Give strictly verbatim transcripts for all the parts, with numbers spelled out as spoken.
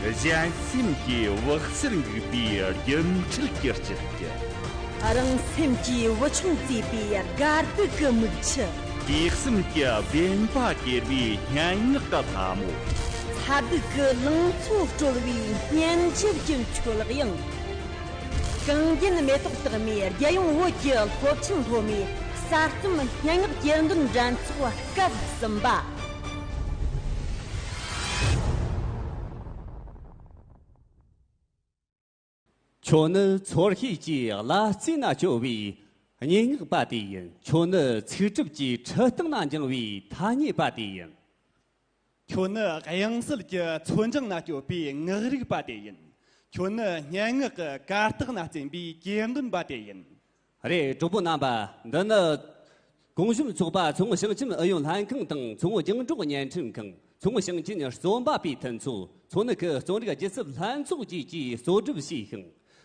གཞན་སེམས་ཀྱི་བག་ཆགས་འགུགས་པའི་སྒྱུ་འཕྲུལ་གྱི་སྤྱི་རྒྱུ། རང་སེམས་ཀྱི་བུ་ཆུང་བརྩེགས་པའི་དགའ་སྡུག་གི་མིག་ཆུ། དེ་སེམས་ཀྱི་བདེན་པ་གྱེར་བའི་སྙན་ངག་གི་ལྷ་མོ། མཐའ་སྡུག་གི་ལང་ཚོ་དཀྲོལ་བའི་སྙན་འཇེབས་ཀྱི་མཆོད་དབྱིངས། གངས་རྒྱན་མེ་ཏོག་རྟགས་མའི་རྒྱལ་ཡོངས་བོད་ཀྱི་སློབ་ཆེན་སློབ་མའི་གསར་རྩོམ་སྙན་ངག་གྱེར་འདོན་འགྲན་ཚོགས་སྐབས་གསུམ་པ། ཁྱོད་ནི་ཚོར་ཤེས་ཀྱི་ལ་རྩེ་ན་སྐྱོ་བའི་སྙན་ངག་པ་དེ་ཡིན། ཁྱོད་ནི་ཚིག་གྲུབ་ཀྱི་འཕྲུལ་སྟེགས་ན་འགྱིང་བའི་ཐ་སྙད་པ་དེ་ཡིན། ཁྱོད་ནི་དབྱངས་གསལ་གྱི་མཚོ་འགྲམ་ན་སྐྱོད་པའི་ངག་རིག་པ་དེ་ཡིན། ཁྱོད་ནི་སྙན་ངག་གི་གར་སྟེགས་ན་རྩེན་པའི་གྱེར་འདོན་པ་དེ་ཡིན། རེད། གྲོགས་པོ་རྣམ་པ། འདི་ནི་གོང་གཞོན་ཚོགས་པ་མཚོ་སྔོན་ཞིང་ཆེན་ཨུ་ཡོན་ལྷན་ཁང་དང་མཚོ་སྔོན་རྒྱང་སྒྲོག་བརྙན་འཕྲིན་ཁང་། མཚོ་སྔོན་ཞིང་ཆེན་རྩོམ་པ་པའི་མཐུན་ཚོགས། མཚོ་སྔོན་ཁུལ་རྩོམ་རིག་སྒྱུ་རྩལ་ལྷན་ཚོགས་བཅས་ཀྱིས་གཙོ་སྒྲུབ་བྱས་ཤིང་།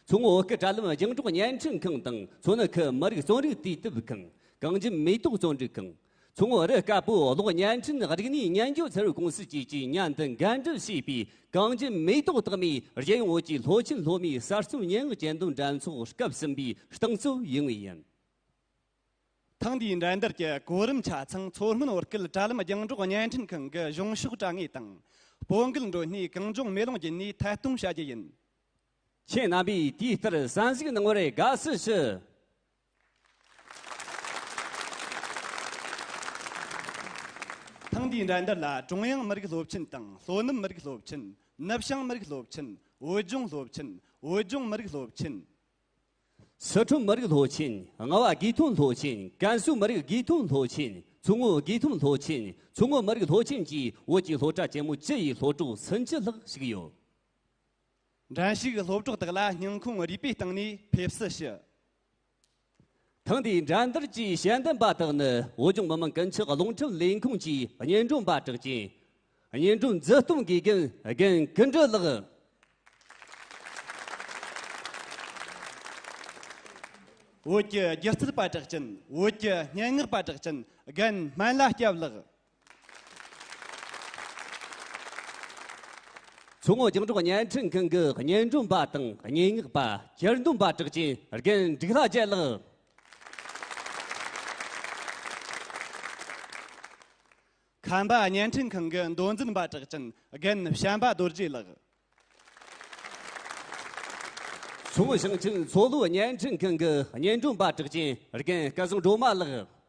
མཚོ་སྔོན་བོད་སྐད་དྲ་ལམ་རྒྱང་སྒྲོག་བརྙན་འཕྲིན་ཁང་དང་མཚོ་སྔོན་ཁུལ་མི་རིགས་རྩོམ་རིག་དུས་དེབ་ཁང་། གངས་ཅན་མེ་ཏོག་རྩོམ་སྒྲིག་ཁང་། མཚོ་སྔོན་རི་དཀར་པོའི་གློག་བརྙན་འཕྲིན་རིག་གནས་ཉེན་སྐྱོབ་ཚད་ཡོད་ཀུང་སི་བཅས་ཀྱིས་མཉམ་དུ་འགན་སྒྲུབ་བྱས་པའི་གངས་ཅན་མེ་ཏོག་རྟགས་མའི་རྒྱལ་ཡོངས་བོད་ཀྱི་སློབ་ཆེན་སློབ་མའི་གསར་རྩོམ་སྙན་ངག་གྱེར་འདོན་འགྲན་ཚོགས་སྐབས་གསུམ་པའི་རྟིང་རྩོད་ཡུལ་དངོས་ཡིན། ཐེངས་འདིའི་འགྲན་བསྡུར་གྱི་གོ་རིམ་ཆ་ཚང་མཚོ་སྔོན་བོད་སྐད་དྲ་ལམ་རྒྱང་སྒྲོག་བརྙན་འཕྲིན་ཁང་གི་གཞུང་ཕྱོགས་དྲ་ངོས་དང་། སྤོ་འགུལ་འགྲོ་སྣེའི་གངས་ལྗོངས་མེ་ལོང་བརྒྱུད་ནས་ཐད་གཏོང་བྱ་རྒྱུ་ཡིན། ཁྱེད་རྣམ་པས་དེའི་ལྟར་བསམ་གཞིགས་གནང་བར་དགའ་བསུ་ཞུ། ཐེངས་འདིའི་འགྲན་བསྡུར་ལ་ཀྲུང་དབྱང་མི་རིགས་སློབ་ཆེན་དང་ལྷོ་ནུབ་མི་རིགས་སློབ་ཆེན། ནུབ་བྱང་མི་རིགས་སློབ་ཆེན། བོད་ལྗོངས་སློབ་ཆེན། བོད་ལྗོངས་མི་རིགས་སློབ་ཆེན། སི་ཁྲོན་མི་རིགས་སློབ་ཆེན། རྔ་བ་དགེ་ཐོན་སློབ་ཆེན། ཀན་སུའུ་མི་རིགས་དགེ་ཐོན་སློབ་ཆེན། མཚོ་སྔོན་དགེ་ཐོན་སློབ་ཆེན། མཚོ་སྔོན་མི་རིགས་སློབ་ཆེན་བཅས་བོད་ཀྱི་སློབ་གྲྭ་ཆེན་མོ་བཅུ་ཡི་སློབ་ཕྲུག་སུམ་ཅུ་ལྷག་ཞུགས་ཡོད། འགྲན་ཞུགས་སློབ་གྲོགས་དག་ལ་སྙིང་ཁོང་རུས་པའི་གཏིང་ནས་ཕེབས་བསུ་ཞུ། ཐེངས་འདིའི་འགྲན་བསྡུར་གྱི་དཔྱད་འདེམས་པ་དག་ནི་བོད་ལྗོངས་མི་དམངས་ཀུན་ཁྱབ་རླུང་འཕྲིན་ལས་ཁུངས་ཀྱི་སྙན་སྒྲོན་པ་གྲགས་ཅན། སྙན་སྒྲོན་མཛུབ་སྟོན་དགེ་རྒན་རྒན་ཀུན་སྒྲོལ་ལགས། བོད་ཀྱི་སྒྱུ་རྩལ་པ་གྲགས་ཅན། བོད་ཀྱི་སྙན་ངག་པ་གྲགས་ཅན་རྒན་སྨན་བླ་སྐྱབས་ལགས། མཚོ་སྔོན་རྒྱང་སྒྲོག་བརྙན་འཕྲིན་ཁང་གི་སྙན་སྒྲོན་པ་དང་སྙན་ངག་པ། གྱེར་འདོན་པ་གྲགས་ཅན་རྒན་འབྲུག་ལྷ་རྒྱལ་ལགས། ཁམས་པ་བརྙན་འཕྲིན་ཁང་གི་མདོ་འཛིན་པ་གྲགས་ཅན་རྒན་བྱམས་པ་རྡོ་རྗེ་ལགས། མཚོ་སྔོན་ཞིང་ཆེན་མཚོ་ལྷོ་བརྙན་འཕྲིན་ཁང་གི་སྙན་སྒྲོན་པ་གྲགས་ཅན་རྒན་སྐལ་བཟང་སྒྲོལ་མ་ལགས།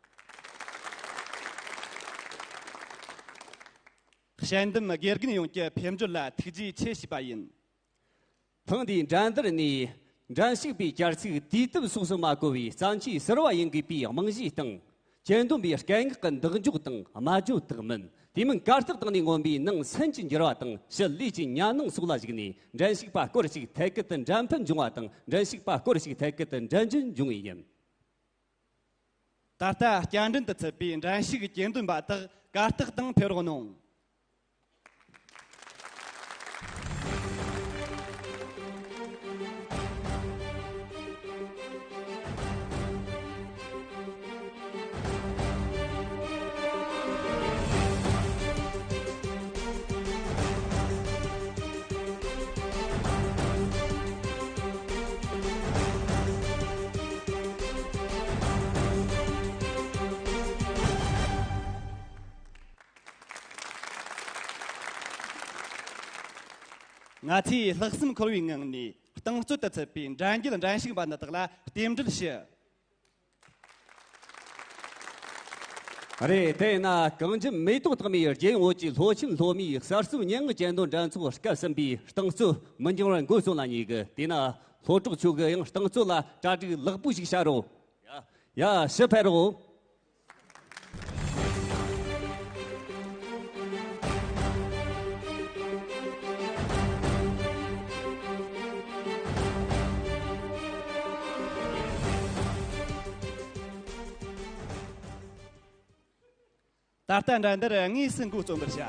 དཔྱད་འདེམས་དགེ་རྒན་ཡོངས་ཀྱི་ཕེབས་འབྱོར་ལ་ཐུགས་རྗེ་ཆེ་ཞུས་པ་ཡིན། ཐེངས་འདིའི་འགྲན་བསྡུར་ནས་འགྲན་ཞུགས་པའི་བསྐྱར་ཚིག་དུས་དེབ་སོགས་སུ་མ་བཀོད་པའི་བརྩམས་ཆོས་ཟུར་པ་ཡིན་དགོས་པའི་རྨང་གཞིའི་སྟེང་། གྱེར་འདོན་པའི་སྐད་ངག་གི་འདེགས་འཇོག་དང་སྨྲ་བརྗོད་དག་མིན། དེ་མིན་གར་སྟེགས་སྟེང་ནས་མངོན་པའི་ནང་སེམས་ཀྱི་འགྱུར་བ་དང་ཞི་ལུས་ཀྱི་ཉམས་སྣང་སོགས་ལ་གཞིགས་ནས། འགྲན་ཞུགས་པ་སྐོར་ཞིག་ཐད་ཀར་དུ་འགྲན་ཕན་འབྱུང་བ་དང་། འགྲན་ཞུགས་པ་སྐོར་ཞིག་ཐད་ཀར་དུ་འགྲན་རྒྱུ་འབྱུང་ངེས་ཡིན། ད་ལྟ་བསྐྱར་འགྲན་དུ་ཚུད་པའི་འགྲན་ཞུགས་གྱེར་འདོན་པ་དག་གར་སྟེགས་སྟེང་ཕེབས་རོགས་གནང་། ང་ཚོས་ལྷག་བསམ་འཁོར་བའི་ངང་ནས་རྟིང་རྩོད་དུ་ཚུད་པའི་འགྲན་རྒྱལ་འགྲན་ཞུགས་པ་འདི་དག་ལ་རྟེན་འབྲེལ་ཞུ། རེད། དེ་ཡིན་ན་གངས་ཅན་མེ་ཏོག་རྟགས་མའི་རྒྱལ་ཡོངས་བོད་ཀྱི་སློབ་ཆེན་སློབ་མའི་གསར་རྩོམ་སྙན་ངག་གྱེར་འདོན་འགྲན་ཚོགས་སྐབས་གསུམ་པའི་རྟིང་རྩོད་མི་འགྱངས་བར་འགོ་རྩོམ་ལ་ཉེ་གི། དེས་ན་སློབ་གྲོགས་ཚོ་གིས་ཡང་རྟིང་རྩོད་ལ་གྲ་སྒྲིག་ལེགས་པོ་ཞིག་བྱ་རོགས། ཡ། ཡ། ཕྱི་ཕེབས་རོགས། ད་ལྟ་འགྲན་བསྡུར་དངོས་སུ་འགོ་རྩོམ་པར་བྱ།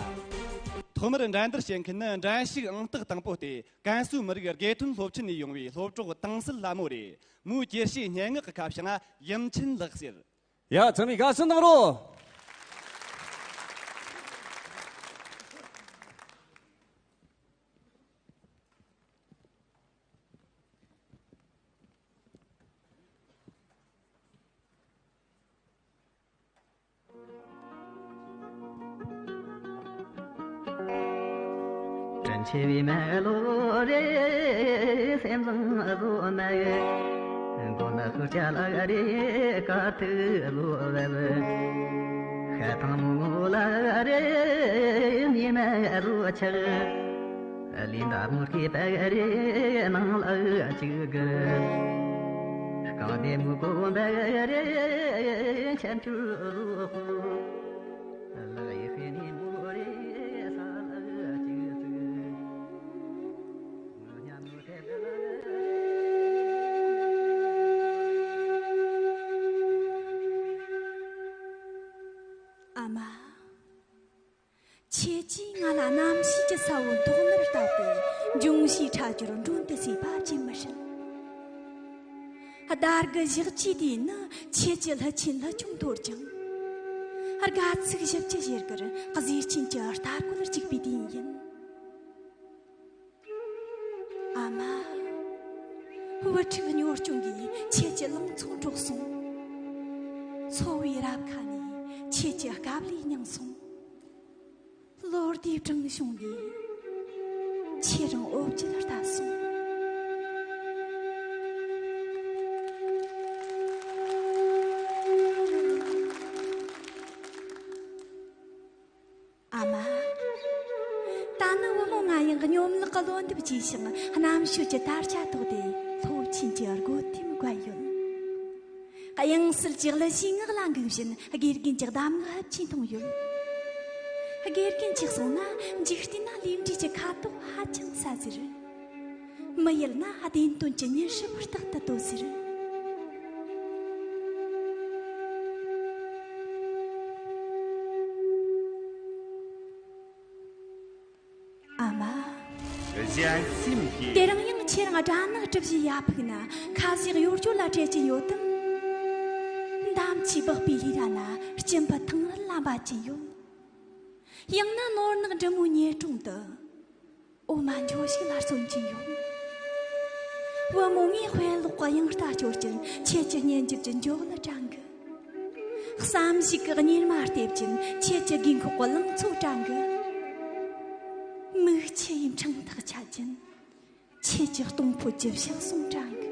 ཐོག་མར་འགྲན་བསྡུར་བྱེད་མཁན་ནི་འགྲན་ཞུགས་ཨང་རྟགས་དང་པོ་སྟེ། ཀན་སུའུ་མི་རིགས་དགེ་ཐོན་སློབ་ཆེན་ནས་ཡོང་བའི་སློབ་གྲོགས་དྭངས་གསལ་ལྷ་མོ་རེད། མོས་གྱེར་ཞུས་སྙན་ངག་གི་ཁ་བྱང་ཡུམ་ཆེན་ལགས་ཟེར། ཡ། ཚང་མས་དགའ་བསུ་གནང་རོགས། དྲིན་ཆེ་བའི་མ་ལོ་རེ་སེམས་བཟང་བཟོ་མ་མགོ་ན་ཤུར་ཆ་ལ་རེ་དཀའ་ཐུག་བཟོ་བབ། ཤ་ཐང་མོ་ལ་རེ་ཉི་མ་བཟོ་ཆག་ལི་འདབས་མོ་སྐྱེས་པ་རེ་ནང་ལ་ཅིག་གི། རྐང་པའི་མུ་གོ་འབའ་རེ་ཆར་ཆུ་རུ་ཁོ། ལག་ཡི་ཧེ་ནི་མོ་རེ་ས་ལ་ཅིག་ཅིག། ང་ཉམས་མོ་ཐེབས་ལ། ཨ་མ། ཁྱེད་ཀྱིས་ང་ལ་རྣམ་ཤེས་ཀྱི་ས་བོན་ཐོག་མར་བཏབ་སྟེ་འབྱུང་བཞིའི་ཁྲག་རྒྱུན་འགྲོ་འདི་སྲིད་པ་ཅིས་མི་སྲིད། ཟླ་དགུ་ཞག་གཅིག་དུས་ནི་ཁྱེད་ཀྱི་ལྷུ་ཆེན་ལྷུ་ཆུང་མཐོར་ཅིང་། དགའ་ཚིགས་བཞི་བཅུ་ཞེ་དགུར་གཟི་ཆེན་གྱི་རྟ་རྒོད་རྒྱུག་པའི་དུས་ཡིན། ཨ་མ། བུ་ཕྲུག་གཉོར་སྐྱོང་གིས་ཁྱེད་ཀྱི་ལང་ཚོ་འབྲོག་སོང་། འཚོ་བའི་རབ་ཁ་ནས་ཁྱེད་ཀྱི་སྐབས་ལས་མྱངས་སོང་། ལོ་ཟླའི་བྲང་གཞུང་ནས་ཁྱེད་རང་འོ་བརྒྱལ་ལྟ་སོང་། ཨ་མ། ད་ནི་བུ་མོ་ང་ཡང་སྙོམས་ལག་གི་ལོ་འདབ་རྒྱས་ཤིང་རྣམ་དཔྱོད་ཀྱི་དར་ཆ་ཐོགས་ཏེ་སློབ་ཆེན་གྱི་སྒོ་ཐེམ་བརྒལ་ཡོད། དབྱངས་གསལ་གྱི་གླུ་གཞས་ངག་ལ་འགུག་བཞིན་དགེ་རྒན་གྱི་གདམས་ངག་ཧབ་ཆེན་མཐོང་ཡོད། དགེ་རྒན་གྱིས་གསུངས་ན་འཇིག་རྟེན་ན་ལས་འབྲས་ཀྱི་ཁ་དོག་ཧ་ཅང་གསལ་ཟེར། མི་ཡུལ་ན་བདེན་དོན་གྱི་མྱུར་ཞིབ་རྟག་ཏུ་དོ་ཟེར། ཨ་མ། གཞན་སེམས་ཀྱི། དེ་རིང་ཡང་ཁྱེད་རང་སྦྲ་ནག་གྲུ་བཞིའི་ཡ་ཕུག་ན་ཁ་ཟས་གཡོ་སྒྱུ་ལ་བྲེལ་གྱིན་ཡོད་དམ། འདམ་གྱིས་སྦགས་པའི་ལི་ར་ན་སྐྱིན་པ་ཐང་རལ་ལ་འབད་ཀྱིན་ཡོད། ཡང་ན་ནོར་ནག་འབྲི་མོའི་ཉལ་གྲོང་དུ། འོ་མ་འཇོ་ཞིག་ལ་སོན་གྱིན་ཡོད། བུ་མོ་ངའི་དཔེ་ཀློག་གི་དབྱངས་རྟ་སྐྱོར་གྱིན་ཁྱེད་ཀྱི་སྙན་འཇེབས་ཀྱི་འཇོ་ལ་དྲན་གི། བསམ་གཞིག་གི་གཉེར་མ་ལྟེབ་ཀྱིན་ཁྱེད་ཀྱི་དགུན་ཁོག་གི་ལང་ཚོ་དྲན་གི། མིག་ཆུ་ཡི་འཕྲང་ཐག་ཆད་ཀྱིན་ཁྱེད་ཀྱི་གཏོང་ཕོད་ཀྱི་ཕྱག་ཟུང་དྲན་གི།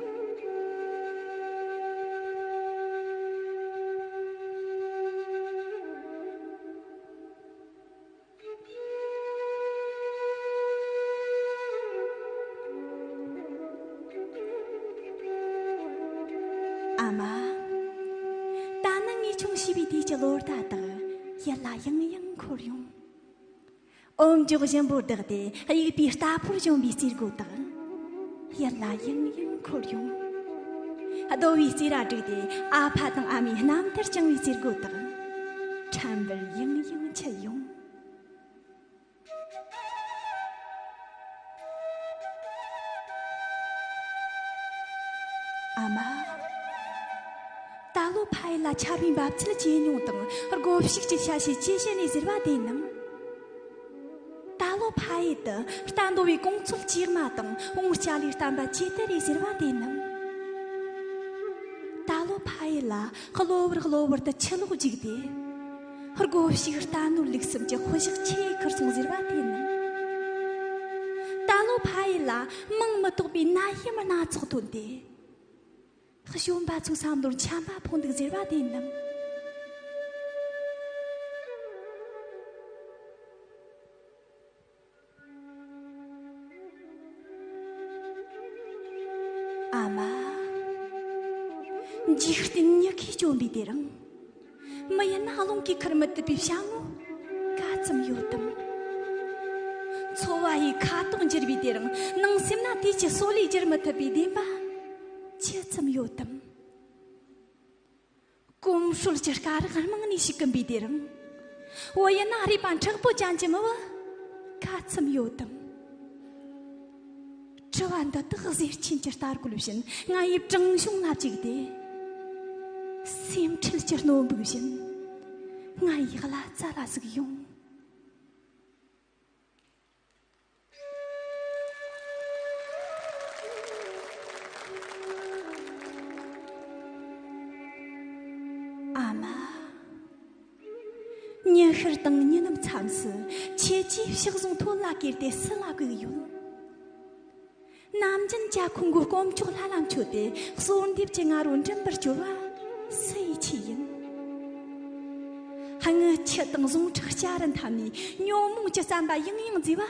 ཨ་མ། ད་ནི་ངས་ཆུང་བྱིས་པའི་དུས་ཀྱི་ལོ་ཟླ་དག་ཡིད་ལ་ཡང་ཡང་འཁོར་ཡོང་། ཨོམ་ཅོག་ཞིམ་པོ་བདག་སྟེ་དབྱུག་པའི་རྟ་ཕོར་གཞོན་པའི་རྩེ་སྒོ་དག་ཡིད་ལ་ཡང་ཡང་འཁོར་ཡོང་། རྡོ་བའི་རྩེ་ར་བསྒྲིགས་ཏེ་ཨ་ཕ་དང་ཨ་མའི་རྣམ་ཐར་བསྐྱངས་པའི་རྩེ་སྒོ་དག་ཕྲན་བུར་ཡང་ཡང་འཁྱིལ་ཡོང་། ཨ་མ། ད་ལོ་ཕ་ཡུལ་ལ་ཆར་བའི་འབབ་ཚད་ཇེ་ཉུང་དང་སྒོ་ཕྱུགས་ཀྱི་ཤ་ཤེད་ཇེ་ཞན་རེད་ཟེར་བ་དེ་ནམ། ད་ལོ་ཕ་ཡུལ་དུ་རྟ་འདོ་བའི་གོང་ཚོད་ཇེ་དམའ་དང་བོང་སྐྱ་ལའི་བསྟན་པ་ཇེ་དལ་རེད་ཟེར་བ་དེ་ནམ། ད་ལོ་ཕ་ཡུལ་ལ་གློ་བུར་གློ་བུར་དུ་ཆུ་ལོག་རྒྱུག་སྟེ། སྒོ་ཕྱུགས་རྟ་ནོར་ལུག་གསུམ་གྱི་དཔུང་ཤག་ཆེས་ཁུར་སོང་ཟེར་བ་དེ་ནི། ད་ལོ་ཕ་ཡུལ་ལ་མིང་མི་ཐོགས་པའི་ནད་ཡམས་སྣ་ཚོགས་ཐོན་ཏེ། གཞོན་པ་ཚོའི་བསམ་བློར་ཆམ་པ་ཕོག་འདུག་ཟེར་བ་དེ་ནི། ཨ་མ། འཇིག་རྟེན་མྱུ་གུས་བཅོམ་པའི་དེ་རིང་། མི་ཡུལ་ན་རླུང་གིས་ཁུར་མི་ཐུབ་པའི་བྱ་དངོས་ག་ཙམ་ཡོད་དམ། འཚོ་བ་ཡི་ཁ་དོག་འགྱུར་བའི་དེ་རིང་། ནང་སེམས་ན་དུས་ཀྱི་སྲོལ་ལས་བསྒྱུར་མི་ཐུབ་པའི་བདེན་པ་ཅི་ཙམ་ཡོད་དམ། གོམས་སྲོལ་གྱི་སྐ་རགས་རྨང་ནས་ཞིག་གིན་པའི་དེ་རིང་། བུ་ཡིན་ན་རུས་པ་མཁྲེགས་པོ་ཅན་གྱི་མི་བུ་ག་ཙམ་ཡོད་དམ། དྲི་བ་འདི་དག་གཟེར་ཆེན་གྱི་རྟ་རྒོད་བཞིན་ང་ཡི་བྲང་གཞུང་ལ་བཅུག་སྟེ། སེམས་ཁྲལ་གྱི་སྣོད་འབུག་བཞིན་ང་ཡི་བླ་རྩ་ལ་ཟུག་ཡོང་། ཨ་མ། ཤར་དང་ཉི་ནུབ་མཚམས་སུ་ཁྱེད་ཀྱིས་ཕྱག་ཟུང་ཐོད་ལ་བཀལ་ཏེ་སུ་ལ་བསྒུགས་ཡོད། ནམ་རྒྱུན་ཇ་ཁུང་གི་དཀོན་མཆོག་ལྷ་ལ་མཆོད་དེ་གསོལ་འདེབས་ཀྱི་ང་རོ་མགྲིན་པར་སྐྱོར་བ་སུ་ཡི་ཆེད་ཡིན། སྔུན་ཆད་དང་ཟུངས་ཁྲག་བསྐྱལ་རུ་འཐབ་ནས་ཉོན་མོངས་ཀྱི་བསམ་པ་ཡང་ཡང་བརྫིས་པ་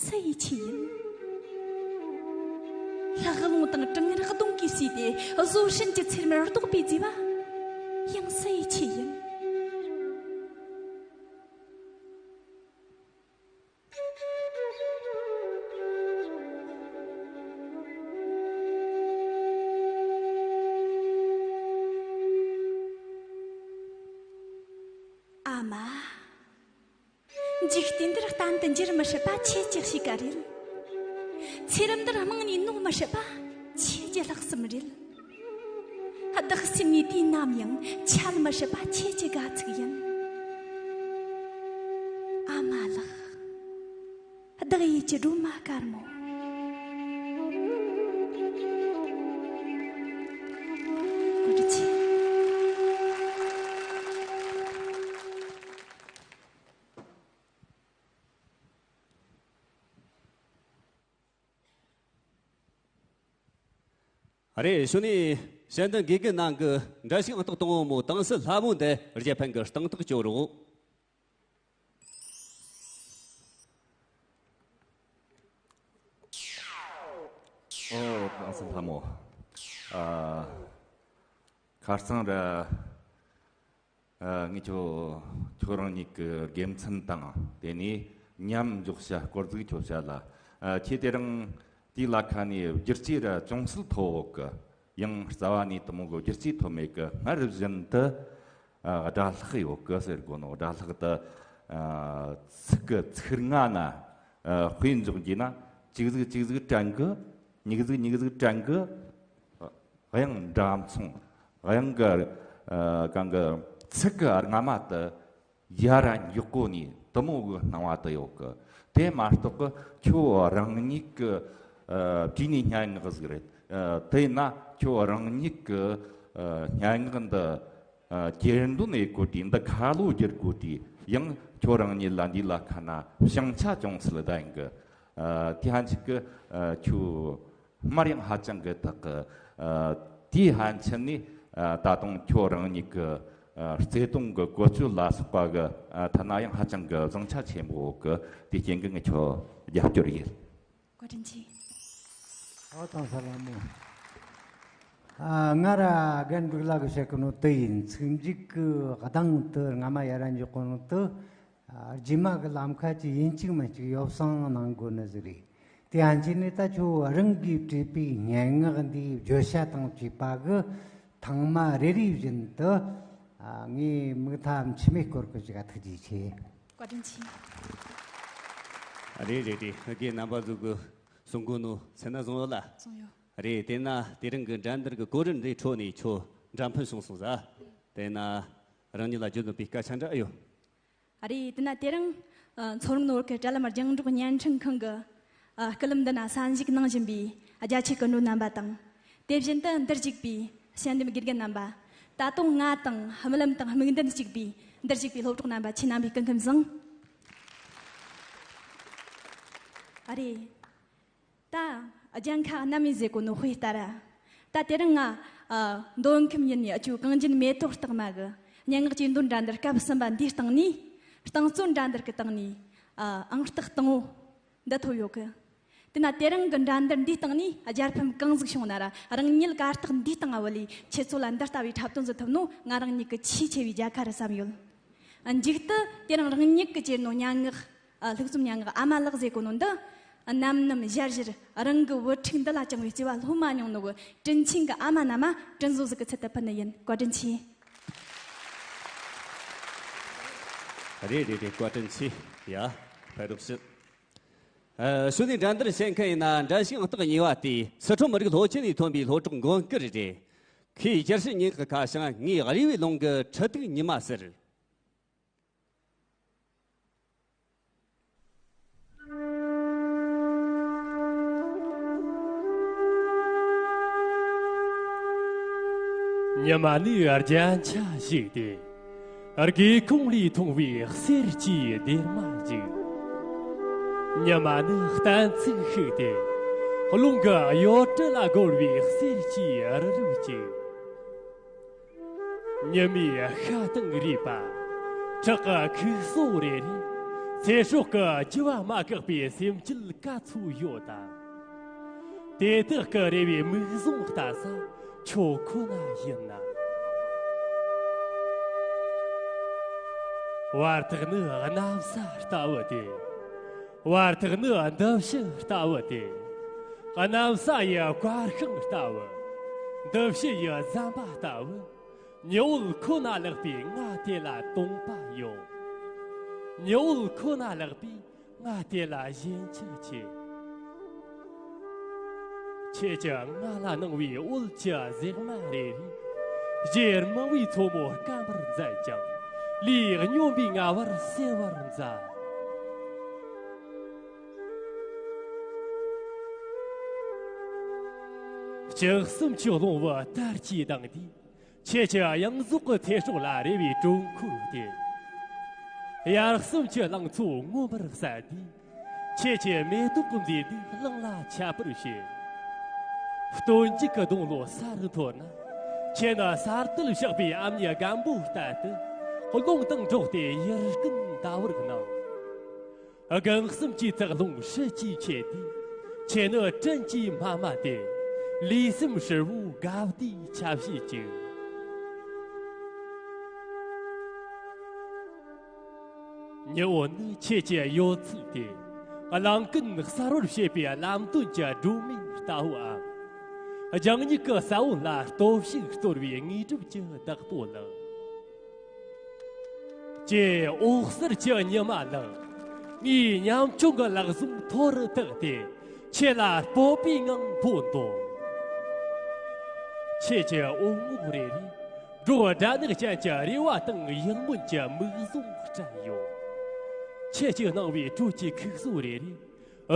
སུ་ཡི་ཆེད་ཡིན། ལྷགས་རླུང་དང་གྲང་རེག་གདོང་གིས་བསུས་ཏེ་བཟོད་བསྲན་གྱི་ཚེར་མར་ལྡོག་པའི་བརྫིས་པ་ཡང་སུ་ཡི་ཆེད་ཡིན། ཨ་མ། འཇིག་རྟེན་འདིར་གཏན་དུ་འགྱུར་མི་སྲིད་པ་ཁྱེད་ཀྱི་གཤིས་ཀ་རེད། ཚེ་རབས་འདིར་རྨང་ནས་ནོར་མི་སྲིད་པ་ཁྱེད་ཀྱི་ལྷག་བསམ་རེད། བདག་སེམས་ནས་དུས་ནམ་ཡང་ཆད་མི་སྲིད་པ་ཁྱེད་ཀྱི་དགའ་ཚིག་ཡིན། ཨ་མ་ལགས། བདག་ཡིད་ཀྱི་སྒྲོལ་མ་དཀར་མོ། བཀའ་དྲིན་ཆེ། རེད། གཞུག་ནས་གཞལ་འདོན་དགེ་རྒན་ནང་གི་འགྲན་ཞུགས་ཨང་རྟགས་དང་པོ་མོ་དང་སྲིད་ལྷ་མོ་འདི་རྒྱལ་ཕམ་གྱི་སྟེང་ཐག་གཅོད་རོགས། ཨོ། དང་སྲིད་ལྷ་མོ། ཨ། ཁ་སང་ར། ཨ། ངས་ཁྱོད། ཁྱོད་རང་ཉིད་ཀྱི་དགེ་མཚན་དང་དེ་ནས་མཉམ་འཇོག་བྱ་སྐོར་ཟིག་ཁྱོད་བཤད་ལ། ཨ། ཁྱེད་དེ་རིང་དེའི་ལ་ཁ་ནས་བསྒྱུར་བཅོས་ར་ཅུང་ཟད་ཐོབ་ཡོད་གི། ཡང་རྩ་བ་ནས་དེ་མོ་གི་བསྒྱུར་བཅོས་ཐོབ་མེད་གི། སྔར་བཞིན་དུ། ཨ། སྒྲ་ལྷག་ཡོད་གི་ཟེར་གོ་ནོ། སྒྲ་ལྷག་དེ། ཨ། ཚིག་གི་ཚིག་རྔ་ན། ཨ། དཔེ་འཇོག་རྒྱུ་ན་གཅིག་ཟིག་གཅིག་ཟིག་དྲན་གི། གཉིས་ཟིག་གཉིས་ཟིག་དྲན་གི། དབྱངས་འདྲ་མཚུངས། དབྱངས་ཀྱི། ཨ། གང་གི་ཚིག་གི་རྔ་མ་དེ་ཡར་ར་མགྱོགས་གོ་ནི་དེ་མོ་གི་སྣང་བ་དེ་ཡོད་གི། དེ་མ་གཏོགས་གི་ཁྱོད་རང་ཉིད་གི། ཨ། བྲིས་ནི་སྙན་ངག་ཟིག་རེད། ཨ། དེས་ན་ཁྱོད་རང་ཉིད་གི། ཨ། སྙན་ངག་འདི། ཨ། གྱེར་འདོན་ཡེད་གོ་དུས། འདི་ཁ་ལོ་བསྒྱུར་གོ་དུས། ཡང་ཁྱོད་རང་ཉིད་ལ་འདི་ལ་ཁ་ན་བྱང་ཆ་ཅུང་ཟད་ལྡན་གི། ཨ། དེ་ཧན་ཅིག་གི། ཨ། ཁྱོད། སྨར་ཡང་ཧ་ཅང་གི་དག་གི། ཨ། དེའི་ཕན་ཆད་ནས། ཨ། ད་དུང་ཁྱོད་རང་ཉིད་ཀྱི། ཨ། བརྩེ་དུང་གི་བཀོལ་སྤྱོད་ལ་སོགས་པ་གི། ཨ། ཐད་ན་ཡང་ཧ་ཅང་གི་བཟང་ཆ་ཆེན་པོ་གི། དེ་རྐྱེན་གྱིས་ངས་ཁྱོད་རྒྱབ་སྐྱོར་ཡེད། བཀའ་དྲིན་ཆེ། ཨོ། དང་ས་ལ་མོ། ཨ། ང་ར་རྒན་འབྲུག་ལགས་ཀྱིས་བཤད་གི་ནོ་དེ་ཡིན། ཚིག་མཇུག་གི་གདངས་དེ་རྔ་མ་ཡར་ར་འཇོག་གོ་ནོ་དེ། ཨ། རྗེས་མ་གི་ལམ་ཁ་ཅིག་ཡིན་གཅིག་མིན་གཅིག་ཡོ་བསྲང་གནང་དགོས་ནི་ཟིག་རེད། དེ་ཡན་ཆད་ནས་ད་ཁྱོད་རང་གིས་བྲིས་པའི་སྙན་ངག་འདིའི་བརྗོད་བྱ་དང་བཅས་པ་གི་ཐེངས་མ་རེ་རེ་བཞིན་དུ། ཨ། ངའི་མིག་མཐའ་མཆི་མས་བསྐོར་གི་ཅིག། ཨ། ཐུགས་རྗེ་ཆེ། བཀའ་དྲིན་ཆེ། རེད་རེད་རེད། དགེ་རྣམ་པ་ཚོ་གི་གསུང་གོ་ནོ་ཚེ་ན་བཟང་ཡོད་ལ། བཟང་ཡོད། རེད། དེ་ན་དེ་རིང་གི་འགྲན་བསྡུར་གི་གོ་རིམ་འདིའི་ཁྲོད་ནས་ཁྱོད་འགྲན་ཕུད་བྱུང་སོང་ཟ། དེ་ན་རང་ཉིད་ལ་བརྗོད་འདོད་པའི་སྐད་ཆ་འདྲ་ཨེ་ཡོད། རེད། དེ་ན་དེ་རིང་། ཨ། མཚོ་སྔོན་ནོར་གི་དྲ་ལམ་རྒྱང་སྒྲོག་བརྙན་འཕྲིན་ཁང་གི། ཨ། སྐུ་ལམ་འདི་ན་གསན་ཞིབ་གནང་བཞིན་པའི་རྒྱ་ཆེ་སྐུ་མགྲོན་རྣམ་པ་དང་། དེ་བཞིན་དུ་འདིར་བཞུགས་པའི་དཔྱད་འདེམས་དགེ་རྒན་རྣམ་པ། ད་དུང་ང་དང་རྨི་ལམ་དང་དམིགས་འདུན་གཅིག་པའི་འདིར་བཞུགས་པའི་སློབ་གྲོགས་རྣམ་པ། ཁྱེད་རྣམ་པའི་སྐུ་ཁམས་བཟང་། ཨ་རེད། ད་རྒྱལ་ཁ་གནམ་མེད་ཟེར་གོ་ནོ་དཔེ་ལྟར། ད་དེ་རིང་ང་། ཨ། མདོ་ཁམས་ཡུལ་ནས་ཨ་ཅོ་གངས་ཅན་མེ་ཏོག་རྟགས་མ་གི་སྙན་ངག་གཅེས་འདོན་འགྲན་བསྡུར་སྐབས་གསུམ་པ་འདིའི་སྟེང་ནས། རྟིང་རྩོད་འགྲན་བསྡུར་གི་སྟེང་ནས། ཨ། ཨང་རྟགས་དང་པོ་འདི་ཐོབ་ཡོད་གི། དེ་ན་དེ་རིང་གི་འགྲན་བསྡུར་འདིའི་སྟེང་ནས་རྒྱལ་ཕམ་གང་ཟིག་བྱུང་ན་ར། རང་ཉིད་གར་སྟེགས་འདིའི་སྟེང་ང་བུད་ལས་ཁྱེད་ཚོ་ལ་འདི་ལྟ་བུའི་འཁྲབ་སྟོན་ཟིག་ཐོབ་ནོ་ང་རང་ཉིད་ཀྱི་ཆེས་ཆེ་བའི་རྒྱལ་ཁ་རེད་བསམ་ཡོད། མཇུག་ཏུ་དེ་རིང་རང་ཉིད་ཀྱིས་གྱེར་ནོ་སྙན་ངག། ཨ། ལྷུག་རྩོམ་སྙན་ངག་ཨ་མ་ལགས་ཟེར་གོ་ནོ་འདི། ནམ་ནམ་ཞར་ཞར་རང་གི་བུ་ཕྲུག་འདི་ལ་བཅངས་པའི་བརྩེ་བ་སློབ་མ་མྱོང་ནོ་གི་དྲིན་ཆེན་གྱི་ཨ་མ་རྣམས་དྲིན་གཟོ་ཟིག་གི་ཚུལ་དུ་ཕུལ་ནི་ཡིན། བཀའ་དྲིན་ཆེ། རེད་རེད་རེད། བཀའ་དྲིན་ཆེ། ཡ། ཕེབས་རོགས་ཞུ། ཨ། གཞུག་ནས་འགྲན་བསྡུར་བྱེད་མཁན་ཡིན་ན། འགྲན་ཞུགས་ཨང་རྟགས་གཉིས་པ་དེ་སི་ཁྲོན་མི་རིགས་ལྷོ་ཁྱེན་ནས་ཐོན་པའི་སློབ་གྲོགས་མགོན་སྐྱབས་རེད། ཁོས་རྒྱལ་སྤྱིའི་སྙན་ངག་གི་ཁ་བྱང་ངའི་རེ་བའི་ལུང་གི་འཕྲུལ་དུག་ཉི་མ་ཟེར། ཉི་མ་ནི་རྒྱན་ཆ་བཞག་སྟེ། སྒེའུ་ཁུང་ལས་མཐོང་བའི་གསེར་གྱི་སྡེར་མ་ཞིག་ཉི་མ་ནི་གཏན་ཚིགས་ཤིག་སྟེ། རླུང་གི་གཡོ་འདྲུ་ལ་རྒོལ་བའི་གསེར་གྱི་རི་རབ་ཅིག་ཉི་མའི་ཤ་དང་རུས་པ། ཁྲག་གི་ཁུག་སོ་རེ་རེ། ཚེ་སྲོག་གི་རྒྱུ་བ་མ་བཀག་པའི་སེམས་ཅན་ག་ཚོད་ཡོད་དམ། དེ་དག་གི་རེ་བའི་མིག་ཟུང་ལྟ་ས་ཁྱོད་ཁོ་ན་ཡིན་ན། བར་ཐག་ནི་གནམ་ས་ལྟ་བུ་སྟེ། བར་ཐག་ནི་འདུ་བྱེད་ལྟ་བུ་སྟེ། གནམ་ས་ཡི་བཀའ་ཤིང་ལྟ་བུ། འདུ་བྱེད་ཡི་ཟམ་པ་ལྟ་བུ། ཉི་འོད་ཁོ་ན་ལགས་པས་ང་དེ་ལ་དུངས་པ་ཡོད། ཉི་འོད་ཁོ་ན་ལགས་པས་ང་དེ་ལ་ཞེན་ཆགས་ཆེ། ཁྱེད་ཀྱིས་ང་ལ་གནང་བའི་འོད་ཀྱི་ཟེགས་མ་རེ་རེ། གཞན་མང་བའི་མཚོ་མོ་སྐམ་པར་མཛད་ཀྱང་། ལས་སྙོམས་པའི་ང་བར་གསལ་བར་མཛད། ལྕགས་གསུམ་གྱི་རླུང་བུ་དར་གྱིས་ལྡིང་སྟེ། ཁྱེད་ཀྱི་གཡང་ཟོག་གི་ཚེ་སྲོག་ལ་རེ་བའི་དྲོད་ཁོལ་ཏེ། དབྱར་གསུམ་གྱི་རླངས་ཚོགས་མངོན་པར་གསལ་ཏེ། ཁྱེད་ཀྱི་མེ་ཏོག་གི་མཛེས་སྡུག་གླིང་ལ་ཁྱབ་པར་བྱེད། སྟོན་མཇུག་གི་སྡོང་ལོ་ས་རུ་འཐོར་ན། ཁྱེད་ནི་ས་རྡུལ་བཞག་པའི་ཨ་མྱེས་རྒན་པོ་ལྟར་དུ། རླུང་དང་འགྲོགས་ཏེ་ཡུལ་ཀུན་ཟླ་བར་སྣང་། སྒང་གསུམ་གྱི་ཚགས་ལུང་ཧྲིལ་གྱིས་ཕྱེ་སྟེ། ཁྱེད་ནི་སྤྲིན་གྱི་དམག་མ་སྟེ། ལུས་སེམས་ཧྲིལ་བོ་དགའ་བདེའི་ཆ་བྱད་ཅིག་ཉི་འོད་ནི་ཁྱེད་ཀྱི་ཡོད་ཚད་དེ། གླིང་ཀུན་གསལ་བར་བྱེད་པའི་ལམ་སྟོན་གྱི་སྒྲོན་མེ་ལྟ་བུའམ། ལྗང་ཉིད་ཀྱི་ས་བོན་ལ་སྟོབས་ཤུགས་སྟོར་བའི་དངོས་གྲུབ་ཀྱི་བདག་པོ་ལགས། ཀྱེ་འོད་གསལ་གྱི་ཉི་མ་ལགས། ངའི་ཉམ་ཆུང་གི་ལག་ཟུང་མཐོ་རུ་བཏེགས་ཏེ། ཁྱེད་ལ་སྤོབས་པའི་ངང་འབོད་འདོད། ཁྱེད་ཀྱི་འོད་ངོགས་རེ་རེ། འབྲོག་སྦྲ་ནག་ཅན་གྱི་རེ་བ་དང་ཡིད་སྨོན་གྱི་མིག་ཟུང་སྤྲད་ཡོད། ཁྱེད་ཀྱིས་གནང་བའི་དྲོད་ཀྱི་ཁུག་སོ་རེ་རེ།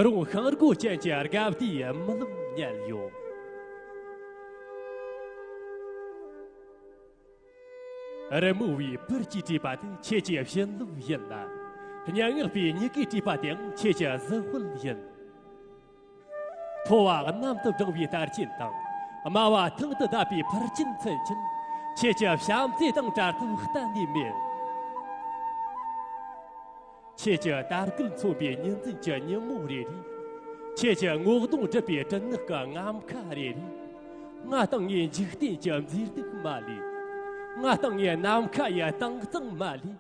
རོང་ཤིང་སྒོ་ཅན་གྱི་དགའ་བདེའི་རྨི་ལམ་ཉལ་ཡོད། རི་མོ་བའི་སྤུར་གྱིས་བྲིས་པ་དེ་ཁྱེད་ཀྱི་བྱིན་རླབས་ཡིན་ལ། སྙན་ངག་པའི་མྱུ་གུས་བྲིས་པ་དེའང་ཁྱེད་ཀྱི་གཟི་དཔལ་ཡིན། མཐོ་བ་གནམ་དུ་བགྲང་བའི་དར་ཆེན་དང་། དམའ་བ་ཐང་དུ་བརྡབས་པའི་འཕུར་ཆེན་ཚུན་ཆད། ཁྱེད་ཀྱི་བྱམས་བརྩེ་དང་བྲལ་ཐབས་གཏན་ནས་མེད། ཁྱེད་ཀྱི་དར་རྒུད་མཚོན་པའི་ཉི་འཛིན་གྱི་ཉིན་མོ་རེ་རེ། ཁྱེད་ཀྱི་ངོ་གདོང་བསྒྲིབས་པའི་སྦྲུལ་ནག་གི་རྔམ་ཁ་རེ་རེ། ང་དང་ངའི་འཇིག་རྟེན་གྱི་མཛེས་སྡུག་མ་ལུས། ང་དང་ངའི་ནམ་མཁའ་ཡི་དྭངས་གཙང་མ་ལུས།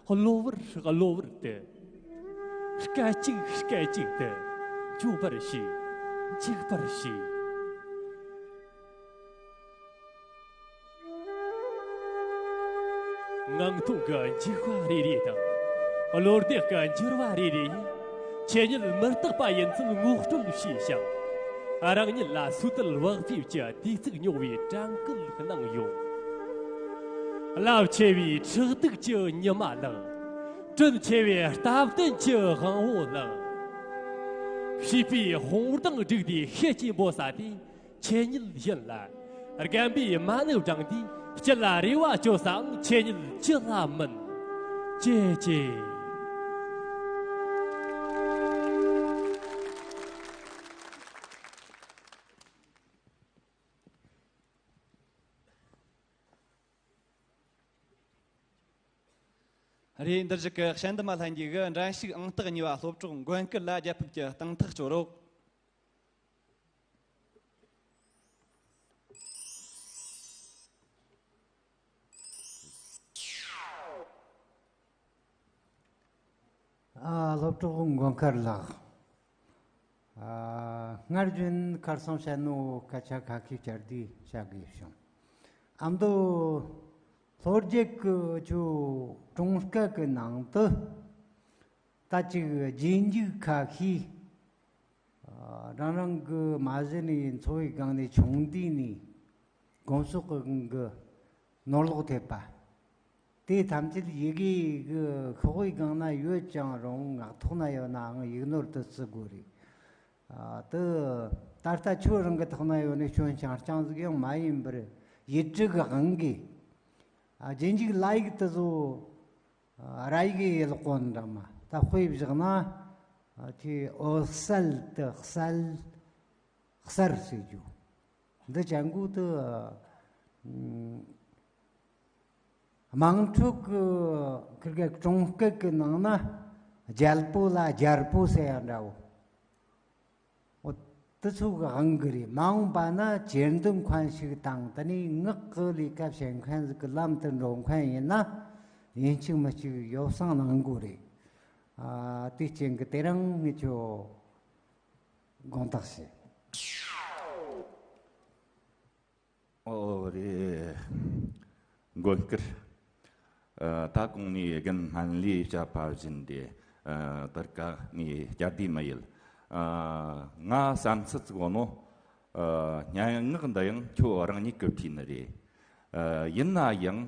གློ་བུར་གློ་བུར་དུ། སྐད་ཅིག་སྐད་ཅིག་ཏུ། འཇོག་པར་བྱེད། འཇིག་པར་བྱེད། ངང་ཐོག་གི་འཇིགས་པ་རེ་རེ་དང་། བློ་བདེ་གི་འགྱུར་བ་རེ་རེ་ཡིས། ཁྱེད་ཉིད་མི་རྟག་པ་ཡིན་ཚུལ་ངོ་སྤྲོད་བྱས་ཤིང་། རང་ཉིད་ལ་སོས་དལ་བག་ཕེབས་ཀྱི་དུས་ཚིགས་མྱོང་བའི་དྲན་སྐུལ་གནང་ཡོང་། རླབས་ཆེ་བའི་ཁྲག་འདུག་གི་ཉི་མ་ལགས། དྲིན་ཆེ་བའི་སྟབས་བསྟུན་གྱི་དབང་བོ་ལགས། བྱིས་པའི་དཔུང་རྡང་བསྒྲིགས་ཏེ་ཤེད་ཀྱིས་འབོད་ས་དེ། ཁྱེད་ཉིད་ཡིན་ལ། རྒན་པའི་མ་ཎི་བགྲངས་ཏེ་སྤྱི་ལ་རེ་བ་བཅོལ་སའང་ཁྱེད་ཉིད་ཅི་ལ་མིན། ཀྱེ་ཀྱེ། རེད། འདིར་བཞུགས་ཀྱི་དཔྱད་འདེམས་མ་ལྷན་རྒྱས་ཀྱིས་འགྲན་ཞུགས་ཨང་རྟགས་གཉིས་པ་སློབ་གྲོགས་མགོན་དཀར་ལ་རྒྱབ་ཕུགས་ཀྱི་རྟིང་ཐག་གཅོད་རོགས། ཨ། སློབ་གྲོགས་མགོན་དཀར་ལགས། ཨ། སྔར་བཞིན་ཁར་སང་བཤད་ནོ་སྐད་ཆ་ཁ་ཤས་བསྐྱར་ཟློས་བྱ་དགོས་བྱུང་། ཨ་མདོ། ལྷོ་རྒྱལ་གྱི་ཆོས་གྲོང་སྐད་ཀྱི་ནང་དུ། ད་ཅིག་རྗེས་འཇུག་ཁ་ཤས། ཨ། རང་རང་གི་མ་གཞི་ནས་འཚོ་བའི་སྒང་ནས་ཆུང་དུས་ནས་དགོན་སོགས་ཀྱི་ནོར་ལོག་ཐེབས་པ། དེ་ཐམས་ཅད་ཡི་གེ་གི་ཤོག་བུའི་སྒང་ན་ཡོད་ཀྱང་རུང་ངག་ཐོག་ན་ཡོད་ནའང་ཡིག་ནོར་དུ་བརྩི་དགོས་རེད། ཨ། དེ་ད་ལྟ་ཁྱོད་རང་གི་ཐོག་ན་ཡོད་ནི་སྐྱོན་རྐྱང་རྐྱང་ཟིག་ཡང་མ་ཡིན་པར་ཡིག་འབྲུ་གི་དབང་གིས། ཨ། རྗེས་འཇུག་ལ་ཡིག་དེ་ཚོ་ ར་ཡིག་ཡི་ལོག་གོ་འདྲ་མ་ད་དཔེ་བཞག་ན། ཁྱོས་འོད་གསལ་དུ་གསལ་གསལ་ཟེར་རྒྱུ། འདི་ཅན་གུ་དུ་དམངས་ཁྲོད་ཀྱི་ཁིར་གེ་གྲོང་སྐད་ཀྱི་ནང་ན་རྒྱལ་པོ་ལ་རྒྱལ་པོ་ཟེར་ཡ་འདྲ་བོ། འོ། དེ་ཚོ་གི་དབང་གི་རེད། མ་འོངས་པ་ན་གྱེར་འདོན་མཁན་ཞིག་དང་དེ་ནས་ངག་གི་ལས་ཀ་བྱེད་མཁན་ཟིག་གི་ལམ་དུ་འགྲོ་མཁན་ཡིན་ན། ཡིན་གཅིག་མིན་གཅིག་ཡོ་བསྲང་གནང་དགོས་རེད། ཨ། དེ་རྐྱེན་གྱིས་དེ་རིང་ངས་ཁྱོད་དགོངས་དག་ཞུ། ཨོ་རེད། མགོན་སྐོར། ཨ། ད་གོང་ནས་རྒན་སྨན་ལས་བཤད་པ་བཞིན་ཏེ། ཨ། དེར་ཀ་ངས་བསྐྱར་ཟློས་མི་ཡེད། ཨ། ང་བསམ་ཚུལ་ཅིག་ཡོད་ནོ། ཨ། སྙན་ངག་འདི་ཡང་ཁྱོད་རང་ཉིད་ཀྱིས་བྲིས་ནི་རེད། ཨ། ཡིན་ན་ཡང་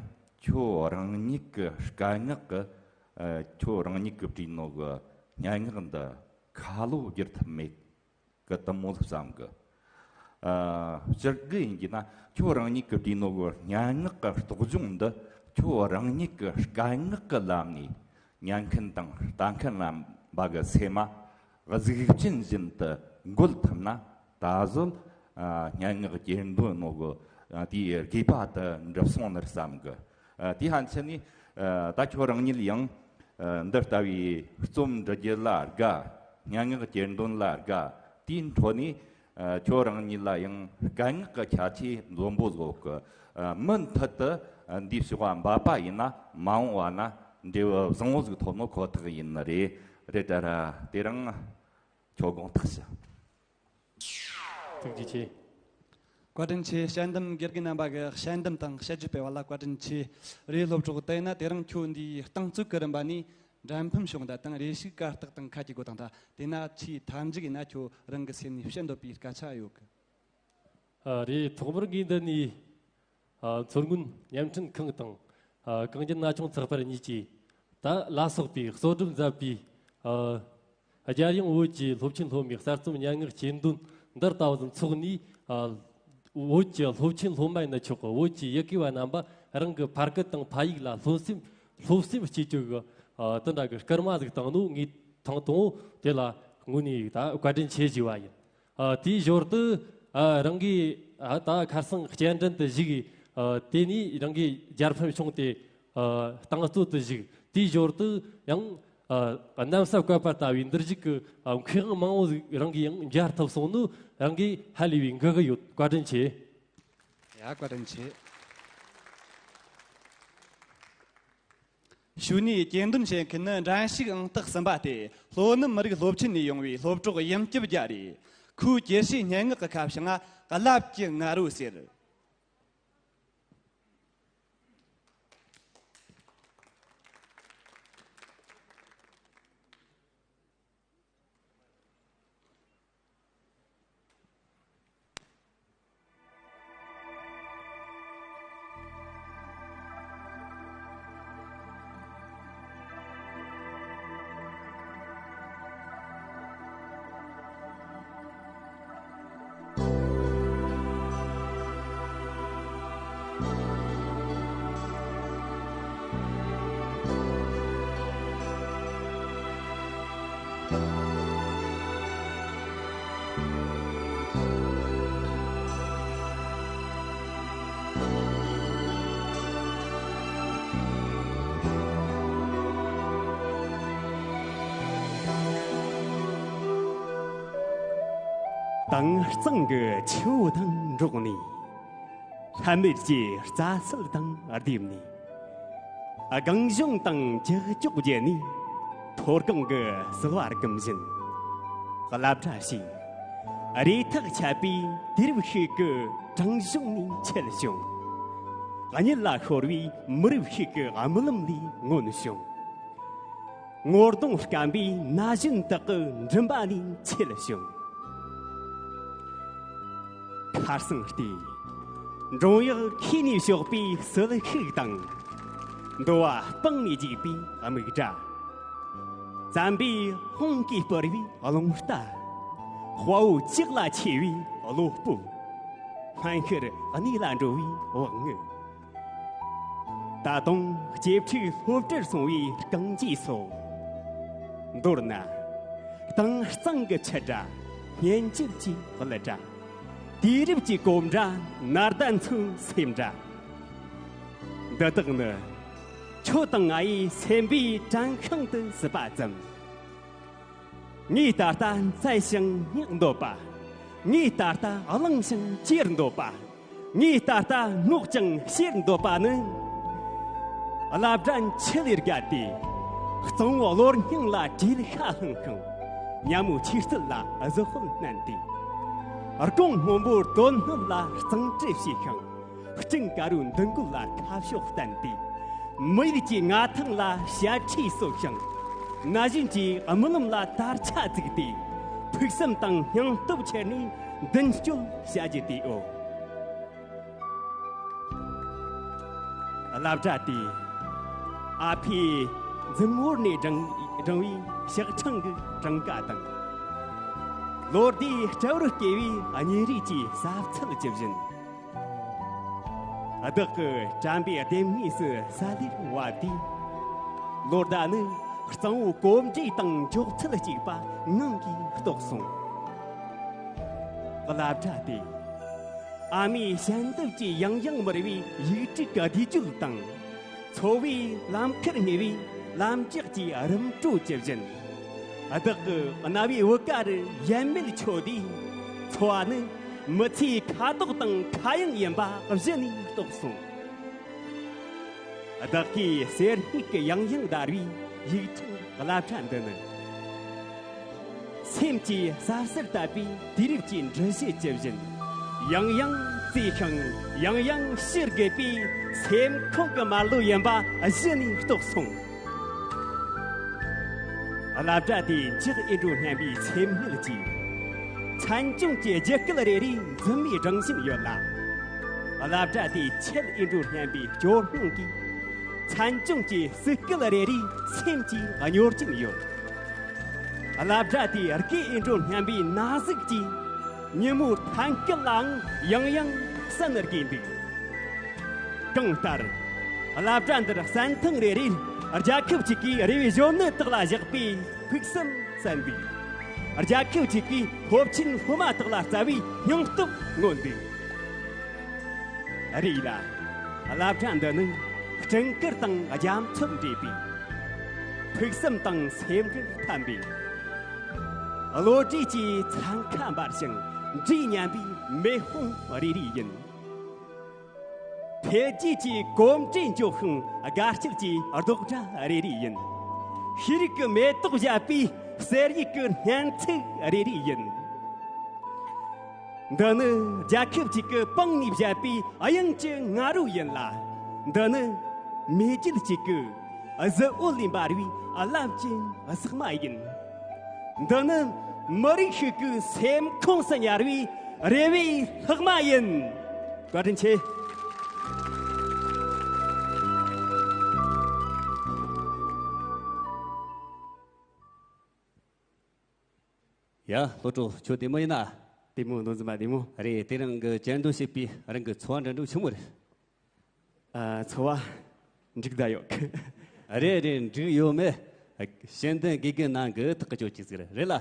ཁྱོད་རང་ཉིད་ཀྱི་སྐད་ངག་གི། ཨ། ཁྱོད་རང་ཉིད་ཀྱིས་བྲིས་ནོ་གི་སྙན་ངག་འདི་ཁ་ལོ་བསྒྱུར་ཐུབ་མེད་གི་དེ་མོ་ཟིག་བསམ་གི། ཨ། སྤྱིར་གི་ཡིན་གྱི་ན་ཁྱོད་རང་ཉིད་ཀྱིས་བྲིས་ནོ་གི་སྙན་ངག་གི་རྟོགས་བྱུང་འདི་ཁྱོད་རང་ཉིད་ཀྱི་སྐད་ངག་གི་ལམ་ནས་ཉན་མཁན་དང་ལྟ་མཁན་རྣམ་པ་གི་སེམས་མ་གཟུགས་ཅན་བཞིན་དུ་འགོད་ཐུབ་ན་ད་གཟོད། ཨ། སྙན་ངག་གྱེར་འདོན་ནོ་གི། ཨ། དེའི་དགོས་པ་དེ་འགྲུབ་སོང་ནི་རེད་བསམ་གི། ཨ། དེ་ཕན་ཆད་ནས། ཨ། ད་ཁྱོད་རང་ཉིད་ཡང་། ཨ། འདི་ལྟ་བུའི་རྩོམ་འབྲི་རྒྱུ་ལ་དགའ། སྙན་ངག་གྱེར་འདོན་ལ་དགའ། དེའི་འཕྲོ་ནས། ཨ། ཁྱོད་རང་ཉིད་ལ་ཡང་སྐད་ངག་གི་ཁྱད་ཆོས་འཛོམས་པོ་ཟིག་ཡོད་གི། ཨ། མུ་མཐུད་དུ། ཨ། འདིའི་ཕྱོགས་འབད་པ་ཡིན་ན་མ་འོངས་པ་ན་འབྲས་བུ་བཟང་བོ་ཟིག་ཐོབ་ནོ་ཁོ་ཐག་ཡིན་ནི་རེད། རེད་དྲ་ར། དེ་རིང་ཁྱོད་དགོངས་དག་ཞུ། ཐུགས་རྗེ་ཆེ། བཀའ་དྲིན་ཆེ། དཔྱད་འདེམས་དགེ་རྒན་རྣམ་པ་གི་དཔྱད་འདེམས་དང་དཔྱད་བརྗོད་སྤེལ་བ་ལ་བཀའ་དྲིན་ཆེ། རེད། སློབ་གྲོགས། དེས་ན་དེ་རིང་ཁྱོད་འདིའི་རྟིང་རྩོད་ཀྱི་རིམ་པ་ནས་འགྲན་ཕམ་བྱུང་ད་དང་། རེ་ཞིག་གར་སྟེགས་དང་ཁ་གྱེས་དགོས་དང་ད། དེས་ན་ཆེས་མཐའ་མཇུག་ཡིན་ན་ཁྱོད་རང་གི་སེམས་ནས་བཤད་འདོད་པའི་སྐད་ཆ་ཡོད་གི། ཨ། རེད། ཐོག་མར་ངས་འདི་ནས། ཨ། མཚོ་སྔོན་བརྙན་འཕྲིན་ཁང་དང་། ཨ། གངས་རྒྱན་ན་ཆུང་ཚགས་པར་གཉིས་ཀྱིས་ད་ལ་སོགས་པའི་གཙོ་སྒྲུབ་མཛད་པའི། ཨ། རྒྱལ་ཡོངས་བོད་ཀྱི་སློབ་ཆེན་སློབ་མའི་གསར་རྩོམ་སྙན་ངག་གྱེར་འདོན་འདི་ལྟ་བུ་འཚོགས་ནས། ཨ། བོད་ཀྱི་སློབ་ཆེན་སློབ་མ་ཡིན་ན་ཆོག་གི། བོད་ཀྱི་ཡི་གེ་བ་རྣམ་པ་རང་གི་ཕ་སྐད་དང་ཕ་ཡིག་ལ་སློབ་སེམས་སློབ་སེམས་སྐྱེ་བཅུག་གི། ཨ། དེ་འདྲ་གི་སྐར་མ་ཟིག་བཏང་ནོ་ངས་ཐེངས་དང་པོ་དེ་ལ་དངོས་ནས་ད་བཀའ་དྲིན་ཆེ་ཞུ་བ་ཡིན། ཨ། དེའི་ཞོར་དུ། ཨ། རང་གིས། ཨ། ད་ཁ་སང་སྤྱན་འདྲེན་དུ་བཞུགས། ཨ། དེ་ནས་རང་གིས་རྒྱལ་ཕམ་བྱུང་སྟེ། ཨ། རྟིང་རྩོད་དུ་བཞུགས། དེའི་ཞོར་དུ་ཡང་། ཨ། གནམ་ས་བཀོད་པ་ལྟ་བུའི་འདིར་བཞུགས་ཀྱི། ཨ། མཁས་དབང་མང་བོ་ཟིག་རང་གིས་ཡང་མཇལ་ཐུབ་སོང་ནོ་རང་གིས་ཧ་ལས་པའི་འགུག་གི་ཡོད། བཀའ་དྲིན་ཆེ། ཡ། བཀའ་དྲིན་ཆེ། གཞུག་ནས་གྱེར་འདོན་བྱེད་མཁན་ནི་འགྲན་ཞུགས་ཨང་རྟགས་གསུམ་པ་སྟེ། ལྷོ་ནུབ་མི་རིགས་སློབ་ཆེན་ནས་ཡོང་བའི་སློབ་གྲོགས་ཡུམ་སྐྱིད་རྒྱལ་རེད། ཁོས་གྱེར་ཞིའི་སྙན་ངག་གི་ཁ་བྱང་ང་རླབས་ཀྱི་ང་རོ་ཟེར། དྭངས་གཙང་གི་ཆུ་བོ་དང་འགྲོགས་ནས། ལྷམ་མེར་གྱི་རྩྭ་སིལ་དང་བསྡེབས་ནས། སྒང་གཞོང་དང་ཀྱག་ཀྱོག་བརྒྱབ་ནས། མཐོ་སྒང་གི་ཟིལ་བ་རྒུམ་བཞིན། རླབས་སྒྲ་ཞིག་རེ་ཐག་ཆད་པའི་དུས་རབས་ཤིག་གི་བྲང་གཞུང་ནས་མཆེད་བྱུང་། གཉིད་ལ་ཤོར་བའི་མི་རབས་ཤིག་གི་རྨི་ལམ་ལས་མངོན་བྱུང་། ངོ་གདོང་སྐམ་པའི་ན་གཞོན་དག་གི་མགྲིན་པ་ནས་མཆེད་བྱུང་། ཁ་སང་ལྟས། འགྲོན་གཡག་ཁྱེར་ནས་ཕྱོགས་པའི་སུལ་ཤུགས་དང་། འདོ་བ་སྤང་ནས་རྒྱུག་པའི་དམིགས་སྒྲ། བཙན་པོའི་དཔུང་གིས་སྤུར་བའི་རླུང་རྟ། དཔའ་བོ་ལྕགས་ལ་མཆེ་བའི་བློ་སྤོབས། སྨན་ཤར་གནས་ལ་འགྲོ་བའི་བག་ངན། ད་དུང་སྐྱེ་འཕྲུལ་སློབ་གྲྭར་སོང་བའི་རྐང་རྗེས་སོ། མདོར་ན། དྭངས་གཙང་གི་ཆུ་འདྲ། སྙན་འཇེབས་ཀྱི་གླུ་འདྲ། དུས་རབས་ཀྱི་གོམ་སྒྲ་ནར་ཟླ་མཚོའི་སེམས་འདྲ། འདི་དག་ནི་ཁྱོད་དང་ང་ཡི་སེམས་པའི་དྲན་ཤིང་དུ་བསུས་པ་ཙམ། ངས་ད་ལྟ་འཚལ་ཞིང་བསྙེགས་འདོད་པ། ངས་ད་ལྟ་བླངས་ཤིང་གྱེར་འདོད་པ། ངས་ད་ལྟ་བསྔོགས་ཀྱང་གཤེར་འདོད་པ་ནི། བླ་བྲང་ཆུ་ལས་བརྒལ་ཏེ། གཙང་བོ་གློ་སྙིང་ལ་བྲེལ་ཤ་ལྷུང་ཤིང་། ཉ་མོ་ཆུ་རྩལ་ལ་གཟི་ཧོལ་མནན་ཏེ། དགུང་སྔོན་པོར་དོན་སྣོད་ལ་གཙང་སྦྲ་བྱས་ཤིང་། སྤྲིན་དཀར་པོའི་མདུན་སྐོར་ལ་ཁ་ཕྱོགས་བསྟན་ཏེ། མི་ཡུལ་གྱི་མངའ་ཐང་ལ་ཞལ་ཁྲིད་གསོལ་ཞིང་། ན་གཞོན་གྱི་རྨི་ལམ་ལ་དར་ཆ་བཙུགས་ཏེ། ཕུགས་བསམ་དང་སྙིང་སྟོབས་ཁྱེར་ནས་མདུན་སྐྱོད་བྱ་རྒྱུ་དེའོ། བླ་བྲང་དེ། ཨ་ཕས་འཛིན་བོར་ནས་བསྒྲེངས་བསྒྲེངས་པའི་ཞག་ཕྲེང་གི་གྲངས་ཀ་དང་། ལོ་ཟླའི་སྤྲ་བོར་སྐྱེས་པའི་གཉེན་རིགས་ཀྱི་ཟབ་ཚད་ཇི་བཞིན། བདག་གི་དྲན་པའི་ལྡེམ་ངོས་སུ་ས་ལེར་བབས་དུས། ལོ་ཟླ་ནི་གཙང་བོ་གོམ་འགྲོས་དང་མགྱོགས་ཚད་གཅིག་པ་ངང་གིས་རྟོགས་སོང་། བླ་བྲང་དེ། ཨ་མའི་ཞལ་འདེབས་ཀྱིས་ཡང་ཡང་མུར་བའི་ཡིག་དྲུག་གི་བསྡུས་བརྗོད་དང་། འཚོ་བའི་ལམ་ཁར་ཉེ་བའི་ལམ་རྒྱགས་ཀྱི་རིམ་གྲོ་ཇི་བཞིན། བདག་གི་རྣ་བའི་འོག་ག་རུ་ཡལ་མེད་འཕྱོ་དུས། འཚོ་བ་ནི་མི་ཚེའི་ཁ་དོག་དང་ཁ་གཡང་ཡིན་པ་གཞི་ནས་རྟོགས་སོང་། བདག་གིས་གསེར་སྨུག་གི་ཡང་ཡང་བརྡལ་བའི་ཡིག་ཕྲེང་བླ་བྲང་འདི་ནི། སེམས་ཀྱི་ཟབ་གསལ་དད་པའི་དུས་རབས་ཀྱི་འབྲུ་གཞི་ཇི་བཞིན། ཡང་ཡང་བརྩེ་ཞིང་ཡང་ཡང་ཕྱིར་དགོད་པའི་སེམས་ཁོང་གི་མར་ལོ་ཡིན་པ་གཞི་ནས་རྟོགས་སོང་། བླ་བྲང་དེའི་འཇག་ཨེ་འགྲོ་སྙམ་པའི་སེམས་ངལ་གྱིས། མཚན་ལྗོངས་ཀྱི་རྒྱུད་སྐུད་རེ་རེའི་འཛུམ་མས་སྒྲེང་བཞིན་ཡོད་ལ། བླ་བྲང་དེའི་ཆད་ཨེ་འགྲོ་སྙམ་པའི་སྐྱོ་སྣང་གིས། མཚན་ལྗོངས་ཀྱི་སྲིད་སྐུད་རེ་རེའི་སེམས་ཀྱིས་གཉོར་གྱིན་ཡོད། བླ་བྲང་དེའི་དགོད་ཨེ་འགྲོ་སྙམ་པའི་ན་ཟུག་གིས། ཉིན་མོའི་ཐན་སྐད་ལའང་ཡང་ཡང་གསན་དགོས་འདུག་གང་ལྟར། བླ་བྲང་འདིར་གསན་ཐེངས་རེ་རེར་རྒྱལ་ཁབ་ཅིག་གིས་རེ་བའི་གཞོན་ནུ་དག་ལ་བཞག་པའི་ཕུགས་བསམ་གསལ་འདུག་རྒྱལ་ཁབ་ཅིག་གིས་སློབ་ཆེན་སློབ་མ་དག་ལ་བསྩལ་བའི་སྙིང་སྟོབས་མངོན་འདུག་རེད་ལ། བླ་བྲང་འདི་ནི་སྤྲིན་དཀར་དང་རྒྱ་མཚོ་འདྲེས་པའི། ཕུགས་བསམ་དང་སེམས་འགུལ་འཐམ་པའི། བློ་གྲོས་ཀྱི་འཚང་ཁ་འབར་ཞིང་འདྲིས་ཉམས་པའི་མེ་དཔུང་རེ་རེ་ཡིན། འཕེལ་རྒྱས་ཀྱི་གོམ་འགྲོས་མགྱོགས་ཤིང་དགའ་སྐྱིད་ཀྱི་རྡོག་སྒྲ་རེ་རེ་ཡིན། ཤེས་རིག་གི་མེ་ཏོག་བཞད་པའི་གསེར་ཡིག་གི་སྙན་ཚིག་རེ་རེ་ཡིན། འདི་ནི་རྒྱལ་ཁབ་ཅིག་གི་པང་ནས་བཞད་པའི་དབྱངས་ཀྱི་ང་རོ་ཡིན་ལ། འདི་ནི་མེས་རྒྱལ་གཅིག་གི་གཟི་འོད་ལས་འབར་བའི་རླབས་ཀྱི་ཟེགས་མ་ཡིན། འདི་ནི་མི་རིགས་ཤིག་གི་སེམས་ཁོངས་སུ་ཉར་བའི་རེ་བའི་ལྷག་མ་ཡིན། བཀའ་དྲིན་ཆེ། ཡ། སློབ་གྲོགས་ཁྱོད་བདེ་མོ་ཡིན་ན། བདེ་མོ། མདོ་འཛིན་པ་བདེ་མོ། རེད། དེ་རིང་གི་བཅར་འདོན་བྱེད་པའི་རང་གི་ཚོར་བ་འདྲ་འདྲ་བོ་ཆི་མོ་རེད། ཨ། ཚོར་བ་འགྲིག་ད་ཡོད། རེད་རེད། འགྲིག་ཡོད་མེད་ཤེས་ལྡན་དགེ་རྒན་རྣམས་ཀྱིས་ཐག་གཅོད་ཅིག་ཟེར་རེད་ལ།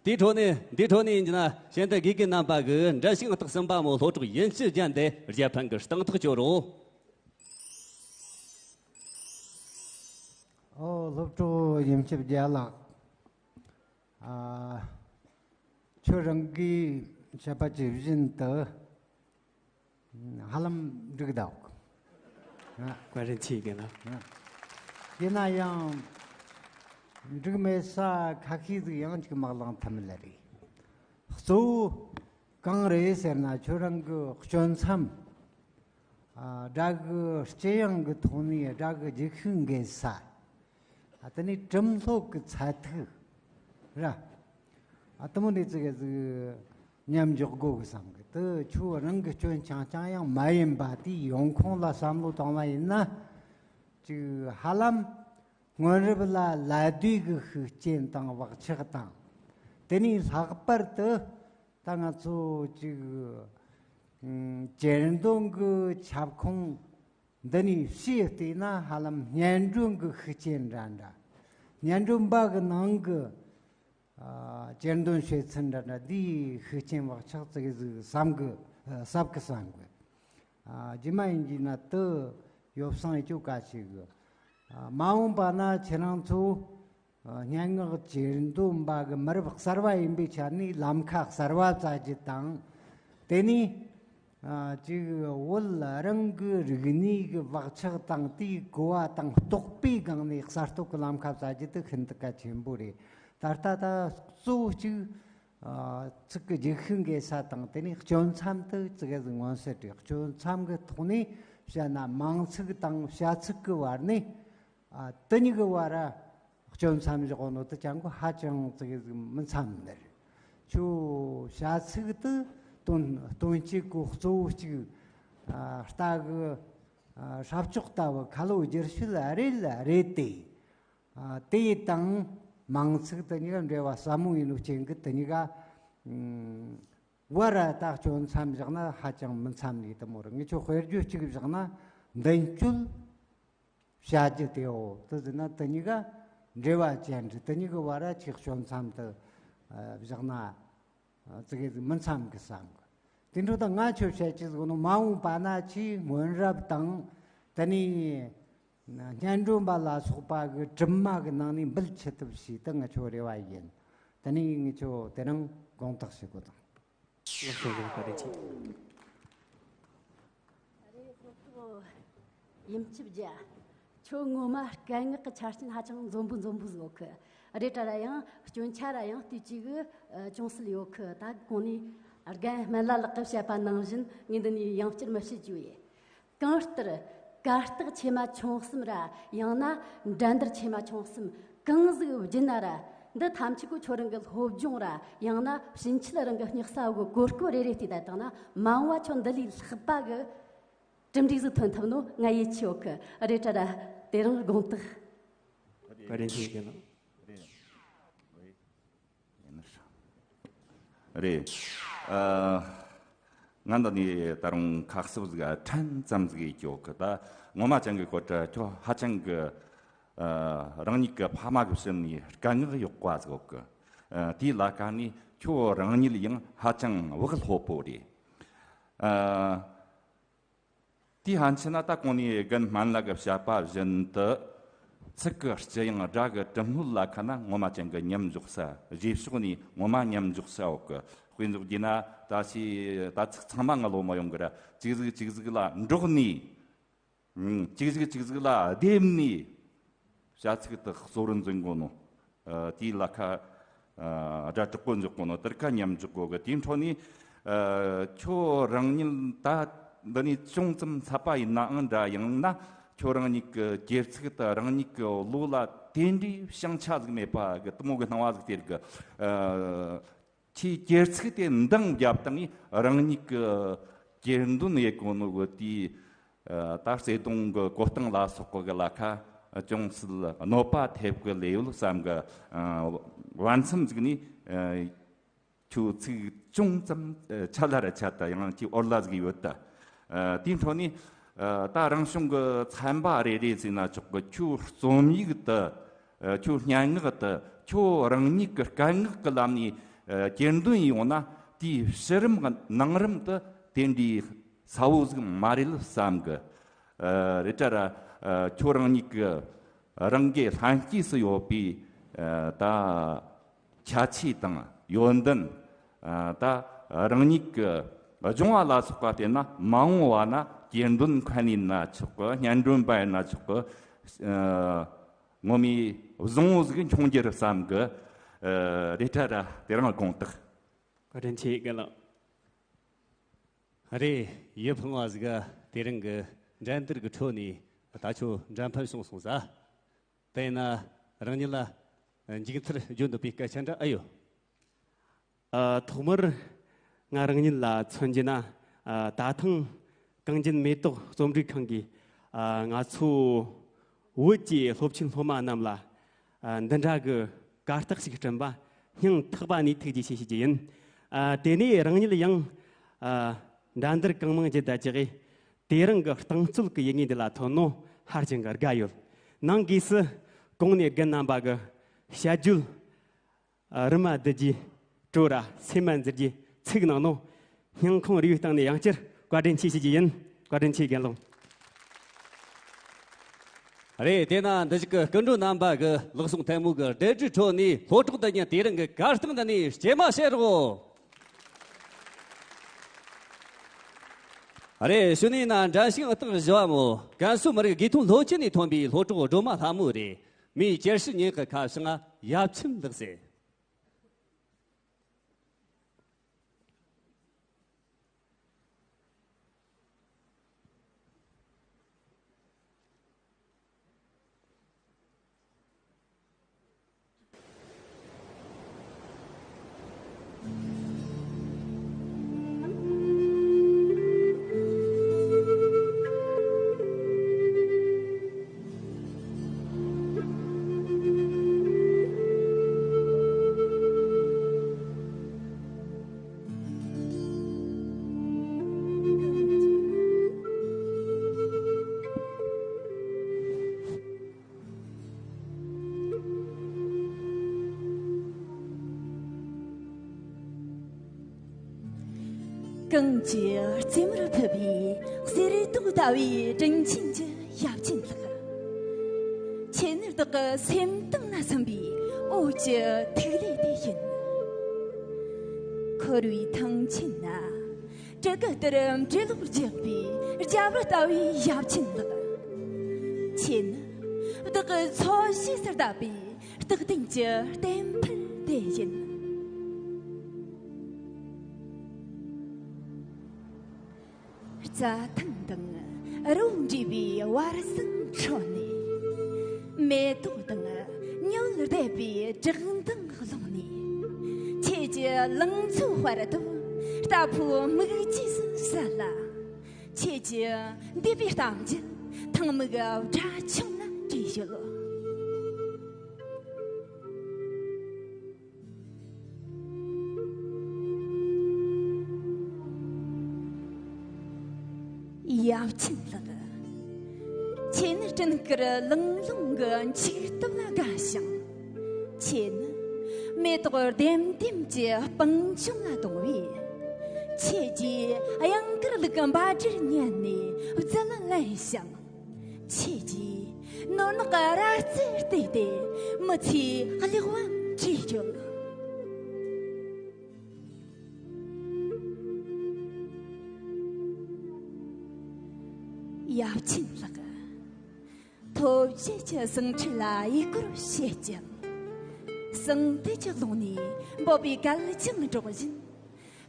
དེའི་འཕྲོ་ནས། འདིའི་འཕྲོ་ནས་ཡིན་ན་ཤེས་ལྡན་དགེ་རྒན་རྣམ་པ་གིས་འགྲེལ་བཤད་ཐུགས་ཟིན་པ་མོ་སློབ་གྲོགས་ཡིན་ཤེས་ཅན་དེ་རྒྱལ་ཕམ་གྱི་སྟེང་ཐག་གཅོད་རོགས། ཨོ། སློབ་གྲོགས་ཡིན་ཤེས་རྒྱལ་ལགས། ཨ། ཁྱོད་རང་གིས་བཤད་པ་ཇི་བཞིན་དུ་ཧ་ལམ་འགྲིག་འདུག་ཨ། བཀའ་དྲིན་ཆེ་རྒན་ལགས། ཨ། ཡིན་ན་ཡང་འགྲིག་མེད་ས་ཁ་ཤས་ཟིག་ཡང་ཅིག་མ་གླེང་ཐབས་མེད་ལ་རེད། གཙོ་བོ་གང་རེད་ཟེར་ན། ཁྱོད་རང་གི་སྐྱོན་མཚམས། ཨ། སྒྲ་གི་སྤྱི་དབྱངས་ཀྱི་ཐོག་ནས་སྒྲ་གི་རྒྱུ་ཤུགས་འགེལ་ས། ཨ། དེ་ནས་གྲུབ་སློབ་ཀྱི་ཚད་ཐིག་ར། ཨ། དེ་མོ་འདི་ཙི་གེ་ཟིག་མཉམ་འཇོག་དགོས་གི་བསམ་གི། དེ་ཁྱོད་རང་གི་སྐྱོན་རྐྱང་རྐྱང་ཡང་མ་ཡིན་པ། དེའི་ཡོང་ཁུངས་ལ་བསམ་བློ་བཏང་བ་ཡིན་ན། ཅིག་ཧ་ལམ་སྔོན་རབས་ལ་ལད་ཟློས་ཀྱི་ཤུགས་རྐྱེན་དང་བག་ཆགས་དང་། དེ་ནས་ལྷག་པར་དུ་ད་ང་ཚོ་ཅིག་ཨ། བཅར་འདོན་གྱི་ཁྱབ་ཁོངས་ འདི་ནས་ཕྱིའི་བལྟས་ན་ཧ་ལམ་སྙན་སྒྲོན་གྱི་ཤུགས་རྐྱེན་འདྲ་འདྲ། སྙན་སྒྲོན་པ་གི་ནང་གི། ཨ། གྱེར་འདོན་བྱེད་ཚུལ་འདྲ་འདྲ་འདིའི་ཤུགས་རྐྱེན་བག་ཆགས་ཙི་གེ་ཟིག་བསམ་གི། ཨ། ཟབ་གི་བསམ་གི། ཨ། རྗེས་མ་ཡིན་གྱི་ན་དུ་ཡོ་བསྲང་ཡི་ཅོ་ག་ཞིག་གི། ཨ། མ་འོངས་པ་ན་ཁྱེད་རང་ཚོ། ཨ། སྙན་ངག་གྱེར་འདོན་པ་གི་མི་རབས་གསར་བ་ཡིན་པའི་ཆ་ནས་ལམ་ཁ་གསར་བ་བཙལ་རྒྱུ་དང་། དེ་ནས། ཨ། ཅིག་བོད་རང་གི་རིག་གནས་ཀྱི་བག་ཆགས་དང་དེའི་གོ་བ་དང་རྟོགས་པའི་སྒང་ནས་གསར་གཏོད་ཀྱི་ལམ་ཁ་བཙལ་རྒྱུ་དེ་ཤིན་ཏུ་གལ་ཆེན་པོ་རེད། ད་ལྟ་ད་གཙོ་བོ་གཅིག། ཨ། ཚིག་གི་རྒྱུག་ཤུགས་འགེལ་ས་དང་དེ་ནས་སྐྱོན་མཚམས་དེ་ཙི་གེ་ཟིག་མངོན་གསལ་རེད། སྐྱོན་མཚམས་ཀྱི་ཐོག་ནས་བཤད་ན་མིང་ཚིག་དང་བྱ་ཚིག་གི་བར་ནས། ཨ། དེ་གཉིས་ཀྱི་བར་ར་སྐྱོན་མཚམས་བཞག་ནོ་དེ་ཅང་གི་ཧ་ཅང་ཙི་གེ་ཟིག་མི་འཚམ་ནི་རེད། ཁྱོད་བྱ་ཚིག་དེ་དོན་དོན་སྤྱི་གོ་གཙོ་བོ་གཅིག། ཨ། རྟ་གི། ཨ། སྲབ་ཅོག་ལྟ་བུ་ཁ་ལོ་བསྒྱུར་བྱེད་རེད་རེད་དེ། ཨ། དེ་དང་མིང་ཚིག་དེ་གཉིས་ཀ་འབྲེལ་བ་ཟབ་མོ་ཡིན་ནོ་རྐྱེན་གྱིས་དེ་གཉིས་ཀ། ཨ། བར་ར་ད་སྐྱོན་མཚམས་བཞག་ན་ཧ་ཅང་མི་འཚམ་ནི་དེ་མོ་རེད། ངས་ཁྱོད་དཔེར་བརྗོད་གཅིག་བཞག་ན་མདུན་སྐྱོད། བྱ་རྒྱུ་དེའོ། དེ་ཟེར་ན་དེ་གཉིས་ཀ་འབྲེལ་བ་ཅན་རེད། དེ་གཉིས་ཀྱི་བར་ར་ཆེས་སྐྱོན་མཚམས་དུ། ཨ། བཞག་ན། ཨ། ཙི་གེ་ཟིག་མི་འཚམ་གི་བསམ་གི། དེ་འཕྲོ་ད་ང་ཁྱོད་བཤད་ཀྱི་ཟིག་ནོ་མ་འོངས་པ་ན་ཆེས་སྔོན་རབས་དང་། དེ་ནས་སྙན་སྒྲོན་པ་ལ་སོགས་པ་གི་གྲིབ་མ་གི་ནང་ནས་འབུད་ཆི་ཐུབ་ཞེས་དེ་ང་ཁྱོད་རེ་བ་ཡིན། དེ་ནས་ངས་ཁྱོད་དེ་རིང་དགོངས་དག་ཞུ་དགོས་དང་། ལགས་སོ། བཀའ་དྲིན་ཆེ། རེད། སློབ་གྲོགས་ཡིམ་ཆིབ་རྒྱལ། ཁྱོད་ངོ་མ་སྐད་ངག་གི་ཆ་རྐྱེན་ཧ་ཅང་འཛོམས་པོ་འཛོམས་པོ་ཟིག་ཡོད་གི། རེད་དྲ་ར་ཡང་སྐྱོན་ཆ་ར་ཡང་དུས་གཅིག་གི་ཅུང་ཟད་ཡོད་གི། ད་གོང་ནས་རྒན་སྨན་བླ་ལགས་ཀྱིས་བཤད་པ་ནང་བཞིན་ངས་འདི་ནས་ཡང་བསྐྱར་མི་བཤད་རྒྱུ་ཡིན། གང་ལྟར་གར་སྟེགས་ཆེ་མ་ཆུང་གསུམ་ར་ཡང་ན་འགྲན་བསྡུར་ཆེ་མ་ཆུང་གསུམ་གང་ཟིག་བརྒྱུད་ན་ར། འདི་ཐམས་ཅད་ཀོ་ཁྱོད་རང་གི་སློབ་སྦྱོང་ར་ཡང་ན་ཕྱིན་ཆད་རང་གི་སྙེག་ས་བོ་གི་གོ་སྐབས་རེ་རེ་བལྟས་ད་བཏང་ན་མ་འོངས་པ་ཁྱོད་འདི་ལས་ལྷག་པ་གི་གྲུབ་འབྲས་ཟིག་ཐོན་ཐུབ་ནོ་ང་ཡིད་ཆེས་ཡོད་གི། རེད་དྲ་ར་དེ་རིང་དགོངས་དག་བཀའ་དྲིན་ཆེ་གི་ལགས། རེད། ཨ། ང་འདི་ནས་ད་རུང་ཁ་གསབ་ཟིག་ཕྲན་ཙམ་ཟིག་ཡེད་ཀྱི་ཡོད་གི། ད་ངོ་མ་ཅང་གི་སྐོར་དྲ་ཁྱོད་ཧ་ཅང་གི། ཨ། རང་ཉིད་ཀྱི་ཕ་མ་གི་བྱིན་ནས་སྐད་ངག་ཡག་པ་ཟིག་ཡོད་གི། ཨ། དེའི་ལ་ཁ་ནས་ཁྱོད་རང་ཉིད་ཡང་ཧ་ཅང་བག་ལྷོད་པོ་རེད། ཨ། དེའི་ཕན་ཆད་ན་ད་གོང་ནས་རྒན་སྨན་བླ་གིས་བཤད་པ་བཞིན་དུ་ཚིག་གི་ལྕི་ཡང་སྒྲ་གི་གྲུབ་སྣོད་ལ་ཁ་ན་ངོ་མ་ཅན་གྱི་མཉམ་འཇོག་ས། རྗེས་ཕྱོགས་ནས་ངོ་མ་མཉམ་འཇོག་ས་འོག་གི། དཔེ་འཇོག་རྒྱུ་ན་ད་ཕྱིས་ད་ཚིག་ཚང་མ་ང་ལོ་མ་ཡོང་གི་ར། གཅིག་ཟིག་གཅིག་ཟིག་ལ་འགྲོགས་ནས། ཨང་། གཅིག་ཟིག་གཅིག་ཟིག་ལ་བསྡེབས་ནས་བྱ་ཚིག་དེ་གཙོ་བོར་འཛིན་དགོས་ནོ། ཨ། དེའི་ལ་ཁ། ཨ། སྒྲ་དྲག་པོ་འཇོག་དགོས་ནོ་དེར་ཁ་མཉམ་འཇོག་དགོས་གི། དེའི་འཕྲོ་ནས། ཨ། ཁྱོད་རང་ཉིད་ད་འདི་ནས་ཅུང་ཙམ་འཚབ་པ་ཡིན་ནའང་འདྲ། ཡང་ན་ཁྱོད་རང་ཉིད་ཀྱི་གྱེར་ཚིག་དེ་རང་ཉིད་ཀྱི་བློ་ལ་དེ་འདྲའི་བྱང་ཆ་ཟིག་མེད་པ་གི་དེ་མོ་གི་སྣང་བ་ཟིག་སྟེར་གི། ཨ། ཁྱེད་གྱེར་ཚིག་དེ་འདང་བརྒྱབ་བཏང་ངས་རང་ཉིད་ཀྱི་གྱེར་འདོན་ཡེད་གོ་ནོ་གི་དེའི། ཨ། ད་བརྩེ་དུང་གི་གོ་སྟངས་ལ་སོགས་གི་ལ་ཁ་ཅུང་ཟད་གནོད་པ་ཐེབས་གི་ལས་ཡོད་བསམ་གི། ཨ། བར་མཚམས་ཟིག་ནས། ཨ། ཁྱོད་ཚིག་ཅུང་ཙམ། ཨ། ཆད་ལ་ར་ཆད་ད་ཡང་ཁྱེད་འོར་ལ་ཟིག་ཡོད་ད། ཨ། དེའི་འཕྲོ་ནས། ཨ། ད་རང་བྱུང་གི་ཚན་པ་རེ་རེ་ཟེར་ན་ཆོག་གི། ཁྱོད་རྩོམ་ཡིག་དེ། ཨ། ཁྱོད་སྙན་ངག་དེ་ཁྱོད་རང་ཉིད་ཀྱི་སྐད་ངག་གི་ལམ་ནས། ཨ། གྱེར་འདོན་ཡོང་ན་དེའི་ཕྱི་རིམ་ནང་རིམ་དེ་དེ་འདྲའི་ཚ་བོ་ཟིག་མ་རེད་བསམ་གི། ཨ། རེད་དྲ་ར། ཨ། ཁྱོད་རང་ཉིད་ཀྱི་རང་གི་ལྷན་སྐྱེས་སུ་ཡོད་པའི། ཨ། ད་ཁྱད་ཆོས་དང་ཡོན་ཏན། ཨ། ད་རང་ཉིད་ཀྱི་སྦྱོང་བ་ལ་སོགས་པ་བལྟས་ན་མ་འོངས་པ་ན་གྱེར་འདོན་མཁན་ཡིན་ན་ཆོག་གི། སྙན་སྒྲོན་པ་ཡིན་ན་ཆོག་གི། ཨ། ངོ་མའི་བཟང་བོ་ཟིག་འཁྱོངས་རྒྱུ་རེད་བསམ་གི། ཨ། རེད་དྲ་ར་དེ་རིང་དགོངས་དག་བཀའ་དྲིན་ཆེ་རྒན་ལགས། རེད། ཡིད་ཕངས་པ་ཟིག་ག་དེ་རིང་གི་འགྲན་བསྡུར་གི་ཁྲོད་ནས་ད་ཁྱོད་འགྲན་ཕམ་བྱུང་སོང་ཟ། དེས་ན་རང་ཉིད་ལ་མཇུག་མཐར་བརྗོད་འདོད་པའི་སྐད་ཆ་འདྲ་ཨེ་ཡོད། ཨ། ཐོག་མར་ང་རང་ཉིད་ལ་མཚོན་རྒྱུ་ན། ཨ། ད་ཐེངས་གངས་ཅན་མེ་ཏོག་རྩོམ་སྒྲིག་ཁང་གིས། ཨ། ང་ཚོ་བོད་ཀྱི་སློབ་ཆེན་སློབ་མ་རྣམས་ལ། ཨ། འདི་འདྲ་གི་གར་སྟེགས་ཤིག་བསྐྲུན་པ་སྙིང་ཐག་པ་ནས་ཐུགས་རྗེ་ཆེ་ཞུ་རྒྱུ་ཡིན། ཨ། དེ་ནས་རང་ཉིད་ཡང་། ཨ། འགྲན་བསྡུར་གང་མང་བརྒྱུད་ད་ཅིག་གིས། དེ་རིང་གི་རྟིང་རྩོད་ཀྱི་ཡུལ་དངོས་འདི་ལ་ཐོན་ནོ་ཧ་ཅང་གི་དགའ་ཡོད། ནང་སྒོས་སུ་གོང་ནས་རྒན་རྣམ་པ་གི་བཤད་རྒྱུད། ཨ། རི་མ་བདུད་རྩིའི་བྲོ་ར་སེམས་མ་འཛིན་རྒྱུའི་ཚིག་གནང་ནོ། སྙིང་ཁོང་རུས་སྟེང་ནས་ཡང་བསྐྱར་བཀའ་དྲིན་ཆེ་ཞུ་རྒྱུ་ཡིན། བཀའ་དྲིན་ཆེ་རྒན་ལགས། རེད། དེས་ན་འདི་ཞིག་གི་སྐུ་མགྲོན་རྣམ་པ་གི་ལག་ཟུང་ཐལ་མོ་གི་གྲོས་བསྡུར་ཁྲོད་ནས་སློབ་གྲོགས་འདི་ཉིད་དེ་རིང་གི་གར་སྟེགས་འདི་ནས་སྐྱེལ་མ་བྱེད་རོགས། རེད། གཞུག་ནས་ན་འགྲན་ཞུགས་ཨང་རྟགས་བཞི་བ་མོ་ཀན་སུའུ་མི་རིགས་དགེ་ཐོན་སློབ་ཆེན་ནས་ཐོན་པའི་སློབ་གྲོགས་སྒྲོལ་མ་ལྷ་མོ་རེད། མིའི་བཅར་ཤི་ཉིན་གི་ཁ་བྱང་ཡབ་ཆེན་ལགས་ཟེར། གངས་ཀྱི་རྩེ་མོར་ཕུབ་པའི་གསེར་མདོག་ལྟ་བུའི་དྲིན་ཆེན་གྱི་ཡབ་ཆེན་ལགས། ཁྱེད་ནི་བདག་གི་སེམས་གཏིང་ན་སིམ་པའི་འོད་ཀྱི་ཐིག་ལེ་དེ་ཡིན། འཁོར་བའི་ཐང་ཆེན་ན། སྤྲུལ་སྐུ་ལྟར་འབྲི་ཀློག་རྒྱག་པའི་རྒྱལ་པོ་ལྟ་བུའི་ཡབ་ཆེན་ལགས། ཁྱེད་ནི་བདག་གི་འཚོ་བྱེད་སར་བཏབ་པའི་རྟག་བརྟན་གྱི་བརྟན་ཕུར་དེ་ཡིན། རྩྭ་ཐང་དང་རི་བོ་འདྲེས་པའི་བར་གསེང་ཁྲོད་ནས། མེ་ཏོག་དང་ཉི་འོད་བསྡེབས་པའི་བྲག་མདངས་ཀློང་ནས། ཁྱེད་ཀྱི་ལང་ཚོའི་དཔལ་སྟོབས་རྟ་ཕོའི་མིག་རྗེས་སུ་གསལ་ལ། ཁྱེད་ཀྱི་འདས་པའི་གཏམ་རྒྱུད་ཐང་མིག་སྦྲ་ཆུང་ལ་བྲིས་ཡོད། ཡབ་ཆེན་ལགས། ཁྱེད་ནི་སྤྲིན་དཀར་ལང་ལོང་གི་འཁྱུག་སྟོབས་ལ་དགའ་ཞིང་། ཁྱེད་ནི་མེ་ཏོག་ལྡེམ་ལྡེམ་གྱི་སྤང་ལྗོངས་ལ་དུངས་པས། ཁྱེད་ཀྱིས་གཡང་དཀར་ལུག་གི་འབའ་སྒྲར་ཉན་ནས་རྫི་ལ་ལན་ཞིང་། ཁྱེད་ཀྱིས་ནོར་གནག་གི་རྭ་རྩེར་བལྟས་ཏེ་མི་ཚེའི་ལེགས་བ་བྲིས་ཡོད། ཡབ་ཆེན་ལགས། ཐོབ་བྱེད་ཀྱི་ཟངས་ཁྲི་ལ་ཡུལ་སྐོར་བྱེད་ཅིང་། ཟངས་དུས་ཀྱི་ཀློང་ནས་འབབ་པའི་གད་རྒྱངས་སྒྲོག་བཞིན།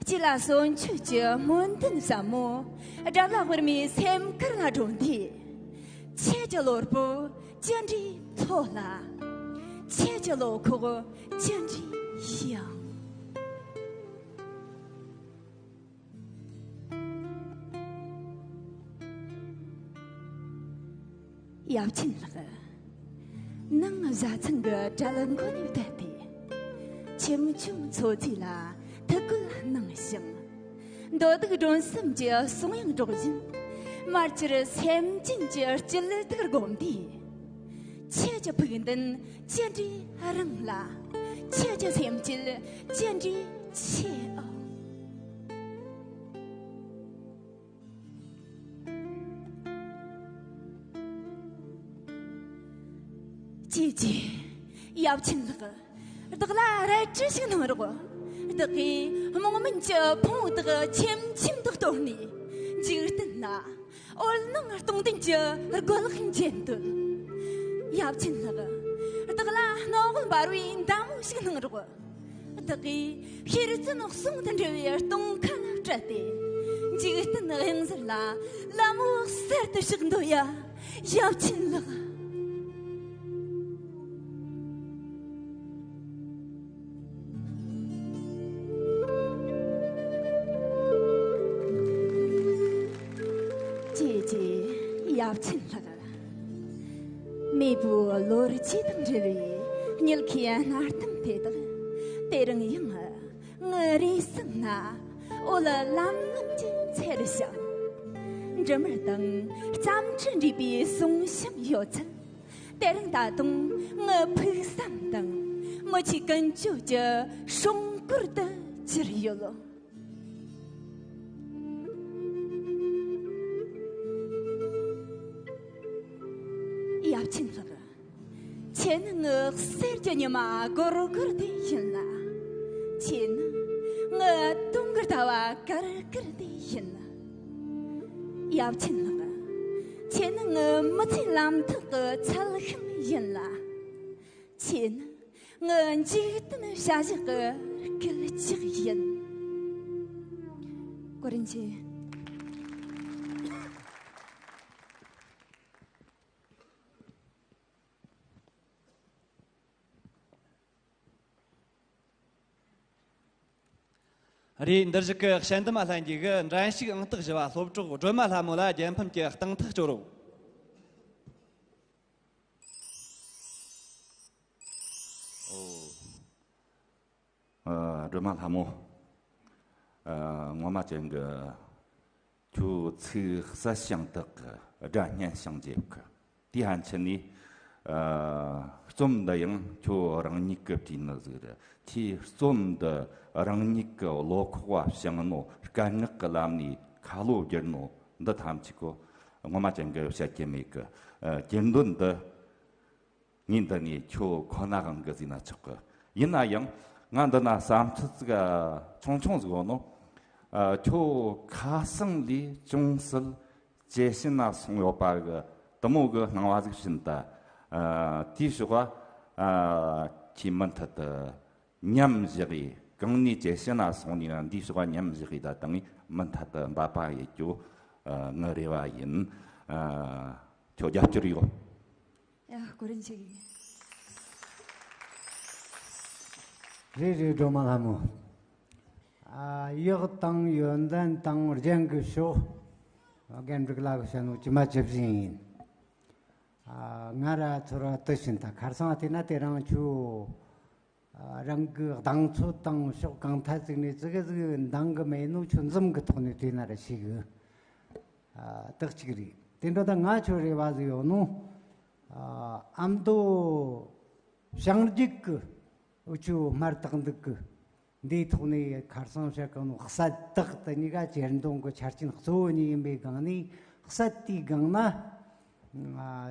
སྐྱིད་ལ་གསོན་མཆོད་ཀྱི་སྨོན་འདུན་ཟབ་མོ། དགྲ་ལྷ་དབུ་མའི་སེམས་ཁུར་ལ་སྒྲོན་ཏེ། ཁྱེད་ཀྱི་བློ་སྤོབས་ཅི་འདྲའི་མཐོ་ལ། ཁྱེད་ཀྱི་བློ་ཁོག་ཅི་འདྲའི་ཡངས། ཡབ་ཆེན་ལགས། ནང་བཟའ་ཚང་གི་གྲལ་མགོ་ནས་བསྡད་དེ། ཁྱིམ་ཆུང་མཚོ་མཚེས་ལ་ཐུགས་ཁུར་གནང་ཞིང་། འདོད་སྡུག་སྒྲོན་གསུམ་གྱི་གསུང་དབྱངས་སྒྲོག་བཞིན། མར་གྱུར་སེམས་ཅན་གྱི་སྐྱིད་སྡུག་བསྒོམས་ཏེ། ཁྱེད་ཀྱི་ཕུགས་འདུན་ཅི་འདྲའི་རིང་ལ། ཁྱེད་ཀྱི་སེམས་སྐྱིད་ཅི་འདྲའི་ཆེ་ཨང་། ཅེ་ཅེ། ཡབ་ཆེན་ལགས། བདག་ལ་རལ་གྲི་ཞིག་གནང་རོགས། བདག་གིས་རྨོངས་མུན་གྱི་ཕུང་བོ་དག་ཆེམ་ཆེམ་དུ་གཏོར་ནས། འཇིག་རྟེན་ལ་འོད་སྣང་སྟོང་ལྡན་གྱི་རྒོལ་ལན་འཇལ་འདོད། ཡབ་ཆེན་ལགས། བདག་ལ་སྣང་བ་འབར་བའི་མདའ་མོ་ཞིག་གནང་རོགས། བདག་གིས་ཤེར་ཕྱིན་གསུང་དང་འབྲེལ་བའི་སྟོང་ཁ་ལ་སྤྲད་དེ། འཇིག་རྟེན་གཡང་གཟར་ལ་ལད་མོ་གསར་དུ་གཤེགས་འདོད་ཡ། ཡབ་ཆེན་ལགས། ཅེ་ཅེ། ཡབ་ཆེན་ལགས། མེས་པོའི་ལོ་རྒྱུས་དང་འབྲེལ་བའི་མྱུལ་ཁའི་སྣར་ཐུམ་དེ་དག་དེ་རིང་ཡང་ངའི་རེ་ཟུང་ན་འོད་ལམ་ལམ་གྱིས་འཚེར་ཞིང་། འབྲི་མར་དང་ལྕམ་དྲལ་འདྲེས་པའི་གསུང་བཤམས་ཡོད་ཚད། དེ་རིང་ད་དུང་ངའི་ཕུགས་བསམ་དང་མི་ཆོས་ཀུན་སྤྱོད་ཀྱི་སྲུང་འཁོར་དུ་གྱུར་ཡོད། ཡབ་ཆེན་ལགས། ཁྱེད་ནི་ངའི་གསེར་གྱི་ཉི་མ་སྒོར་སྒོར་དེ་ཡིན་ལ། ཁྱེད་ནི་ངའི་དུང་གི་ཟླ་བ་དཀར་དཀར་དེ་ཡིན་ལ། ཡབ་ཆེན་ལགས། ཁྱེད་ནི་ངའི་མི་ཚེའི་ལམ་ཐག་གི་ཚལ་ཤིང་ཡིན་ལ། ཁྱེད་ནི་ངའི་འཇིག་རྟེན་བྱ་གཞག་གི་སྐད་ཅིག་ཡིན། བཀའ་དྲིན་ཆེ། རེད། འདིར་བཞུགས་ཀྱི་དཔྱད་འདེམས་ལྷན་རྒྱས་ཀྱིས་འགྲན་ཞུགས་ཨང་རྟགས་བཞི་བ་སློབ་གྲོགས་སྒྲོལ་མ་ལྷ་མོ་ལ་རྒྱལ་ཕམ་གྱི་གཏིང་ཐག་གཅོད་རོགས། ཨོ། ཨ། སྒྲོལ་མ་ལྷ་མོ། ཨ། ངོ་མ་ཅན་གྱི། ཁྱོད་ཚིག་གསལ་ཞིང་དག་གི། སྒྲ་སྙན་ཞིང་འཇེབས་གི། དེ་ཕན་ཆད་ནས། ཨ། རྩོམ་འདི་ཡང་ཁྱོད་རང་ཉིད་ཀྱིས་བྲིས་ནི་ཟིག་རེད། ཁྱོས་རྩོམ་འདི་རང་ཉིད་ཀྱི་བློ་ཁོག་བ་བྱིངས་ནོ། སྐད་ངག་གི་ལམ་ནས་ཁ་ལོ་བསྒྱུར་ནོ། འདི་ཐམས་ཅད་ཀོ་ངོ་མ་ཅན་གྱི་བཤད་ཀྱི་མེད་གི། ཨ། རྒྱུ་མདོ་འདི། ངས་འདི་ནས་ཁྱོད་ཁོ་ན་གང་གི་ཟིན་ན་ཆོག་གི། ཡིན་ན་ཡང་ང་འདི་ན་བསམ་ཚུལ་ཟིག་ཆུང་ཆུང་ཟིག་ཡོད་ནོ། ཨ། ཁྱོད་ཁ་སང་ལས་ཅུང་ཟད་བཅད་ཕྱིན་ན་སོང་ཡོད་པ་གི་དུ་མོ་གི་སྣང་བ་ཟིག་བྱིན་ད། ཨ། དེའི་ཕྱོགས་ཨ། ཁྱོས་མུ་མཐུད་དུ་ཉམས་བཞག་གི། གང་ནས་བཅད་ཕྱིན་ན་སོང་ནས་ན་འདིའི་ཕྱོགས་ཉམས་བཞག་གི། ད་དང་མུ་མཐུད་དུ་འབད་པ་ཡེད་རྒྱུ། ཨ། ངའི་རེ་བ་ཡིན། ཨ། ཁྱོད་རྒྱབ་སྐྱོར་ཡོད། ཡ། བཀའ་དྲིན་ཆེ་གི། རེད་རེད། སྒྲོལ་མ་ལྷ་མོ། ཨ། གཡག་དང་ཡོན་ཏན་དང་རྒྱན་གྱི་ཕྱོགས། རྒན་འབྲུག་ལགས་ཀྱིས་བཤད་ནོ་ཇི་མ་ཇི་བཞིན་ཡིན། ཨ། ང་ར་ཚོར་བ་དེ་བཞིན། ད་ཁར་སང་བལྟས་ན་དེ་རིང་ཁྱོད། ཨ། རང་གི་གདེང་ཚོད་དང་ཕྱོགས་གང་ཐད་ཅིག་ནས་ཙི་གེ་ཟིག་འདང་གི་མེད་ནོ་ཁྱོད་འཛུམ་གི་ཐོག་ནས་བལྟས་ན་ར་ཤེས་གི། ཨ། དེ་གཅིག་རེད། དེ་འདྲ་ད་ང་ཁྱོད་རེ་བ་ཟིག་ཡོད་ནོ། ཨ། ཨ་མདོ་བྱང་རྒྱུད་ཀྱི་འུ་ཆོ་སྨར་སྟག་འདུལ་གི། འདིའི་ཐོག་ནས་ཁར་སང་བཤད་གི་ནོ་གསལ་དག་དེ་གཉིས་ཀ་གྱེར་འདོན་གི་ཆ་རྐྱེན་གཙོ་བོ་གཉིས་ཡིན་པའི་སྒང་ནས། གསལ་དེའི་སྒང་ན། ཨ།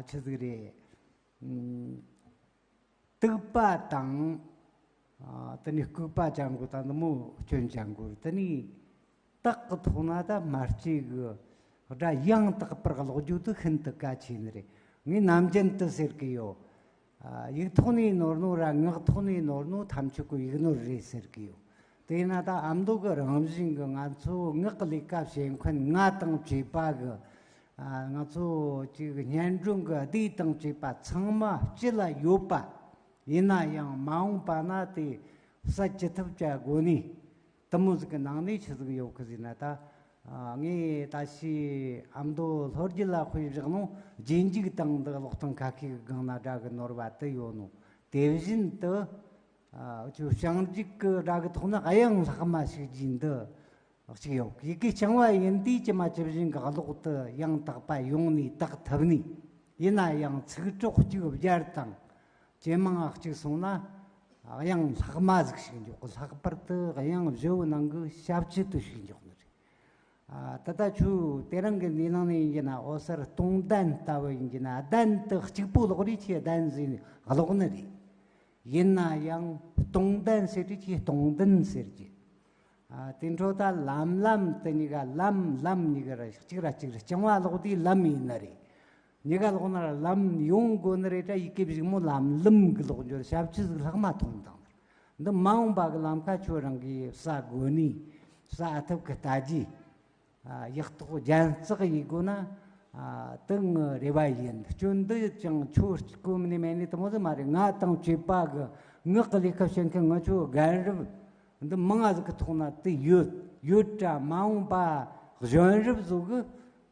ཆི་ཟིག་རེད། ཨུམ། དུག་པ་དང་། ཨ། དེ་ནས་ལྐུགས་པ་ཅན་གོ་ད་འདི་མོ་སྐྱོན་ཅན་གོ། དེ་ནས་སྟག་གི་ཐོག་ན་ད་སྨྲ་ལྕེ་གི་སྒྲ་ཡང་དག་པར་ཀློག་རྒྱུ་དེ་ཤིན་ཏུ་གལ་ཆེ་ནི་རེད། ངས་ནམ་རྒྱུན་དུ་ཟེར་གི་ཡོད། ཨ། ཡིག་ཐོག་ནས་ནོར་ནོ་ར་ངག་ཐོག་ནས་ནོར་ནོ་ཐམས་ཅད་ཀོ་ཡིག་ནོར་རེད་ཟེར་གི་ཡོད། དེས་ན་ད་ཨ་མདོ་གི་རང་བཞིན་གི་ང་ཚོ་ངག་གི་ལས་ཀ་བྱེད་མཁན་ང་དང་བཅས་པ་གི། ཨ། ང་ཚོ་ཅིག་སྙན་སྒྲོན་གི་སྡེ་དང་བཅས་པ་ཚང་མ་སྤྱི་ལ་ཡོད་པ། ཡིན་ན་ཡང་མ་འོངས་པ་ན་དེ་གསལ་ཅི་ཐུབ་བྱ་དགོས་ནི། དུ་མོ་ཟིག་གི་ནང་ནས་ཆི་ཟིག་ཡོད་གི་ཟེར་ན་ད། ཨ། ངས་ད་ཕྱིས་ཨ་མདོ་ལྷོ་རྒྱུད་ལ་དཔེ་བཞག་ནོ། རྗེས་འཇུག་དང་འདི་ཀློག་སྟངས་ཁ་ཤས་གི་སྒང་ན་སྒྲ་གི་ནོར་བ་དེ་ཡོད་ནོ། དེ་བཞིན་དུ། ཨ། འུ་ཆོ་བྱང་རྒྱུད་གི་སྒྲ་གི་ཐོག་ན་དབྱངས་ལྷག་མ་ཞིག་རྒྱས་འདི་གཅིག་ཡོད། ཡི་གེ་རྐྱང་བ་ཡིན་དུས་ཇི་མ་ཇི་བཞིན་གི་ཀློག་དུ་ཡང་དག་པ་ཡོང་ནས་དག་ཐུབ་ནས། ཡིན་ན་ཡང་ཚིག་གྲོགས་གཅིག་སྦྱར་དང་ཇེ་མང་ང་གཅིག་སོང་ན་དབྱངས་ལྷག་མ་ཟིག་ཞིག་འཇོག་གི། ལྷག་པར་དུ་དབྱངས་བཞི་བོའི་ནང་གི་ཞབས་ཀྱུ་དེ་ཞིག་འཇོག་ནི་རེད། ཨ། ད་ལྟ་ཁྱོད་དེ་རིང་གི་འདི་ནང་ནས་ཡིན་གྱི་ན། འོད་གསལ་སྟོང་ལྡན་ལྟ་བུ་ཡིན་གྱི་ན། ལྡན་དེ་གཅིག་པོ་ཀློག་རེས་ཆེ་ལྡན་ཟེར་ནས་ཀློག་ནི་རེད། ཡིན་ན་ཡང་སྟོང་ལྡན་ཟེར་དུས་ཀྱི་སྟོང་ལྡན་ཟེར་གྱི། ཨ། དེ་འཕྲོ་ད་ལམ་ལམ་དེ་གཉིས་ཀ། ལམ་ལམ་གཉིས་ཀ་ར་གཅིག་ར་གཅིག་ར་རྐྱང་བ་ཀློག་དུས་ལམ་ཡིན་ནི་རེད། གཉིས་ཀ་ཀློག་ན་ར་ལམ་ཡོང་དགོས་ནི་རེད། ད་ཡི་གེ་གཞུག་མོ་ལམ་ལུམ་གི་ཀློག་འགྱུར་ཞབས་ཀྱུ་ཟིག་ལྷག་མ་མཐོང་དང་། འདི་མ་འོངས་པ་གི་ལམ་ཁ་ཁྱོད་རང་གིས་བསལ་དགོས་ནི། བསལ་ཐུབ་གི་ལྟ་རྒྱུ། ཨ། ཡག་ཐོག་རྒྱན་བརྩེགས་ཡིན་དགོས་ན། ཨ། དེ་ངའི་རེ་བ་ཡིན། སྐྱོན་འདི་ཅང་ཁྱོད་སྐུ་མི་ནས་མེད་ནི་དེ་མོ་ཟིག་མ་རེད། ང་དང་བཅས་པ་གི་ངག་གི་ལས་ཀ་བྱེད་མཁན་ང་ཚོ་རྒན་རབས་འདི་མང་ང་ཟིག་གི་ཐོག་ན་དེ་ཡོད། ཡོད་དྲ་མ་འོངས་པ་གཞོན་རབས་ཟིག་གི།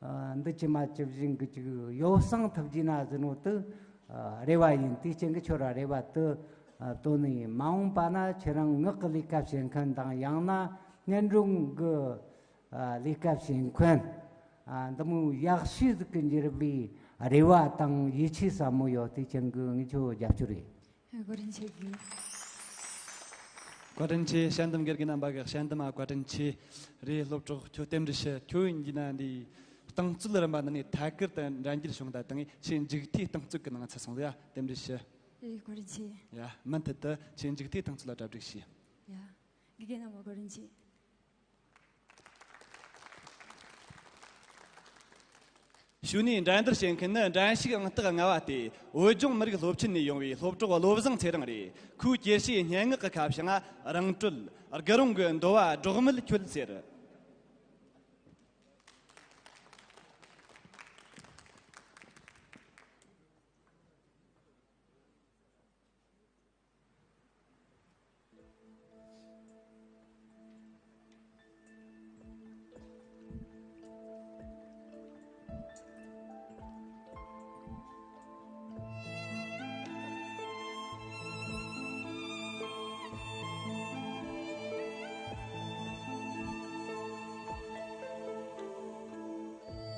ཨ། འདི་ཇི་མ་ཇི་བཞིན་གི་ཅིག་ཡོ་བསྲང་ཐུབ་རྒྱུ་ན་ཟེར་ནོ་དེ། ཨ། རེ་བ་ཡིན། དེའི་རྐྱེན་གི་ཁྱོད་ར་རེ་བ་དེ། ཨ། བཏོན་ནི་ཡིན། མ་འོངས་པ་ན་ཁྱེད་རང་ངག་གི་ལས་ཀ་བྱེད་མཁན་དང་། ཡང་ན་སྙན་སྒྲོན་གི། ཨ། ལས་ཀ་བྱེད་མཁན། ཨ། འདི་མོ་ཡག་ཤོས་ཟིག་གི་འགྱུར་བའི་རེ་བ་དང་ཡིད་ཆེས་ཟབ་མོ་ཡོད། དེ་ཅན་གི་ངེད་ཆོ་རྒྱབ་སྐྱོར་རེད། བཀའ་དྲིན་ཆེ་གི། བཀའ་དྲིན་ཆེ། དཔྱད་འདེམས་དགེ་རྒན་རྣམ་པ་གི་དཔྱད་འདེམས་མ་བཀའ་དྲིན་ཆེ་རེད། སློབ་གྲོགས་ཁྱོད་རྟེན་འབྲེལ་ཞུ། ཁྱོད་ཡིན་གྱི་ན་འདི་རྟིང་རྩོད་རིམ་པ་འདི་ནས་ཐད་ཀར་དུ་འགྲན་རྒྱལ་བྱུང་། ད་དང་ཆེས་མཇུག་མཐའི་རྟིང་རྩོད་ཀྱི་ནང་ཚུད་སོང་ལ་ཡ། རྟེན་འབྲེལ་ཞུ། ཨེ། བཀའ་དྲིན་ཆེ། ཡ། མུ་མཐུད་དུ་ཆེས་མཇུག་མཐའི་རྟིང་རྩོད་ལ་གྲ་སྒྲིག་བྱོས། ཡ། དགེ་རྒན་རྣམ་པ་བཀའ་དྲིན་ཆེ། གཞུག་ནས་འགྲན་བསྡུར་བྱེད་མཁན་ནི་འགྲན་ཞུགས་ཨང་རྟགས་ལྔ་བ་སྟེ། བོད་ལྗོངས་མི་རིགས་སློབ་ཆེན་ནས་ཡོང་བའི་སློབ་གྲོགས་བློ་བཟང་ཚེ་རིང་རེད། ཁོས་དཀྱིལ་ཆས་སྙན་ངག་གི་ཁ་བྱང་ང་རང་གྲོལ། དགུ་རོང་གི་འདོ་བ་སྦྲགས་མེད་ཁྱོད་ཟེར།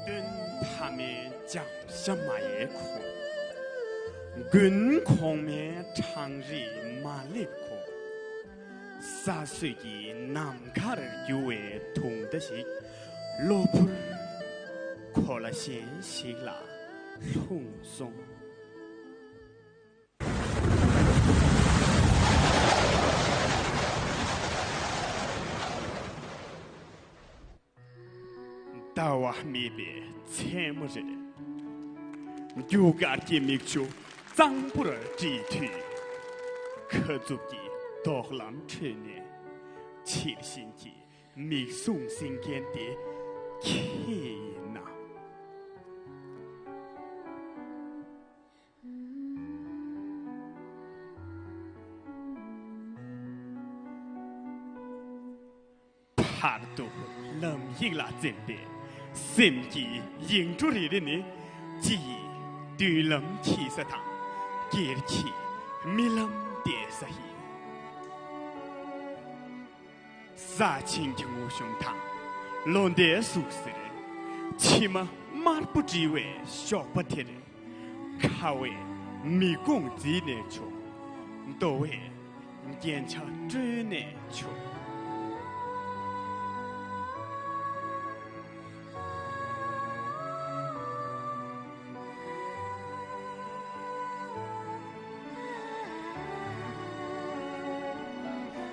སྟོན་མཐའ་མའི་འཇམ་ཞབས་མ་ཡལ་གོང་། དགུན་གོང་མའི་གྲང་རེག་མ་སླེབས་གོང་། ས་སྲོད་ཀྱི་ནམ་མཁར་རྒྱུ་བའི་དུང་ཟླ་ཞིག་གློ་བུར་གོ་ལ་གཞན་ཞིག་ལ་ལྷུང་སོང་། ཟླ་བ་མེད་པའི་མཚན་མོ་རེད། རྒྱུ་སྐར་གྱི་མིག་ཆུ་གཙང་པོར་བསྒྲིལ་དུས། ཁ་མཛུབ་ཀྱི་རྡོག་ལམ་ཁྲོད་ནས་ཕྱིར་ཕྱིན་གྱི་མིག་ཟུང་ཟིན་མཁན་དེ་ཁྱེད་ཡིན་ན། བར་དུ་ལམ་ཡིག་ལ་འཛེམ་པའི་སེམས་ཀྱི་ཡིག་འབྲུ་རེ་རེ་ནི། སྤྱི་ཡི་མདུན་ལམ་འཁྱིལ་ས་དང་། སྒེར་གྱི་རྨི་ལམ་བལྟས་ས་ཡིན། གཟའ་ཆེན་གྱི་ངོ་གཤོང་དང་ལོ་ཟླའི་ཟུག་གཟེར། མཆི་མ་དམར་པོ་བསྒྲིལ་བའི་ཞོགས་པ་དེར། ཁ་བས་མིག་ཀོང་བརྫིས་ནས་ཆོག། རྡོ་བས་རྒྱན་ཆ་སྤྲོས་ནས་ཆོག།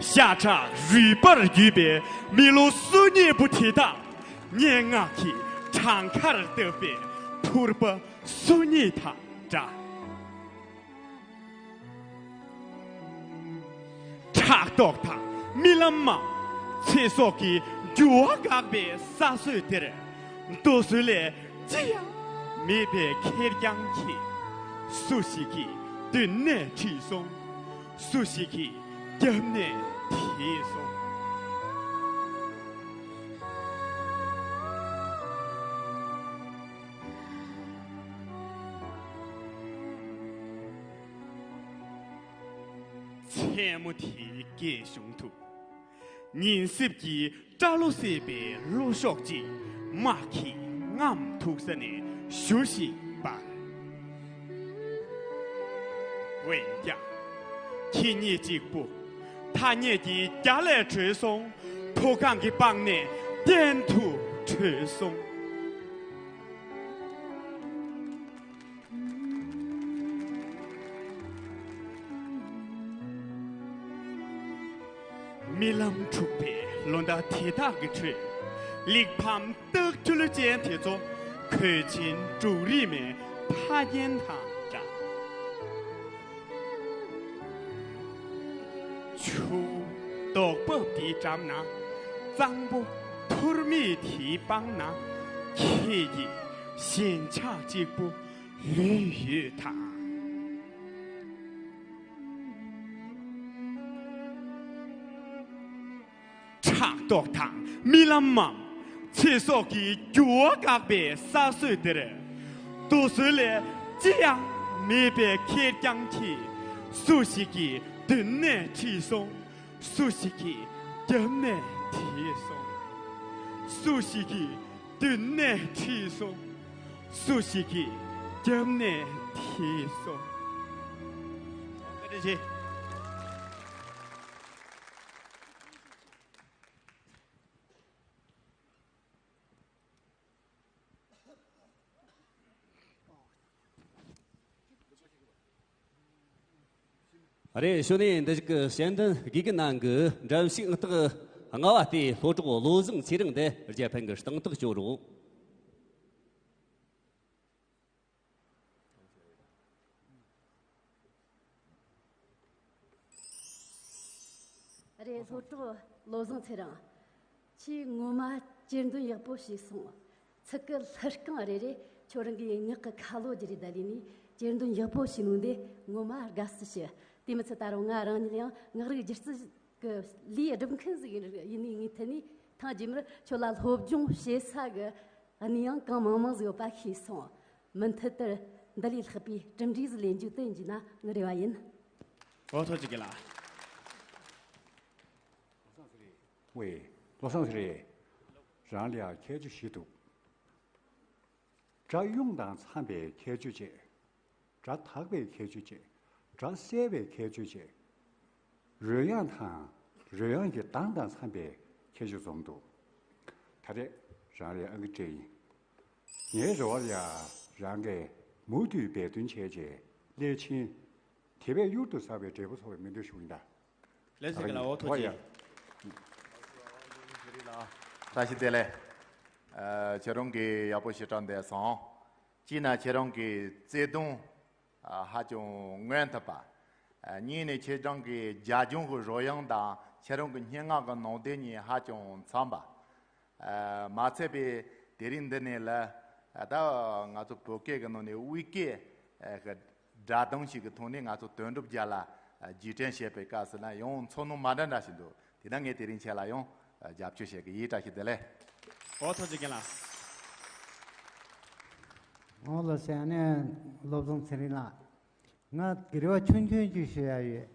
ཤ་ཁྲག་རུས་པར་བརྒྱུས་པའི་མི་ལོ་སོ་གཉིས་པོ་དེ་དག་སྙན་ངག་གི་གྲངས་ཀར་བཏབ་པའི་ཕུར་པ་སོ་གཉིས་དང་འདྲ། ཕྲག་དོག་དང་རྨི་ལམ་མམ་ཚེ་སྲོག་གི་རྒྱུ་བ་འགག་པའི་ས་སྲོད་འདིར། རྡོ་སོལ་ལས་ཅི་ཡང་མེད་པའི་ཁེར་རྐྱང་གིས། སུ་ཞིག་གིས་མདུན་ནས་ཁྲིད་སོང་། སུ་ཞིག་གིས་རྒྱབ་ནས་དེད་སོང་། མཚན་མོ་དེའི་རྒས་གཞོང་དུ། ཉིན་སྲིབ་ཀྱི་སྐྲ་ལོ་བསྲེས་པའི་ལྷོ་ཕྱོགས་ཀྱི་དམག་གི་རྔམ་མཐུག་ས་ནས་གཞུ་ཞིག་འབར། འོན་ཀྱང་། ཁྱེད་ཉིད་གཅིག་པུ་ཐ་སྙད་ཀྱི་རྒྱ་ལས་གྲོལ་སོང་། མཐོ་སྒང་གི་སྤང་ནས་གཏན་དུ་བྲོས་སོང་། རྨི་ལམ་འཁྲུགས་པའི་ལོ་ཟླ་དེ་དག་གི་ཁྲོད། གླེགས་བམ་སྟག་སྦྲུལ་ཅན་དེ་ཚོ་གོས་ཆེན་འབྲུག་རིས་མའི་ཕ་རྒན་དང་འདྲ། ཆུ་རྡོག་བབས་དེའི་འགྲམ་ན། གཙང་པོ་ཐུར་མིག་དེའི་པང་ན། ཁྱེད་ཀྱི་ཞེན་ཆགས་གཅིག་པུ་ལུས་ཡོད་དམ། ཕྲག་དོག་དང་རྨི་ལམ་མམ་ཚེ་སྲོག་གི་རྒྱུ་བ་འགག་པའི་ས་སྲོད་འདིར། རྡོ་སོལ་ལས་ཅི་ཡང་མེད་པའི་ཁེར་རྐྱང་གིས། སུ་ཞིག་གིས་མདུན་ནས་ཁྲིད་སོང་། སུ་ཞིག་གིས་རྒྱབ་ནས་དེད་སོང་། སུ་ཞིག་གིས་ མདུན་ནས་ཁྲིད་སོང་། སུ་ཞིག་གིས་རྒྱབ་ནས་ཁྲིད་སོང་། བཀའ་དྲིན་ཆེ། རེད། གཞུག་ནས་འདི་ཞིག་གི་དཔྱད་འདེམས་དགེ་རྒན་རྣམས་ཀྱིས་འགྲན་ཞུགས་ཨང་རྟགས་ལྔ་བ་སྟེ་སློབ་གྲོགས་བློ་བཟང་ཚེ་རིང་དེ་རྒྱལ་ཕམ་གྱི་སྟེང་ཐག་གཅོད་རོགས། རེད། སློབ་གྲོགས་བློ་བཟང་ཚེ་རིང་། ཁྱེད་ངོ་མ་གྱེར་འདོན་ཡག་པོ་བྱས་སོང་། ཚིག་གི་ལྷུ་རྐང་རེ་རེ་ཁྱོད་རང་གི་ངག་གི་ཁ་ལོ་བརྒྱུད་རེ་བསྡད་ལས་ནས་གྱེར་འདོན་ཡག་པོ་བྱས་ནོ་འདི་ངོ་མ་དགའ་བསུ་ཞུ། དེ་མི་ཚད་ད་རུང་ང་རང་ཉིད་ཡང་ངག་རིག་སྒྱུ་རྩལ་གི་ལས་སྒྲུབ་མཁན་ཟིག་ཡིན་ནི་ངའི་ཐད་ནས་ཐེངས་རྗེས་མར་ཁྱོད་ལ་སློབ་སྦྱོང་བྱེད་ས་གི་གནས་ཡང་གང་མང་མང་ཟིག་ཡོད་པ་ཤེས་སོང་། མུ་མཐུད་དུ་འདི་ལས་ལྷག་པའི་གྲུབ་འབྲས་ཟིག་ལེན་རྒྱུ་དེ་ཡིན་རྒྱུ་ན་ངའི་རེ་བ་ཡིན། འོ་ཐུགས་རྗེ་ཆེ་ལགས། ཝེ། བློ་བཟང་ཚེ་རིང་། རང་ལ་ཡང་ཁྱད་ཆོས་བཞི་འདུག་སྒྲ་དབྱུང་དང་འཚམས་པའི་ཁྱད་ཆོས་བཅས། སྒྲ་དག་པའི་ཁྱད་ཆོས་བཅས། སྒྲ་གསལ་བའི་ཁྱད་ཆོས་བཅས། རོལ་དབྱངས་དང་རོལ་དབྱངས་ཀྱི་གདངས་དང་འཚམས་པའི་ཁྱད་ཆོས་འཛོམས་འདུག་ད་རེས་རང་ལ་ཡང་ཨང་ཀི་སྤྲད་ཡིན། ངའི་རེ་བ་ལ་ཡང་རང་གིས་མུ་མཐུད་འབད་བརྩོན་བྱས་རྗེས་སླད་ཕྱིན་དེ་བས་གཡུར་དུ་ཟ་བའི་འབྲས་བུ་ཐོབ་པའི་སྨོན་འདུན་ཞུ་ཡིན་ད། ལགས་སོ་རྒན་ལགས། འོ་ཐུགས་རྗེ་ཆེ། བཀྲ་ཤིས་བདེ་ལེགས། ཨ། ཁྱེད་རང་གིས་ཡག་པོ་ཞེ་དྲག་འདས་སོང་། གཅིག་ན་ཁྱེད་རང་གིས་བརྩེ་དུང་ཧ་ཅང་མངོན་ཐུབ་པ། གཉིས་ནས་ཁྱེད་རང་གི་རྒྱབ་ལྗོངས་ཀྱི་རོལ་དབྱངས་དང་ཁྱེད་རང་གི་སྙན་ངག་གི་ནང་དོན་གཉིས་ཧ་ཅང་འཚམ་པ། ཨ། མ་ཚད་པའི་དེ་རིང་འདི་ནས་ལ་ད་ང་ཚོ་བོད་སྐད་ཀྱི་ནང་ནས་དབུས་སྐད་ཀྱི་སྒྲ་གདངས་ཤིག་གི་ཐོག་ནས་ང་ཚོ་དོན་གྲུབ་རྒྱལ་ལ་རྗེས་དྲན་བྱེད་པའི་སྐབས་སུ་ན་ཡང་ཚོར་སྣང་མ་འདྲ་འདྲ་ཞིག་འདུག་དེ་ན་ངས་དེ་རིང་ཁྱེད་ལ་ཡང་རྒྱབ་སྐྱོར་བྱེད་ཀྱི་ཡིན། བཀྲ་ཤིས་བདེ་ལེགས། འོ་ཐུགས་རྗེ་ཆེ་ལགས། འོ་ལགས་སོ། ཨ་ནི་བློ་བཟང་ཚེ་རིང་ལགས། ང་གི་རེ་བ་ཆུང་ཆུང་ཅིག་ཞུ་ཡ་ཡོད།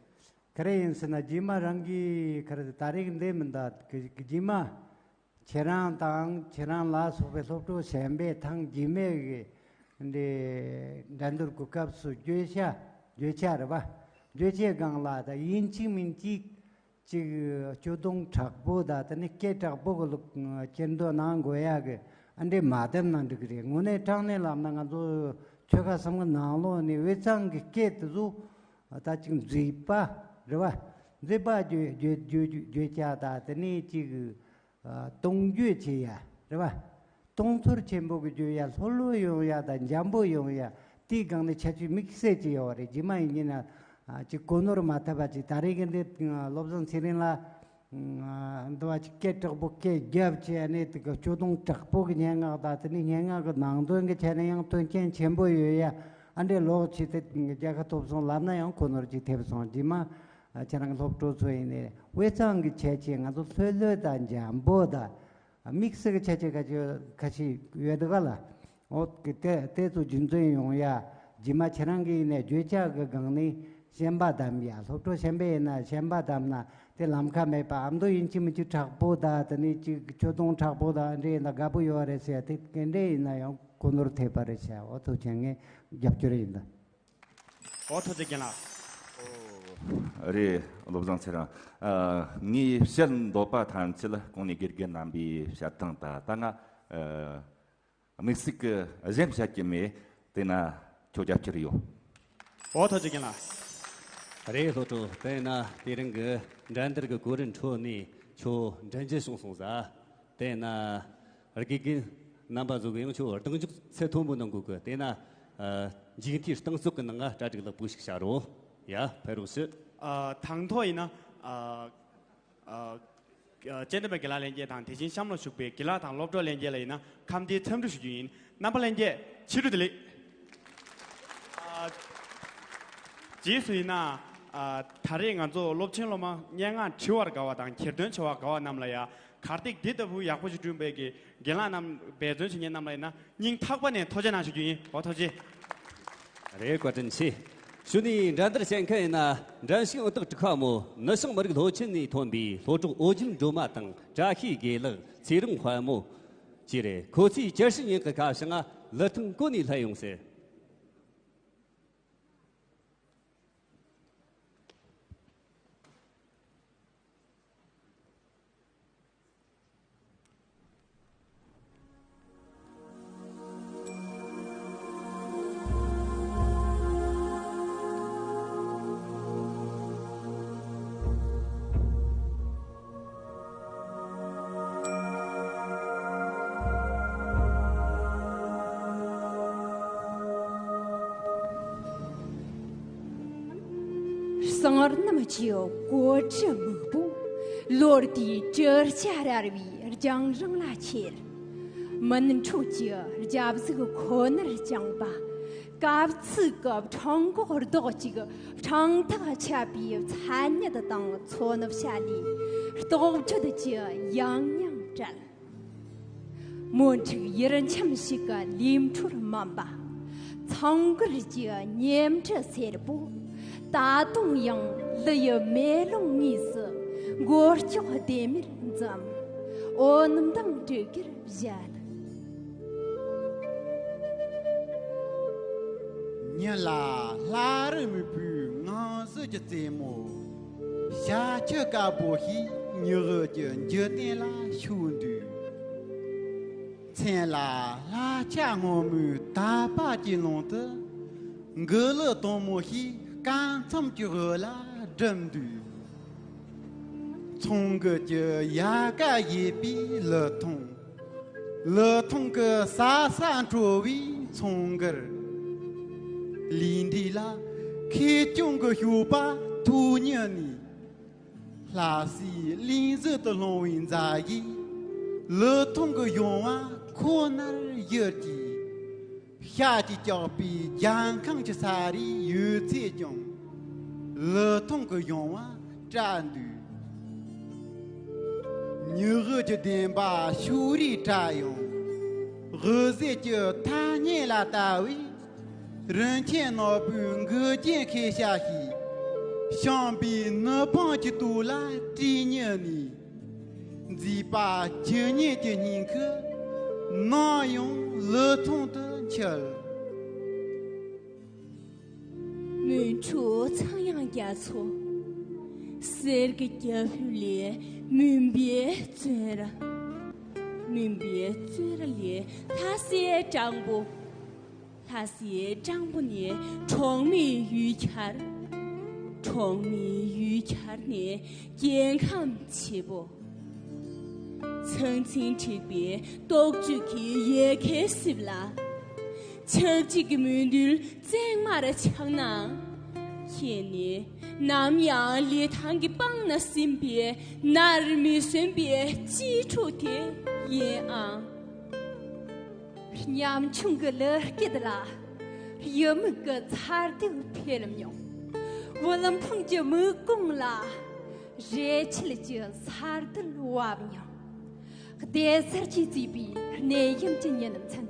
ག་རེ་ཡིན་ཟེར་ན་རྗེས་མ་རང་གིས་ག་རེ་ད་རེས་འདི་མི་འདུག་གི་རྗེས་མ་ཁྱེད་རང་དང་ཁྱེད་རང་ལ་སོགས་པའི་སློབ་གྲོགས་གཞན་པས་ཐེངས་རྗེས་མའི་གི་འདི་འགྲན་བསྡུར་གྱི་སྐབས་སུ་བརྗོད་བྱ་བརྗོད་བྱ་རེད་པ། བརྗོད་བྱའི་སྒང་ལ་ད་ཡིན་གཅིག་མིན་གཅིག་ཅིག་སྐྱོ་གདུང་དྲག་པོ་དང་དེ་ནས་སྐད་དྲག་པོ་གི་ལུགས་སྐྱེལ་འདོད་གནང་དགོས་ཡ་གི་ཨ་འདྲས་མ་བསྡད་ན་འགྲིག་གི་རེད། དངོས་གནས་དྲང་གནས་ལབ་ན་ང་ཚོ་ཆོལ་ཁ་གསུམ་གི་ནང་ལོགས་ནས་དབུས་གཙང་གི་སྐད་དེ་ཚོ་ད་ཅིག་མཛེས་པ་རེད་པ། མཛེས་པ་བརྗོད་བརྗོད་བརྗོད་བརྗོད་བྱ་དང་དེ་ནས་ཅིག་གཏོང་རྒྱུ་བྱེད་ཡ་རེད་པ། གཏོང་ཚོར་ཆེན་པོ་གི་བརྗོད་ཡ་ལྷོད་ལྷོད་ཡོང་ཡ་དང་འཇམ་པོ་ཡོང་ཡ་དེའི་སྒང་ནས་ཁྱད་ཆོས་དམིགས་བསལ་ཅིག་ཡོད་རེད། རྗེས་མ་ཡིན་གྱི་ན་ཅིག་གོ་ནོར་མ་ཐེབས་པ་ཅིག་ད་རེས་ཀྱི་འདི་བློ་བཟང་ཚེ་རིང་ལགས་འདི་བ་ཅིག་སྐད་དྲག་པོ་སྐད་རྒྱབ་བྱས་ནས་དེ་ག་སྐྱོ་གདུང་དྲག་པོ་གི་སྙན་ངག་དང་དེ་ནས་སྙན་ངག་གི་ནང་དོན་གྱི་ཆ་ནས་ཡང་མཐུན་རྐྱེན་ཆེན་པོ་ཡོད་ཡ་ཨ་འདྲས་ལོག་བྱས་ཏེ་རྒྱལ་ཁ་ཐོབ་སོང་ལབ་ན་ཡང་གོ་ནོར་ཅིག་ཐེབས་སོང་། རྗེས་མ་ཁྱེད་རང་གི་སློབ་གྲོགས་ཚོ་ཡིན་ནས་དབུས་གཙང་གི་ཁྱད་ཆོས་ང་ཚོ་ལྷོད་ལྷོད་དང་འཇམ་པོ་དང་། དམིགས་བསལ་གྱི་ཁྱད་ཆོས་ཁ་ཆོས་ཁ་ཤས་ཡོད་དེ་ག་ལ། འོ་དེ་དེ་ཚོ་རྒྱུན་འཛིན་ཡོང་ཡ། རྗེས་མ་ཁྱེད་རང་གིས་ནས་བརྗོད་བྱ་གི་སྒང་ནས་ཤན་པ་བདམས་ཡ། སློབ་གྲོགས་གཞན་པས་ཡིན་ན་ཤན་པ་བདམས་ན་དེ་ལམ་ཁ་མེད་པ། ཨ་མདོ་ཡིན་གཅིག་མིན་གཅིག་དྲག་པོ་དང་དེ་ནས་ཅིག་ཁྱོད་གདོང་དྲག་པོ་དང་འདྲ་ཡིན་ན་དགའ་པོ་ཡོད་རེད་ཟེར་དེ་ག་འདྲ་ཡིན་ན་ཡང་གོ་ནོར་ཐེབས་པ་རེད་ཤག་འོ་ཐུགས་རྗེ་ཆེ། ངས་རྒྱབ་སྐྱོར་ཡིན་ད། འོ་ཐུགས་རྗེ་ཆེ་རྒན་ལགས། རེད། བློ་བཟང་ཚེ་རིང་། ཨ། ངས་བཤད་འདོད་པ་ཐམས་ཅད་གོང་ནས་དགེ་རྒན་རྣམ་པས་བཤད་སྟངས་ད་ལྟ་ང་ཨ། དམིགས་བསལ་གྱི་གཞན་བཤད་ཀྱི་མེད། དེ་ན་ཁྱོད་རྒྱབ་སྐྱོར་ཡོད། འོ་ཐུགས་རྗེ་ཆེ་རྒན་ལགས། རེད། སློབ་གྲོགས་དེ་ན་དེ་རིང་གི་འགྲན་བསྡུར་གྱི་གོ་རིམ་ཁྲོད་ནས་ཁྱོད་འགྲན་རྒྱལ་བྱུང་སོང་ཟེར། དེ་ན་དགེ་རྒན་རྣམ་པ་ཚོ་གི་ཡང་ཁྱོད་གདེང་འཇོག་ཚད་མཐོན་པོ་གནང་དགོས་གི། དེ་ན་ཨ། མཇུག་མཐའི་རྟིང་རྩོད་ཀྱི་ནང་ང་གྲ་སྒྲིག་ལེགས་པོ་ཞིག་བྱ་རོགས། ཡ། ཕེབས་རོགས་ཞུ། ཨ། དང་ཐོག་ཡིན་ན་ཨ། ཨ། དཔྱད་འདེམས་པ་དགེ་ལགས་ལྷན་རྒྱས་དང་དེ་བཞིན་གཤམ་ལ་བཞུགས་པའི་དགེ་ལགས་དང་སློབ་གྲོགས་ལྷན་རྒྱས་ལ་ཡིན་ན་ཁམས་བདེའི་འཚམས་འདྲི་ཞུ་རྒྱུ་ཡིན། རྣམ་པ་ལྷན་རྒྱས་ཕྱི་དྲོ་བདེ་ལེགས། ཨ། རྗེས་སུ་ཡིན་ན། ཨ། ད་རེས་ང་ཚོ་སློབ་ཆེན་སློབ་མ་སྙན་ངག་བྲི་བར་དགའ་བ་དང་གྱེར་འདོན་བྱེད་པར་དགའ་བ་རྣམས་ལ་ཡ། གར་སྟེགས་འདི་ལྟ་བུ་ཡག་པོ་ཞིག་བསྐྲུན་པའི་གི་རྒན་ལགས་རྣམས་འབད་བརྩོན་བྱེད་མཁན་རྣམས་ལ་ཡིན་ན་སྙིང་ཐག་པ་ནས་ཐུགས་རྗེ་གནང་ཞུ་རྒྱུ་ཡིན། འོ་ཐུགས་རྗེ་ཆེ། རེད། བཀའ་དྲིན་ཆེ། གཞུག་ནས་འགྲན་བསྡུར་བྱེད་མཁན་ཡིན་ན་འགྲན་ཞུགས་ཨང་རྟགས་དྲུག་པ་མོ་ནུབ་བྱང་མི་རིགས་སློབ་ཆེན་ནས་ཐོན་པའི་སློབ་གྲོགས་ཨོ་རྒྱན་སྒྲོལ་མ་དང་བཀྲ་ཤིས་དགེ་ལེགས། ཚེ་རིང་དཔལ་མོ། ཅི་རེད། ཁོ་ཚོས་བཅུ་བཞི་ཉིན་གྱི་ཁ་བྱང་ང་ལི་ཐང་གོ་ནས་ལྷོད་ཡོང་ཟེར། གསང་རྣམས་ཀྱི་གོ་ཁྲི་སྨུག་པོ། ལོ་ཟླའི་དྲི་ཆབ་རལ་བའི་རྒྱང་རིང་ལ་ཁྱེར། མུན་ཁྲོད་ཀྱི་རྒྱབ་གཟུགས་ཁོ་ནར་བཅངས་པ། དཀའ་ཚེགས་ཀྱི་འཕྲང་སྒོ་རྡོག་གཅིག་འཕྲང་ཐག་ཆད་པའི་མཚན་ཉིད་དང་མཚོན་བྱ་ལས་རྟོག་བརྗོད་ཀྱི་ཡང་སྙིང་བྲལ། མོན་ཁྲིག་ཡུལ་འཁྱམས་ཤིག་གི་ལས་འཕྲོར་སྨིན་པ། ཚང་གུར་གྱི་ཉེ་འབྲེལ་སེར་པོ། ད་དུང་ཡང་ལི་ཡི་མེ་ལོང་ངོས་སུ་མགོ་ལྕོག་ལྡེམ་མེར་འཛུམ། འོད་མདངས་དྲུག་གེར་བཞད། ཉིན་ལ་ལྷ་རི་སྨུག་པོའི་ངང་གཟུགས་ཀྱི་རྩེ་མོ། ཞྭ་ཁྱི་དཀར་པོ་ཞིག་ཉི་འོད་ཀྱི་འཇིག་རྟེན་ལ་ཤོར་འདུག་མཚན་ལ་ལྷ་ཆ་སྔོན་མོའི་དར་བབ་ཀྱི་ཀློང་དུ། མགུལ་ལུ་དྭངས་མོ་ཞིག་སྐར་མཚམས་ཀྱི་འོད་ལ་སྒྲིམ་འདུག་ཚོང་འགུལ་གྱི་ཡལ་ག་ཡིབ་པའི་ལི་ཐང་། ལི་ཐང་གི་ས་ས་འཕྲོ་བའི་ཚོང་འགུལ། ལུས་འདི་ལ་ཁེར་རྐྱང་གི་སྤྱོད་པ་ཐུག་ཉིན་ནས། ལྷ་སའི་གླིང་གཟུགས་དུ་ལྷུང་བའི་མཛའ་ཡིས། ལི་ཐང་གི་གཞོང་བ་ཁོ་ནར་གཡུར་གྱིས། ཤར་གྱིས་བཀྱགས་པའི་རྒྱལ་ཁམས་ཀྱི་ས་རིས་ཡོད་ཚད་ཀྱང་། ལི་ཐང་གི་གཞོང་བ་བཀྲ་འདུག་ཉི་འོད་ཀྱི་བདེན་པ་ཕྱོགས་རིས་བཀྲ་ཡང་། འོད་ཟེར་གྱི་ཐ་སྙད་ལ་ལྟ་བའི། རིན་ཆེན་ནོར་བུའི་མགུལ་རྒྱན་ཁེ་ཤ་ཞིག །བཤམས་པའི་ནུབ་འཕང་གི་ཏོག་ལ་དཀྲིས་ཉིན་ནས། མཛེས་པ་ཇི་སྙེད་ཀྱི་སྙིང་ཁུ། ནམ་ཡང་ལི་ཐང་དུ་འཁྱིལ། མུན་ཁྲོད་ཚངས་དབྱངས་རྒྱ་མཚོ། གསེར་གྱི་རྒྱ་ཕིབས་ལས་མུན་པའི་བཙོན་ར། མུན་པའི་བཙོན་ར་ལས་ལྷ་སའི་སྤྲང་པོ། ལྷ་སའི་སྤྲང་པོ་ནས་གྲོག་མའི་ཡུལ་གྱར། གྲོག་མའི་ཡུལ་གྱར་ནས་རྒྱལ་ཁམས་ཆེན་པོ། ཚང་ཚིང་འཁྲིགས་པའི་རྟོག་བཅོས་ཀྱི་ཡལ་གའི་རྩིབས་ལ། ཆག་འཇིག་གི་མུན་རྡུལ་གཙང་མར་ཆགས་ན། ཁྱེད་ནི་ནམ་ཡང་ལི་ཐང་གི་པང་ན་ཟིན་པའི་ནར་མི་སོན་པའི་གཅེས་ཕྲུག་དེ་ཡིན་ཨང་། ཉམ་ཆུང་གི་ལི་སྐེད་ལ། གཡུ་མིག་གི་ཚ་གདུག་འཕེལ་མྱོང་། བུ་ལམ་ཕུང་གི་མིག་ཀོང་ལ། རས་ཆད་ཀྱི་ས་རྡུལ་བབས་མྱོང་། སྡེ་གསར་གྱིས་གཙོས་པའི་གནས་ཡུམ་གྱི་ཉི་མཚན།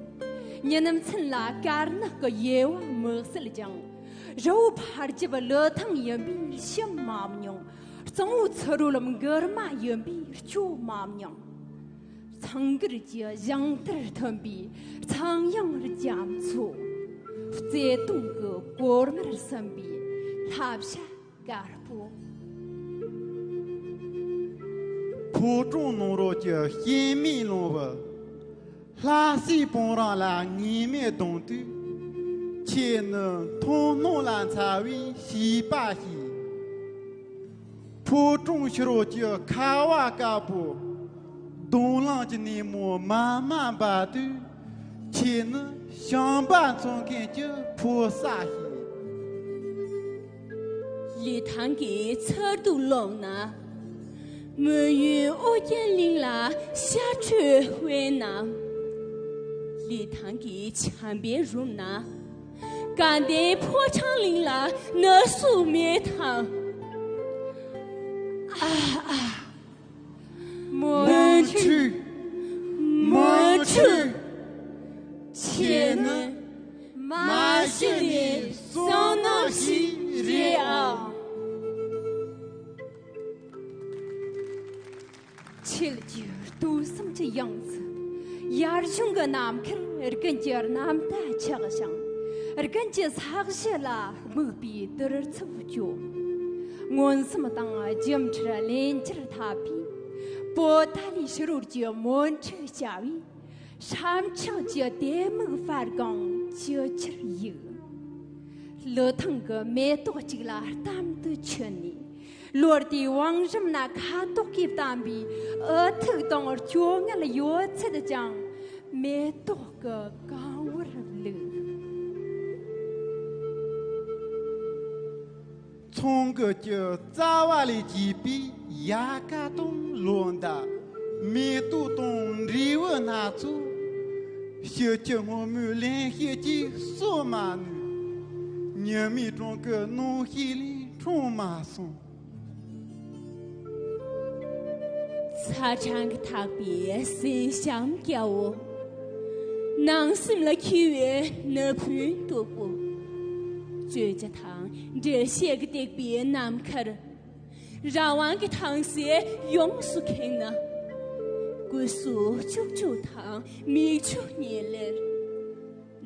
ཉི་མཚན་ལ་དཀར་ནག་གི་དབྱེ་བ་མི་གསལ་ཀྱང་། རི་བོ་ཕར་རྒྱབ་ལི་ཐང་ཡིན་པའི་ཤུམ་མ་མྱོང་། གཙང་བོ་ཚུ་རོལ་མགུར་མ་ཡིན་པའི་སྐྱོ་མ་མྱོང་། ཚང་གུར་གྱི་ཞིང་རྟར་ཐོན་པའི་ཚངས་དབྱངས་རྒྱ་མཚོ། བརྩེ་དུང་གི་གོར་མར་ཟིན་པའི་ལྷ་བྱ་དཀར་པོ། ཕོ་བྲང་ནང་རོལ་གྱི་སྐྱེད་མོས་ལོང་བུ། ལྷ་སའི་བང་རིམ་ལ་ངེས་མེད་གདོང་དུས། ཁྱེད་ནི་མཐོང་སྣང་ལ་འཚེར་བའི་བྱིས་པ་ཞིག །ཕོ་བྲང་ཕྱི་རོལ་གྱི་ཁ་བ་དཀར་པོ། གདོང་ལམ་གྱི་སྣེ་མོ་མར་མར་འབབ་དུས། ཁྱེད་ནི་ཞིང་པ་འཚོ་མཁན་གྱི་ཕོ་གསར་ཞིག །ལི་ཐང་གི་མཚར་སྡུག་ཀློང་ན། མོན་ཡུལ་ཨོ་རྒྱན་གླིང་ལ་ཤར་ཕྱོགས་དཔེར་ན། ལི་ཐང་གི་བྱམས་པའི་རུམ་ན། དགའ་ལྡན་ཕོ་བྲང་གླིང་ལ་ན་ཟུག་མེད་དམ། ཨ་ཨ། མོན་ཁྲུས། མོན་ཁྲུས། ཁྱེད་ནི་མ་ཤི་ནས་བསོད་ནམས་ཤིག་རེད་ཨང་། ཁྱེད་ཀྱི་སྟོང་བསམ་གྱི་དབྱངས་སུ། ཡར་གཞུང་གི་ནམ་མཁར་དགུན་གྱི་གནམ་ད་ཆག་ཞིང་། དགུན་གྱི་ས་གཞི་ལ་སྨུག་པའི་དུར་ཚབ་སྐྱོ། མངོན་སུམ་དང་རྒྱུ་འཕྲུལ་ལན་བརྒྱར་འཐབ་པའི། པོ་ཏཱ་ལའི་ཕྱི་རོལ་གྱི་མོན་ཁྲི་བྱ་བའི། ཧྲམ་ཆག་གི་ལྡེ་མིག་དཔར་གང་ཅི་ཆར་གཡུག། ལི་ཐང་གི་མེ་ཏོག་གཅིག་ལ་གཏམ་དུ་ཆུད་ནས། ལོ་ཟླའི་བང་རིམ་ན་ཁ་དོག་གིས་གཏམས་པའི་འུ་ཐུག་དང་སྐྱོ་ངལ་ཡོད་ཚད་ཀྱང་མེ་ཏོག་གི་གང་བར་བླུགས། ཚོང་གི་གྱི་རྩ་བ་ལས་གྱེས་པའི་ཡལ་ག་དང་ལོ་འདབ། མེ་ཏོག་དང་འབྲས་བུ་སྣ་ཚོགས། ཕྱི་ཁྱི་སྔོན་མོའི་ལེན་བྱེད་ཀྱིས་གསོ་མ་ནུས། ཉི་མའི་གྲོང་གི་སྣང་ཤས་ལས་འཁྲུངས་མ་སོང་། ཚ་གྲང་གིས་འཐག་པའི་སྲན་ཤམ་སྐྱ་བོ། ནང་སེམས་ལ་འཁྱིལ་བའི་ནུབ་ཕུན་སྟུག་པོ། གཅོད་བྱ་དང་འགྲེལ་བཤད་ཀྱིས་བཏེགས་པའི་ནམ་མཁར། རང་དབང་གི་ཐང་སེ་ཡོངས་སུ་ཁེངས་ན། སྐུ་གཟུགས་ལྕུག་ལྕུག་དང་མིག་ཆུ་ཉིལ་ལེར།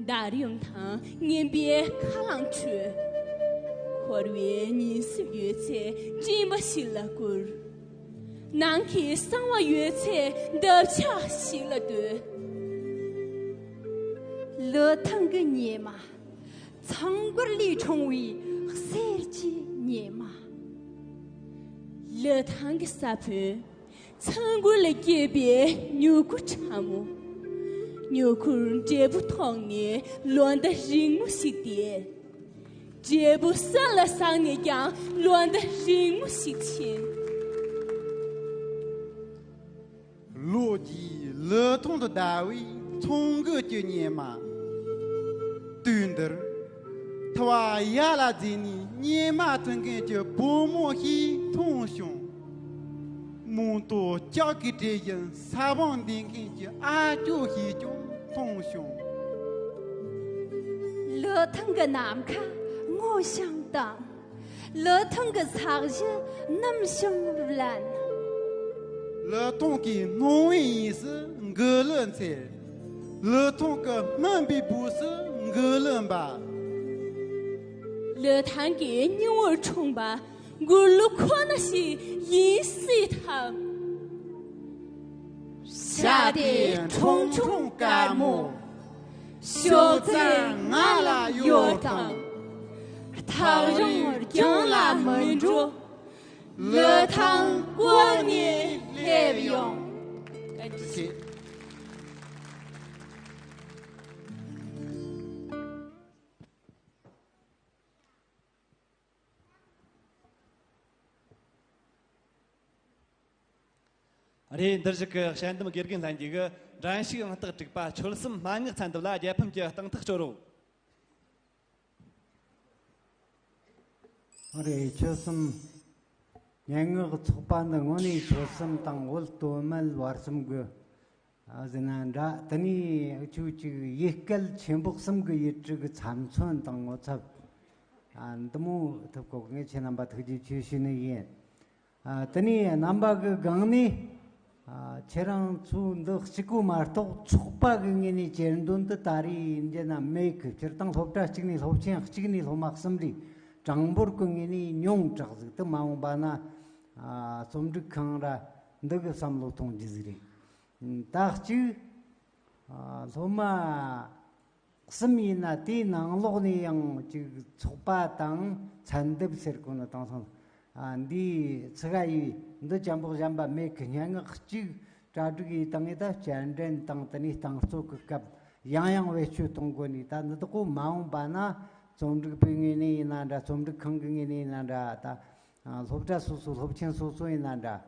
འདར་ཡོམ་དང་ངན་པའི་ཁ་རླངས་ཁྲོད། འཁོར་བའི་ཉིན་སྲིབ་ཡོད་ཚད་སྤྲིན་པ་ཞིག་ལ་བསྐུར། ནང་གི་གསང་བ་ཡོད་ཚད་འདབ་ཆགས་ཤིག་ལ་བསྟོད། ལི་ཐང་གི་ཉི་མ། ཚང་མགུར་ལས་འཁྲུངས་པའི་གསེར་གྱི་ཉི་མ། ལི་ཐང་གི་ས་བོན། ཚང་མགུར་ལས་སྐྱེས་པའི་མྱུ་གུ་ཕྲ་མོ། མྱུ་གུར་འབྲས་བུ་ཐོགས་ནས་ལོ་ཟླ་རིང་མོ་ཞིག་འདས། འབྲས་བུ་ས་ལ་ཟགས་ནས་ཀྱང་ལོ་ཟླ་རིང་མོ་ཞིག་ཕྱིན། ལོ་རྒྱུས་ལི་ཐང་དུ་བརྡལ་བའི་ཚོང་འགུ་གྱི་ཉི་མ། དུས་འདིར། ཐུ་བ་ཡ་ལ་འཛེགས་ནས་ཉི་མ་འཐུང་མཁན་གྱི་བུ་མོ་ཞིག་མཐོང་བྱུང་། རྨོན་ཏོ་ལྕགས་ཀྱིས་བྲེགས་བཞིན་ས་བོན་འདེབས་མཁན་གྱི་ཨ་ཅོ་ཞིག་ཀྱང་མཐོང་བྱུང་། ལི་ཐང་གི་ནམ་མཁའ་སྔོ་ཞིང་དྭངས། ལི་ཐང་གི་ས་གཞི་ནུམ་ཞིང་བརླན། ལི་ཐང་གི་སྣང་བའི་དབྱིངས་སུ་མགུ་ལི་འཚེར། ལི་ཐང་གི་སྨིན་པའི་སྦུག་སུ་མགུ་ལི་འབབ། ལི་ཐང་གི་སྙིང་བོར་འཁྲུངས་པ་མགུར་གླུ་ཁོ་ན་ཞིག་ཡིན་སྲིད་དམ། བྱ་དེ་ཁྲུང་ཁྲུང་དཀར་མོ། ཤོག་རྩལ་ང་ལ་ཡོད་དམ། ཐག་རིང་རྒྱང་ལ་མི་འགྲོ། ལི་ཐང་བསྐོར་ནས་སླེབས་ཡོང་། རེད། འདིར་བཞུགས་ཀྱི་དཔྱད་འདེམས་དགེ་རྒན་ལྷན་རྒྱས་ཀྱིས་འགྲན་ཞུགས་ཨང་རྟགས་དྲུག་པ་ཆོལ་གསུམ་སྨྲ་སྔགས་ཚན་འདི་ལ་རྒྱལ་ཕམ་གྱི་གཏིང་ཐག་གཅོད་རོགས། རེད། ཆོལ་གསུམ་སྙན་ངག་ཚོགས་པ་འདི་དངོས་གནས་ཆོལ་གསུམ་དང་བོད་སྟོད་སྨད་བར་གསུམ་གྱི། ཨ་ཟེར་ན་འདྲ། དེ་ནས་ཁྱོད་ཅིག་ཡུལ་སྐད་ཆེན་པོ་གསུམ་གྱི་ཡུལ་གྲུ་གི་ཚབ་མཚོན་དང་ངོ་ཚབ། ཨ་འདི་མོ་ཐུབ་གོ་ངས་ཁྱེད་རྣམ་པ་ཐུགས་རྗེ་ཆེ་ཞུ་ནི་ཡིན། ཨ་དེ་ནས་རྣམ་པ་གི་སྒང་ནས། ཨ་ཁྱེད་རང་ཚོ་འདི་གཅིག་པོ་མ་གཏོགས་ཚོགས་པ་གི་ངོས་ནས་གྱེར་འདོན་དུ་ད་རེས་ཡིན་རྒྱུ་ན་མེད་གི། སྤྱིར་བཏང་སློབ་གྲྭ་གཅིག་ནས་སློབ་ཆེན་གཅིག་ནས་སློབ་མ་གསུམ་རེ་གྲངས་འབོར་གི་ངོས་ནས་ཉུང་དྲགས་ཟིག། དེ་མ་འོངས་པ་ན་ཨ་རྩོམ་སྒྲིག་ཁང་ར་འདི་གི་བསམ་བློ་གཏོང་རྒྱུ་ཟིག་རེད། ད་གཅིག། ཨ་སློབ་མ་གསུམ་ཡིན་ན་དེའི་ནང་ལོགས་ནས་ཡང་ཅིག་ཚོགས་པ་དང་ཚན་སྡེབ་ཟེར་གོ་ནི་དེང་སང་ཨ་འདིའི་ཚུགས་ཀ་ཡིས་འདི་ཅན་པོ་གཞན་པ་མེད་གི། སྙན་ངག་གཅིག་གྲ་སྒྲིག་ཡས་བཏང་ངས་ད་སྤྱན་འདྲེན་དང་དེ་ནས་རྟིང་རྩོད་གི་སྐབས་ཡང་ཡང་བེད་སྤྱོད་གཏོང་དགོས་ནི། ད་འདི་དག་གོ་མ་འོངས་པ་ན་རྩོམ་སྒྲིག་པའི་ངོས་ནས་ཡིན་ན་འདྲ། རྩོམ་སྒྲིག་ཁང་གི་ངོས་ནས་ཡིན་ན་འདྲ། ད་ཨ་སློབ་གྲྭ་སོ་སོ་སློབ་ཆེན་སོ་སོ་ཡིན་ན་འདྲ།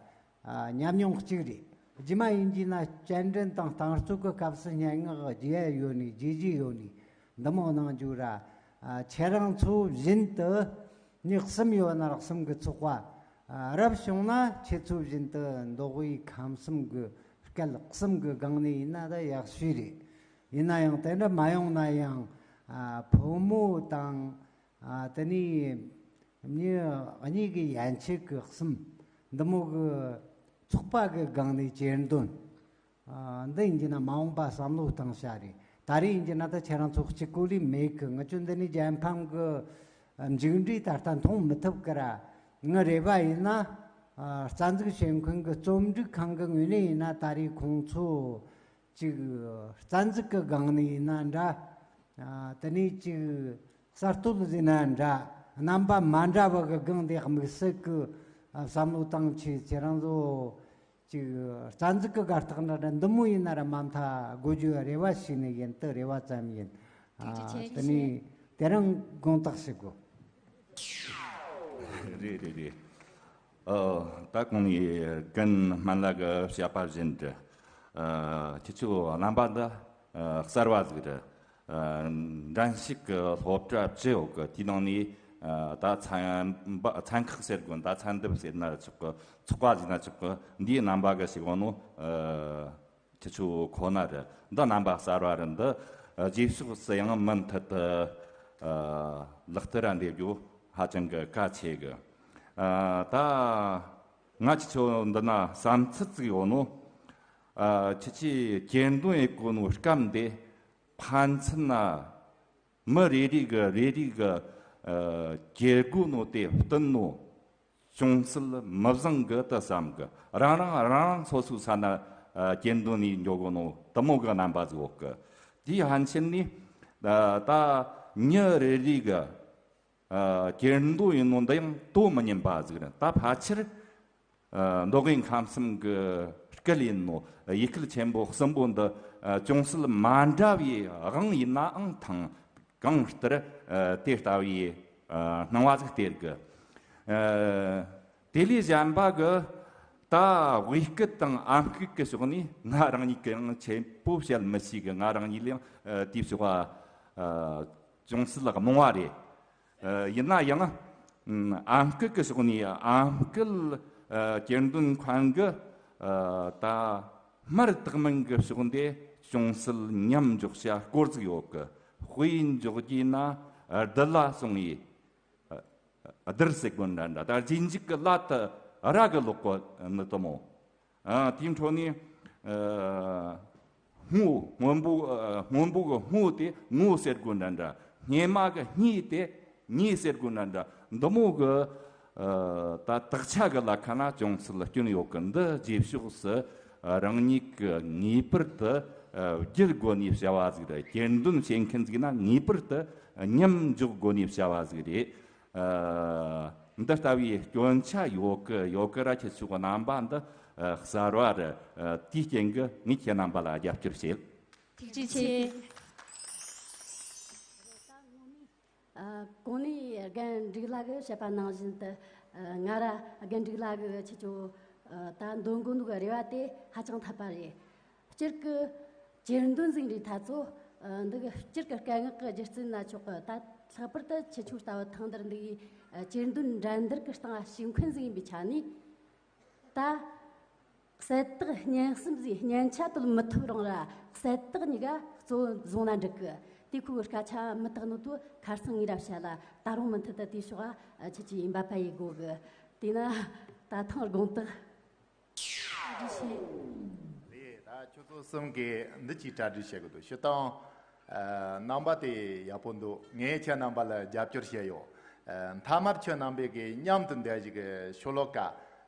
ཨ་ཉམས་མྱོང་གཅིག་རེད། རྗེས་མ་ཡིན་རྒྱུ་ན་སྤྱན་འདྲེན་དང་རྟིང་རྩོད་ཀྱི་སྐབས་སུ་སྙན་ངག་རྒྱས་ཡོད་ནི་རྒྱས་རྒྱུ་ཡོད་ནི་འདི་མོ་གནང་རྒྱུ་ར། ཨ་ཁྱེད་རང་ཚོ་བཞིན་དུ་མྱི་གསུམ་ཡོད་ན་ར་གསུམ་གི་ཚོགས་པ། ཨ་རབ་བྱུང་ན་ཁྱེད་ཚོ་བཞིན་དུ་མདོ་དབུས་ཁམས་གསུམ་གི་སྐད་གསུམ་གི་སྒང་ནས་ཡིན་ན་ད་ཡག་ཤོས་རེད། ཡིན་ན་ཡང་དེ་འདྲ་མ་ཡོང་ན་ཡང་ཨ་ཕོ་མོ་དང་། ཨ་དེ་ནས་མྱི་གཉིས་ཀྱི་ཡན་ཆད་ཀྱི་གསུམ་འདི་མོ་གི་ཚོགས་པ་གི་སྒང་ནས་གྱེར་འདོན། ཨ། འདི་ཡིན་གྱི་ན་མ་འོངས་པ་བསམ་བློ་བཏང་བྱ་རེད། ད་རེས་ཡིན་གྱི་ན་ད་ཁྱེད་རང་ཚོ་གཅིག་པོ་ལས་མེད་གི། ང་ཚོ་འདི་ནས་རྒྱལ་ཕམ་གི་མཇུག་འབྲས་ད་ལྟ་མཐོང་མི་ཐུབ་གི་ར། ངའི་རེ་བ་ཡིན་ན། ཨ། རྩ་འཛུགས་བྱེད་མཁན་གི་རྩོམ་སྒྲིག་ཁང་གི་ངོས་ནས་ཡིན་ན། ད་རེས་ཁོང་ཚོ་ཅིག་རྩ་འཛུགས་ཀྱི་སྒང་ནས་ཡིན་ན་འདྲ། ཨ། དེ་ནས་ཅིག་གསར་གཏོད་ཟེར་ན་འདྲ། རྣམ་པ་མ་འདྲ་བ་གི་སྒང་དེ་དམིགས་བསལ་གྱི་བསམ་བློ་བཏང་བྱས། ཁྱེད་རང་ཚོ་ཅིག་རྩ་འཛུགས་ཀྱི་གར་སྟེགས་འདྲ་འདྲ་འདི་མོ་ཡིན་ན་ར་མ་མཐའ་དགོས་རྒྱུ་རེ་བ་ཞུས་ནི་ཡིན། དེ་རེ་བ་ཙམ་ཡིན། ཨ། ཐུགས་རྗེ་ཆེ། དེ་ནས་དེ་རིང་དགོངས་དག་ཞུ་དགོས། རེད་རེད་རེད། ཨ། ད་གོང་ནས་རྒན་སྨན་བླ་གིས་བཤད་པ་བཞིན་དུ། ཨ། ཁྱེད་ཚོའི་རྣམ་པ་འདི། ཨ། གསར་བ་ཟིག་རེད། ཨ། འགྲན་ཞུགས་ཀྱི་སློབ་གྲྭ་བཅུ་ཡོད་གི། དེའི་ནང་ནས། ཨ། ད་ཚན་པ། ཚན་ཁག་ཟེར་དགོས་ན། ད་ཚན་ལྡེབ་ཟེར་ན་ཆོག་གི། ཚོགས་པ་ཟེར་ན་ཆོག་གི། འདིའི་རྣམ་པ་གིས་ཞུ་གོ་ནོ། ཨ། ཁྱེད་ཚོ་ཁོ་ན་རེད། འདི་རྣམ་པ་གསར་བ་རེད། འདི། ཨ། རྗེས་ཕྱོགས་སུ་ཡང་མུ་མཐུད་དུ། ཨ། ལག་བསྟར་འདེབས་རྒྱུ་ཧ་ཅང་གི་གལ་ཆེ་གི། ཨ། ད་ང་ཁྱེད་ཚོ་འདི་ན་བསམ་ཚུལ་ཅིག་ཡོད་ནོ། ཨ། ཁྱེད་ཚོས་གྱེར་འདོན་ཡེད་གོ་ནོ་སྐབས་འདི་ཕན་ཚུན་ན། མི་རེ་རེ་གིས་རེ་རེ་གིས། ཨ། གྱེར་དགོས་ནོ་དེ་བསྟུན་ནོ་ཅུང་ཟད་མི་བཟང་གི་དུ་བསམ་གི། རང་རང་རང་རང་སོ་སོའི་ས་ན། ཨ། གྱེར་འདོན་ནས་འགྱོ་དགོས་ནོ་དུ་མོ་གི་རྣམ་པ་ཟིག་ཡོད་གི། དེའི་ཕན་ཆད་ནས། ཨ། ད་མྱི་རེ་རེ་གིས། ཨ། གྱེར་འདོན་ཡེད་ནོ་འདི་ཡང་དོ་མི་མཉམ་པ་ཟིག་རེད། ད་ཕལ་ཆེར། ཨ། མདོ་དབུས་ཁམས་གསུམ་གྱི་སྐད་ཡིན་ནོ། ཡུལ་སྐད་ཆེན་པོ་གསུམ་པོ་འདི། ཨ། ཅུང་ཟད་མ་འདྲ་བའི་དབང་ཡིན་ནའང་ཐང་། གང་ལྟར། ཨ། དེ་ལྟ་བུའི། ཨ། སྣང་བ་ཟིག་སྟེར་གི། ཨ། དེ་ལས་གཞན་པ་གི་ད་དབུས་སྐད་དང་ཨམ་སྐད་ཀྱི་ཕྱོགས་ནས་ང་རང་ཉིད་ཀྱིས་ཡང་ཆེན་པོ་བཤད་མི་ཤེས་གི། ང་རང་ཉིད་ལ་ཡང་། ཨ། དེའི་ཕྱོགས་པ། ཨ། ཅུང་ཟད་རྨོངས་པ་རེད། ཨ། ཡིན་ན་ཡང་། ཨམ། ཨམ་སྐད་ཀྱི་ཕྱོགས་ནས་ཨམ་སྐད། ཨ། གྱེར་འདོན་མཁན་གྱི། ཨ། ད་སྨྲ་བཏགས་མིན་གྱི་ཕྱོགས་འདི་ཅུང་ཟད་མཉམ་འཇོག་བྱ་སྐོར་ཟིག་ཡོད་གི། དཔེ་འཇོག་རྒྱུ་ན་རྡུལ་ལ་སོང་ཡི། ཨ། རྡུལ་ཟེར་དགོས་འདྲ་འདྲ། ད་རྗེས་འཇུག་གི་ལ་དེ་ར་གི་ལོག་གོ་ནི་དུ་མོ། ཨ། དེའི་འཕྲོ་ནས། ཨ། སྔོ། སྔོན་པོ། ཨ། སྔོན་པོ་གི་སྔོ་དེ་ངོ་ཟེར་དགོས་འདྲ་འདྲ། སྔོན་མ་གི་སྔོ་དེ་ཉེ་ཟེར་དགོས་འདྲ་འདྲ། འདི་མོ་གི། ཨ། ད་དག་ཆ་གི་ལ་ཁ་ན་ཅུང་ཟད་སྐྱོན་ཡོད་གི། འདི་རྗེས་ཕྱོགས་སུ། ཨ། རང་ཉིད་ཀྱིས་ངེས་པར་དུ། ཨ། བསྒྱུར་དགོས་ནི་བྱ་བ་ཟིག་རེད། གྱེར་འདོན་བྱེད་མཁན་ཟིག་ན་ངེས་པར་དུ་མཉམ་འཇོག་དགོས་ནི་བྱ་བ་ཟིག་རེད། ཨ། འདི་ལྟ་བུའི་སྐྱོན་ཆ་ཡོད་གི་ཡོད་གི་ར། ཁྱེད་ཚོ་གི་རྣམ་པ་འདི། ཨ། གསར་བ་རེད། ཨ། དེའི་རྐྱེན་གྱིས་ངས་ཁྱེད་རྣམ་པ་ལ་རྒྱབ་སྐྱོར་བྱེད། ཐུགས་རྗེ་ཆེ། ཨ། གོང་ནས་རྒན་འབྲུག་ལྷ་གིས་བཤད་པ་ནང་བཞིན་དུ། ཨ། ང་ར་རྒན་འབྲུག་ལྷ་གིས་ཁྱེད་ཚོ། ཨ། ད་འདོན་དགོས་འདུག་རེ་བ་དེ་ཧ་ཅང་ཐད་པ་རེད། སྤྱིར་གི་གྱེར་འདོན་ཟིག་རེད། ད་ཚོ། ཨ། འདི་གི་སྤྱིར་གི་སྐད་ངག་གི་རྒྱུ་རྩལ་ན་ཆོག་གི། ད་ལྷག་པར་དུ་ཁྱེད་ཚོ་ལྟ་བུ་ཐང་འདིར་འདི་གི། ཨ། གྱེར་འདོན་འགྲན་བསྡུར་གི་སྟེང་ཞུགས་མཁན་ཟིག་ཡིན་པའི་ཆ་ནས། ད་གསལ་བཏགས་སྙན་གསུམ་ཟིག་སྙན་ཆ་དོད་མི་ཐུབ་རུང་ར། གསལ་བཏགས་གཉིས་ཀ་གཙོ་བོ་བཟུང་ན་འགྲིག་གི། དེ་ཁོ་གི་སྐད་ཆ་མི་དག་ནོ་དུ་ཁར་སང་ངས་ར་བཤད་ལ། ད་རུང་མུ་མཐུད་དུ་དེའི་ཕྱོགས་ཨ་ཁྱེད་ཀྱིས་འབད་པ་ཡེད་དགོས་གི། དེས་ན་ད་ཐེངས་དགོངས་དག། ལགས། ད་ཁྱོད་ཚོ་གསུམ་གིས་འདི་གཅིག་གྲ་སྒྲིག་བྱེད་དགོས་འདུག་སྤྱིར་བཏང་། ཨ། རྣམ་པ་དེ་ཡག་པོ་འདུག་ངས་ཁྱེད་རྣམ་པ་ལ་རྒྱབ་སྐྱོར་བྱས་ཡོད། ཨ། མཐའ་མར་ཁྱོད་རྣམ་པས་གི་མཉམ་དུ་འདས་ཞིག་གི་ཤོ་ལོ་ཀ།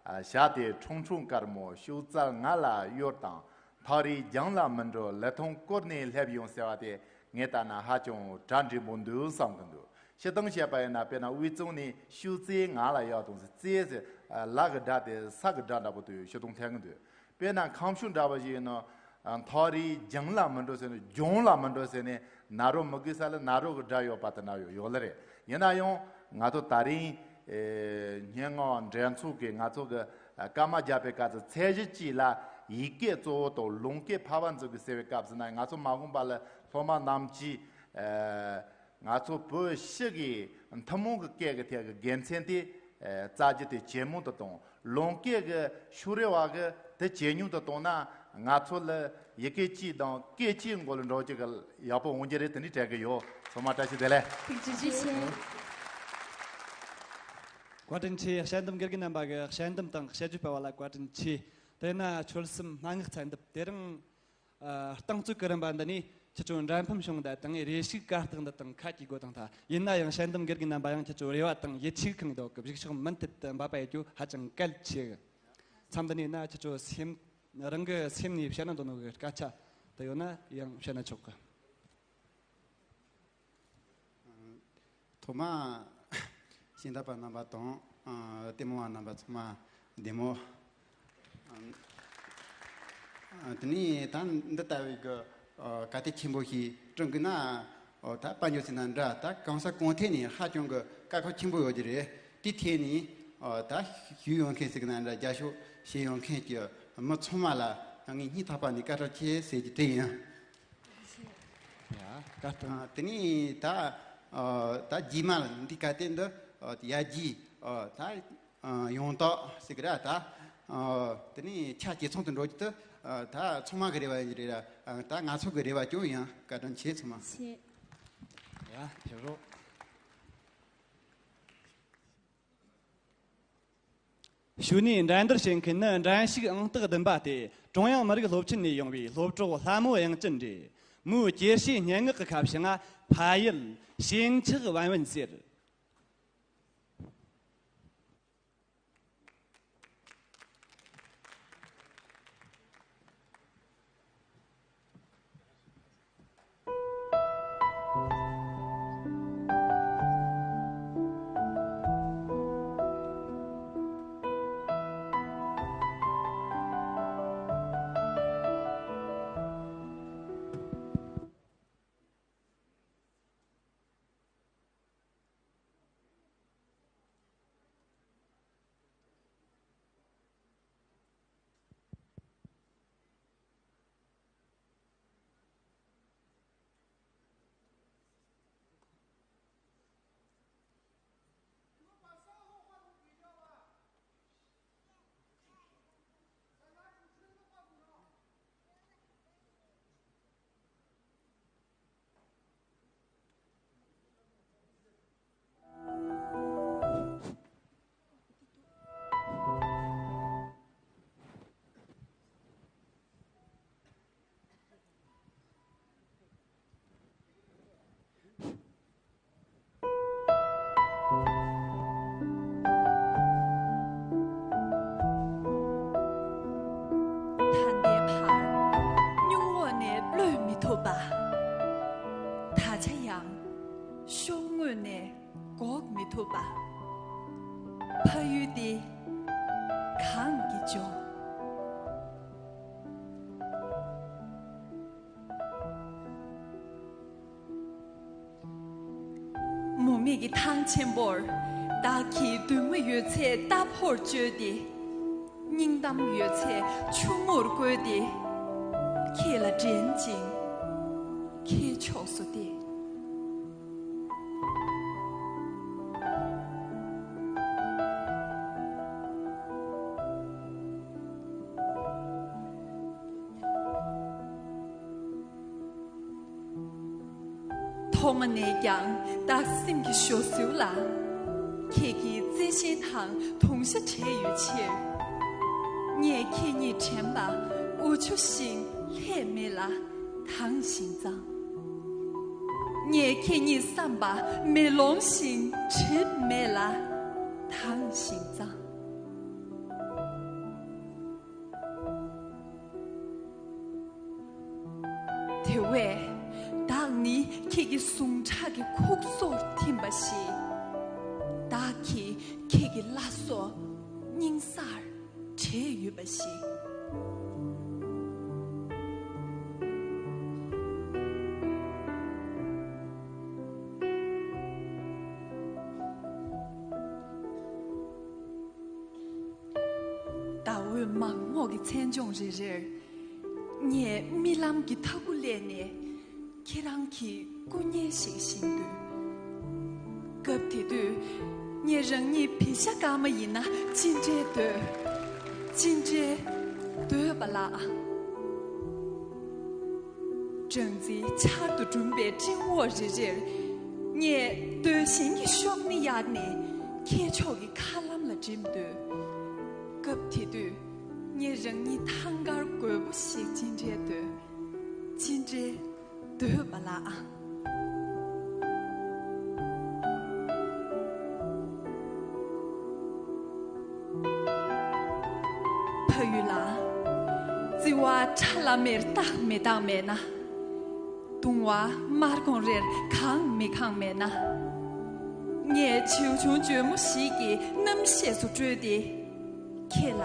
ཨ། ཞྭ་དེ་ཁྲུང་ཁྲུང་དཀར་མོ་ཤུགས་རྩལ་ང་ལ་གཡོར་དང་། ཐག་རིང་རྒྱང་ལ་མི་འགྲོ་ལི་ཐང་བསྐོར་ནས་སླེབས་ཡོང་ཟེར་བ་དེ་ངས་ལྟ་ན་ཧ་ཅང་གྲ་འགྲིག་པོ་འདུག་བསམ་གི་འདུག་སྤྱིར་བཏང་བཤད་པ་ཡིན་ན། དཔེར་ན་དབུས་གཙང་ནས་ཤུགས་རྩལ་ང་ལ་གཡོར་དང་ཟེར། རྩལ་ཟེར། ཨ། ལ་གི་སྒྲ་དེ་ས་གི་སྒྲ་འདྲ་པོ་དུ་ཡོད། སྤྱིར་བཏང་ཐད་གི་འདུག་དཔེར་ན་ཁམས་ཕྱོགས་འདྲ་པོ་ཞིག་ཡིན་ན། ཨ། ཐག་རིང་རྒྱང་ལ་མི་འགྲོ་ཟེར་ནས་རྒྱང་ལ་མི་འགྲོ་ཟེར་ནས་ན་རོ་མི་དགོས་ས་ལ་ན་རོ་གི་སྒྲ་ཡོད་པ་དེ་འདྲ་ཡོད་ཡོད་ལེ་རེད། ཡིན་ན་ཡང་ང་ཚོ་ད་རིང་། ཨེ། སྙན་ངག་འགྲན་ཚོགས་ཀྱི་ང་ཚོ་གི། ཨ། སྐར་མ་བརྒྱབ་པའི་སྐབས་སུ་ཚད་གཞི་གཅིག་ལ་ཡིག་སྐད་གཙོ་བོ་དང་ལུང་སྐད་ཕལ་པ་ཚོ་གི་ཟེར་བའི་སྐབས་སུ་ན། ང་ཚོ་མ་འོངས་པ་ལ་སློབ་མ་རྣམས་ཀྱིས། ཨེ། ང་ཚོ་བོད་སྤྱི་གི་ཐུན་མོང་གི་སྐད་ཀྱི་ཐད་ཀྱི་དགེ་མཚན་དེ། ཨེ། རྩ་རྒྱུ་དེ་ཇེ་མང་དུ་གཏོང་། ལུང་སྐད་ཀྱི་ཕྱོགས་རེ་བ་གི་དེ་ཇེ་ཉུང་དུ་གཏོང་ན། ང་ཚོ་ལ་ཡི་གེ་གཅིག་དང་སྐད་གཅིག་མགོ་ལ་འགྲོ་རྒྱུ་གི་ཡག་པོ་འོང་རྒྱུ་རེད། དེ་འདྲའི་དྲན་གི་ཡོད། ཚང་མ་བཀྲ་ཤིས་བདེ་ལེགས། ཐུགས་རྗེ་ཆེ། བཀའ་དྲིན་ཆེ། དཔྱད་འདེམས་དགེ་རྒན་རྣམ་པ་གི་དཔྱད་འདེམས་དང་དཔྱད་བརྗོད་སྤེལ་བ་ལ་བཀའ་དྲིན་ཆེ། དེས་ན་ཆོལ་གསུམ་སྙན་ངག་ཚན་འདེབས་དེ་རིང་ ཨ། རྟིང་རྩོད་ཀྱི་རིམ་པ་འདི་ནས་ཁྱེད་ཚོ་འདྲ་མཚམས་བྱུང་བ་དང་རེ་ཞིག་གར་སྟེགས་འདི་དང་ཁ་གྱེས་དགོས་དང་། ད་ཡིན་ན་ཡང་དཔྱད་འདེམས་དགེ་རྒན་རྣམ་པ་ཡང་ཁྱེད་ཚོ་རེ་བ་དང་ཡིད་ཆེས་ཁེངས་འདུག་གི། གཞུག་ཕྱོགས་མུ་མཐུད་དུ་འབད་པ་ཡེད་རྒྱུ་ཧ་ཅང་གལ་ཆེ་གི། མཚམས་འདི་ནས་ན་ཁྱེད་ཚོ་སེམས་རང་གི་སེམས་ནས་བཤད་ན་འདོད་ནོ་གི་སྐད་ཆ་དེ་ཡོད་ན་ཡང་བཤད་ན་ཆོག་གི། ཐོག་མ་ཤེས་ལྡན་པ་རྣམ་པ་དང་ཨ་ལྟད་མོ་བ་རྣམ་པ་ཚང་མ་བདེ་མོ། ཨ་དེ་ནས་ད་འདི་ལྟ་བུའི་གི་ཨ་ག་དེ་ཆེན་པོ་ཞིག་བསྐྲུན་གི་ན། ཨ་ད་དཔལ་འབྱོར་ཟེར་ན་འདྲ། ད་གང་ས་གང་ཐད་ནས་ཧ་ཅང་གི་དཀའ་ཁག་ཆེན་པོ་ཡོད་ཀྱི་རེད། དེ་ཐད་ནས་ཨ་ད་ཞུགས་ཡོང་མཁན་ཟེར་གི་ན་འདྲ། རྒྱབ་སྐྱོར་བྱེད་ཡོང་མཁན་གྱི་མི་ཚང་མ་ལ་ངས་སྙིང་ཐག་པ་ནས་བཀའ་དྲིན་ཆེ་ཟེར་གྱི་དེ་ཡིན། ཡ། བཀའ་དྲིན། ཨ་དེ་ནས་ད་ཨ་ད་རྗེས་མ་ལ་འདི་ག་དེ་འདི་ཨ་ཡར་རྒྱས་ཨ་ད་ཨ་ཡོང་ཐབས་ཟེར་གི་ར། ད་ཨ་དེ་ནས་ཆ་ཇེ་ཚང་དུ་འགྲོ་རྒྱུ་དེ་ཨ་ད་ཚང་མ་གི་རེ་བ་ཡིན་གྱི་རེད་ར། ཨ་ད་ང་ཚོ་གི་རེ་བ་ཀྱང་ཡིན། བཀའ་དྲིན་ཆེ་ཚང་མ། ཆེ། ཡ། ཕེབས་རོགས། གཞུག་ནས་འགྲན་བསྡུར་བྱེད་མཁན་ནི་འགྲན་ཞུགས་ཨང་རྟགས་བདུན་པ་སྟེ། ཀྲུང་དབྱང་མི་རིགས་སློབ་ཆེན་ནས་ཡོང་བའི་སློབ་གྲོགས་ལྷ་མོ་དབྱངས་ཅན་རེད། མོའི་གྱེར་བཤད་སྙན་ངག་གི་ཁ་བྱང་ང་ཕ་ཡུལ་ཞེན་ཆགས་བན་བོན་ཟེར། ད་ལྟའི་བར་སྨྱུག་འོག་ནས་གློད་མི་ཐུབ་པ། ད་ཆ་ཡང་གཤོག་ངོས་ནས་འགོག་མི་ཐུབ་པ། ཕ་ཡུལ་འདི་གངས་ཀྱིས་ལྗོངས། མུ་མེད་ཀྱི་ཐང་ཆེན་པོར། བདག་གི་འདུན་མ་ཡོད་ཚད་རྟ་ཕོར་བཅོལ་ཏེ། སྙིང་གཏམ་ཡོད་ཚད་ཆུ་མུར་བསྐོལ་ཏེ། ཁྱེད་ལ་འགྲན་ཅིང་ཁྱེད་ཕྱོགས་སུ་བལྟས། ཐོག་མ་ནས་ཀྱང་བདག་སེམས་ཀྱི་ཞོ་ཟེའུ་ལ། ཁྱེད་ཀྱི་བརྩེ་ཞེན་དང་དུང་ཞྭ་བྲལ་ཡོད་ཕྱིར། ངས་ཁྱེད་ཉིད་དྲན་པ་འུ་ཆུ་བཞིན་ལྷད་མེད་ལ་དྭངས་ཤིང་གཙང་། ངས་ཁྱེད་ཉིད་བསམ་པ་མེ་ལོང་བཞིན་གྲིབ་མེད་ལ་དྭངས་ཤིང་གཙང་། དེ་བས་བདག་ནི་ཁྱེད་ཀྱི་ཟུངས་ཁྲག་གི་ཁུག་སོར་ཐིམ་པ་ཞིག། བདག་གིས་ཁྱེད་ཀྱི་བླ་སྲོག་སྙིང་སར་བྲེས་ཡོད་པ་ཞིག། ཟླ་འོད་མག་མོག་གི་མཚན་ལྗོངས་རེ་རེར། ངས་རྨི་ལམ་གྱི་མཐའ་སྐུ་ལས་ནས་ཁྱེད་རང་གི་སྐུ་བརྙན་ཞིག་བཞེངས་འདོད། སྐབས་དེ་དུས་ངས་རང་ཉིད་བི་ཤ་སྐར་མ་ཡིན་ན་ཅི་འདྲའི་འདོད། ཅི་འདྲའི་འདོད་པ་ལགས། སྦྲང་རྩིའི་ཆར་དུ་གྲུམ་པའི་སྤྲིན་འོག་རེ་རེར། ངས་འདོད་ཞེན་གྱི་གཤོག་སྣེ་གཡར་ནས་ཁྱེད་ཕྱོགས་ཀྱི་མཁའ་ལམ་ལ་འགྲིམ་འདོད། སྐབས་དེ་དུས་ངས་རང་ཉིད་ཐང་དཀར་རྒོད་པོ་ཞིག་ཅི་འདྲའི་འདོད། ཅི་འདྲའི་འདོད་པ་ལགས། ཕ་ཡུལ་ལགས། བརྩེ་བ་ཁྲ་ལམ་མེར་རྟག་མི་རྟག་མེད་ན། གདུང་བ་དམར་གོང་རེར་གང་མི་གང་མེད་ན། ངས་བྱིའུ་ཆུང་འཇོལ་མོ་ཞིག་གི་རྣམ་ཤེས་སུ་སྤྲུལ་ཏེ། ཁྱེད་ལ་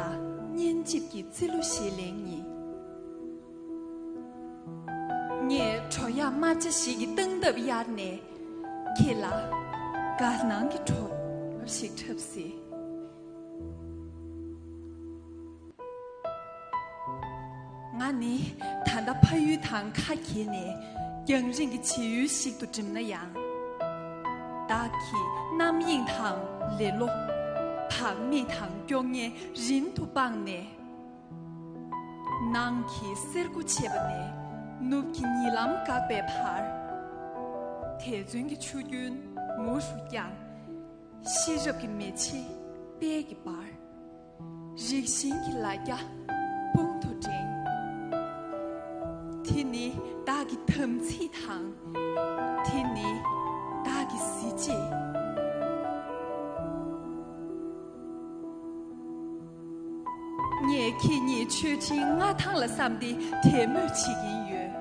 སྙན་འཇེབས་ཀྱི་རྩེ་གླུ་ཞིག་ལེན་ཡིན། ངས་དྲོ་ཡག་དམར་ཆ་ཞིག་གི་སྟངས་སྟབས་གཡར་ནས། ཁྱེད་ལ་དགའ་སྣང་གི་གྲོགས་ཤིག་འཁྲབ་སྲིད། ང་ནི་ད་ལྟ་ཕ་ཡུལ་དང་ཁ་གྱེས་ནས་རྒྱང་རིང་གི་བྱེས་ཡུལ་ཞིག་ཏུ་འགྲིམ་ན་ཡང་། བདག་གི་རྣམ་གཡེང་དང་ལེ་ལོ། བག་མེད་དང་སྐྱོ་ངལ་རིང་དུ་སྤངས་ནས། ནང་གི་གསེར་སྒོ་ཕྱེས་པ་ནས་ནུབ་ཀྱི་ཉི་ལམ་འགག་པའི་བར། དད་བརྩོན་གྱི་ཆུ་རྒྱུན་མུ་རུ་བརྐྱངས། ཤེས་རབ་ཀྱི་མེ་ལྕེ་དཔལ་གྱིས་འབར། རིགས་ཞེན་གྱི་ལ་རྒྱ་དཔུང་དུ་འགྲེང་། དེ་ནི་བདག་གི་དམ་ཚིག་དང་། དེ་ནི་བདག་གི་གཟི་བརྗིད། ངས་ཁྱེད་ཉིད་མཆོད་སྤྲིན་མངའ་ཐང་ལ་བསམ་སྟེ་དད་མོས་བྱེད་ཀྱིན་ཡོད།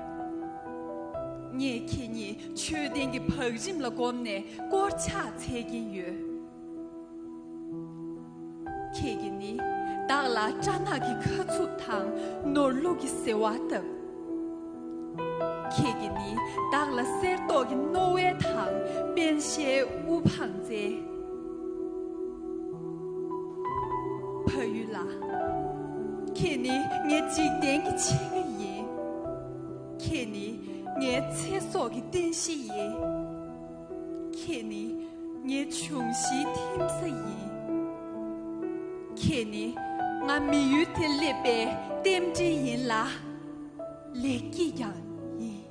ངས་ཁྱེད་ཉིད་མཆོད་རྟེན་གྱི་བང་རིམ་ལ་བསྒོམས་ནས་དཀོར་ཆག་འཚལ་གྱིན་ཡོད། ཁྱེད་ཀྱིས་ནི་བདག་ལ་སྦྲ་ནག་གི་ཁ་ཚུབ་དང་ནོར་ལུག་གི་ཟེ་བ་བཏབ། ཁྱེད་ཀྱིས་ནི་བདག་ལ་གསེར་ཏོག་གི་རྣོ་དབལ་དང་པཎ་ཞྭའི་དབུ་འཕང་བསྩལ། ཕ་ཡུལ་ལགས། ཁྱེད་ནི་ངའི་འཇིག་རྟེན་གྱི་ཕྱེད་ཀ་ཡིན། ཁྱེད་ནི་ངའི་ཚེ་སྲོག་གི་རྟེན་གཞི་ཡིན། ཁྱེད་ནི་ངའི་འབྱུང་བཞིའི་ཐིམ་ས་ཡིན། ཁྱེད་ནི་ང་མི་ཡུལ་དུ་སླེབས་པའི་རྟེན་འབྲེལ་ཡིན་ལ། ལེགས་སྐྱེས་ཀྱང་ཡིན།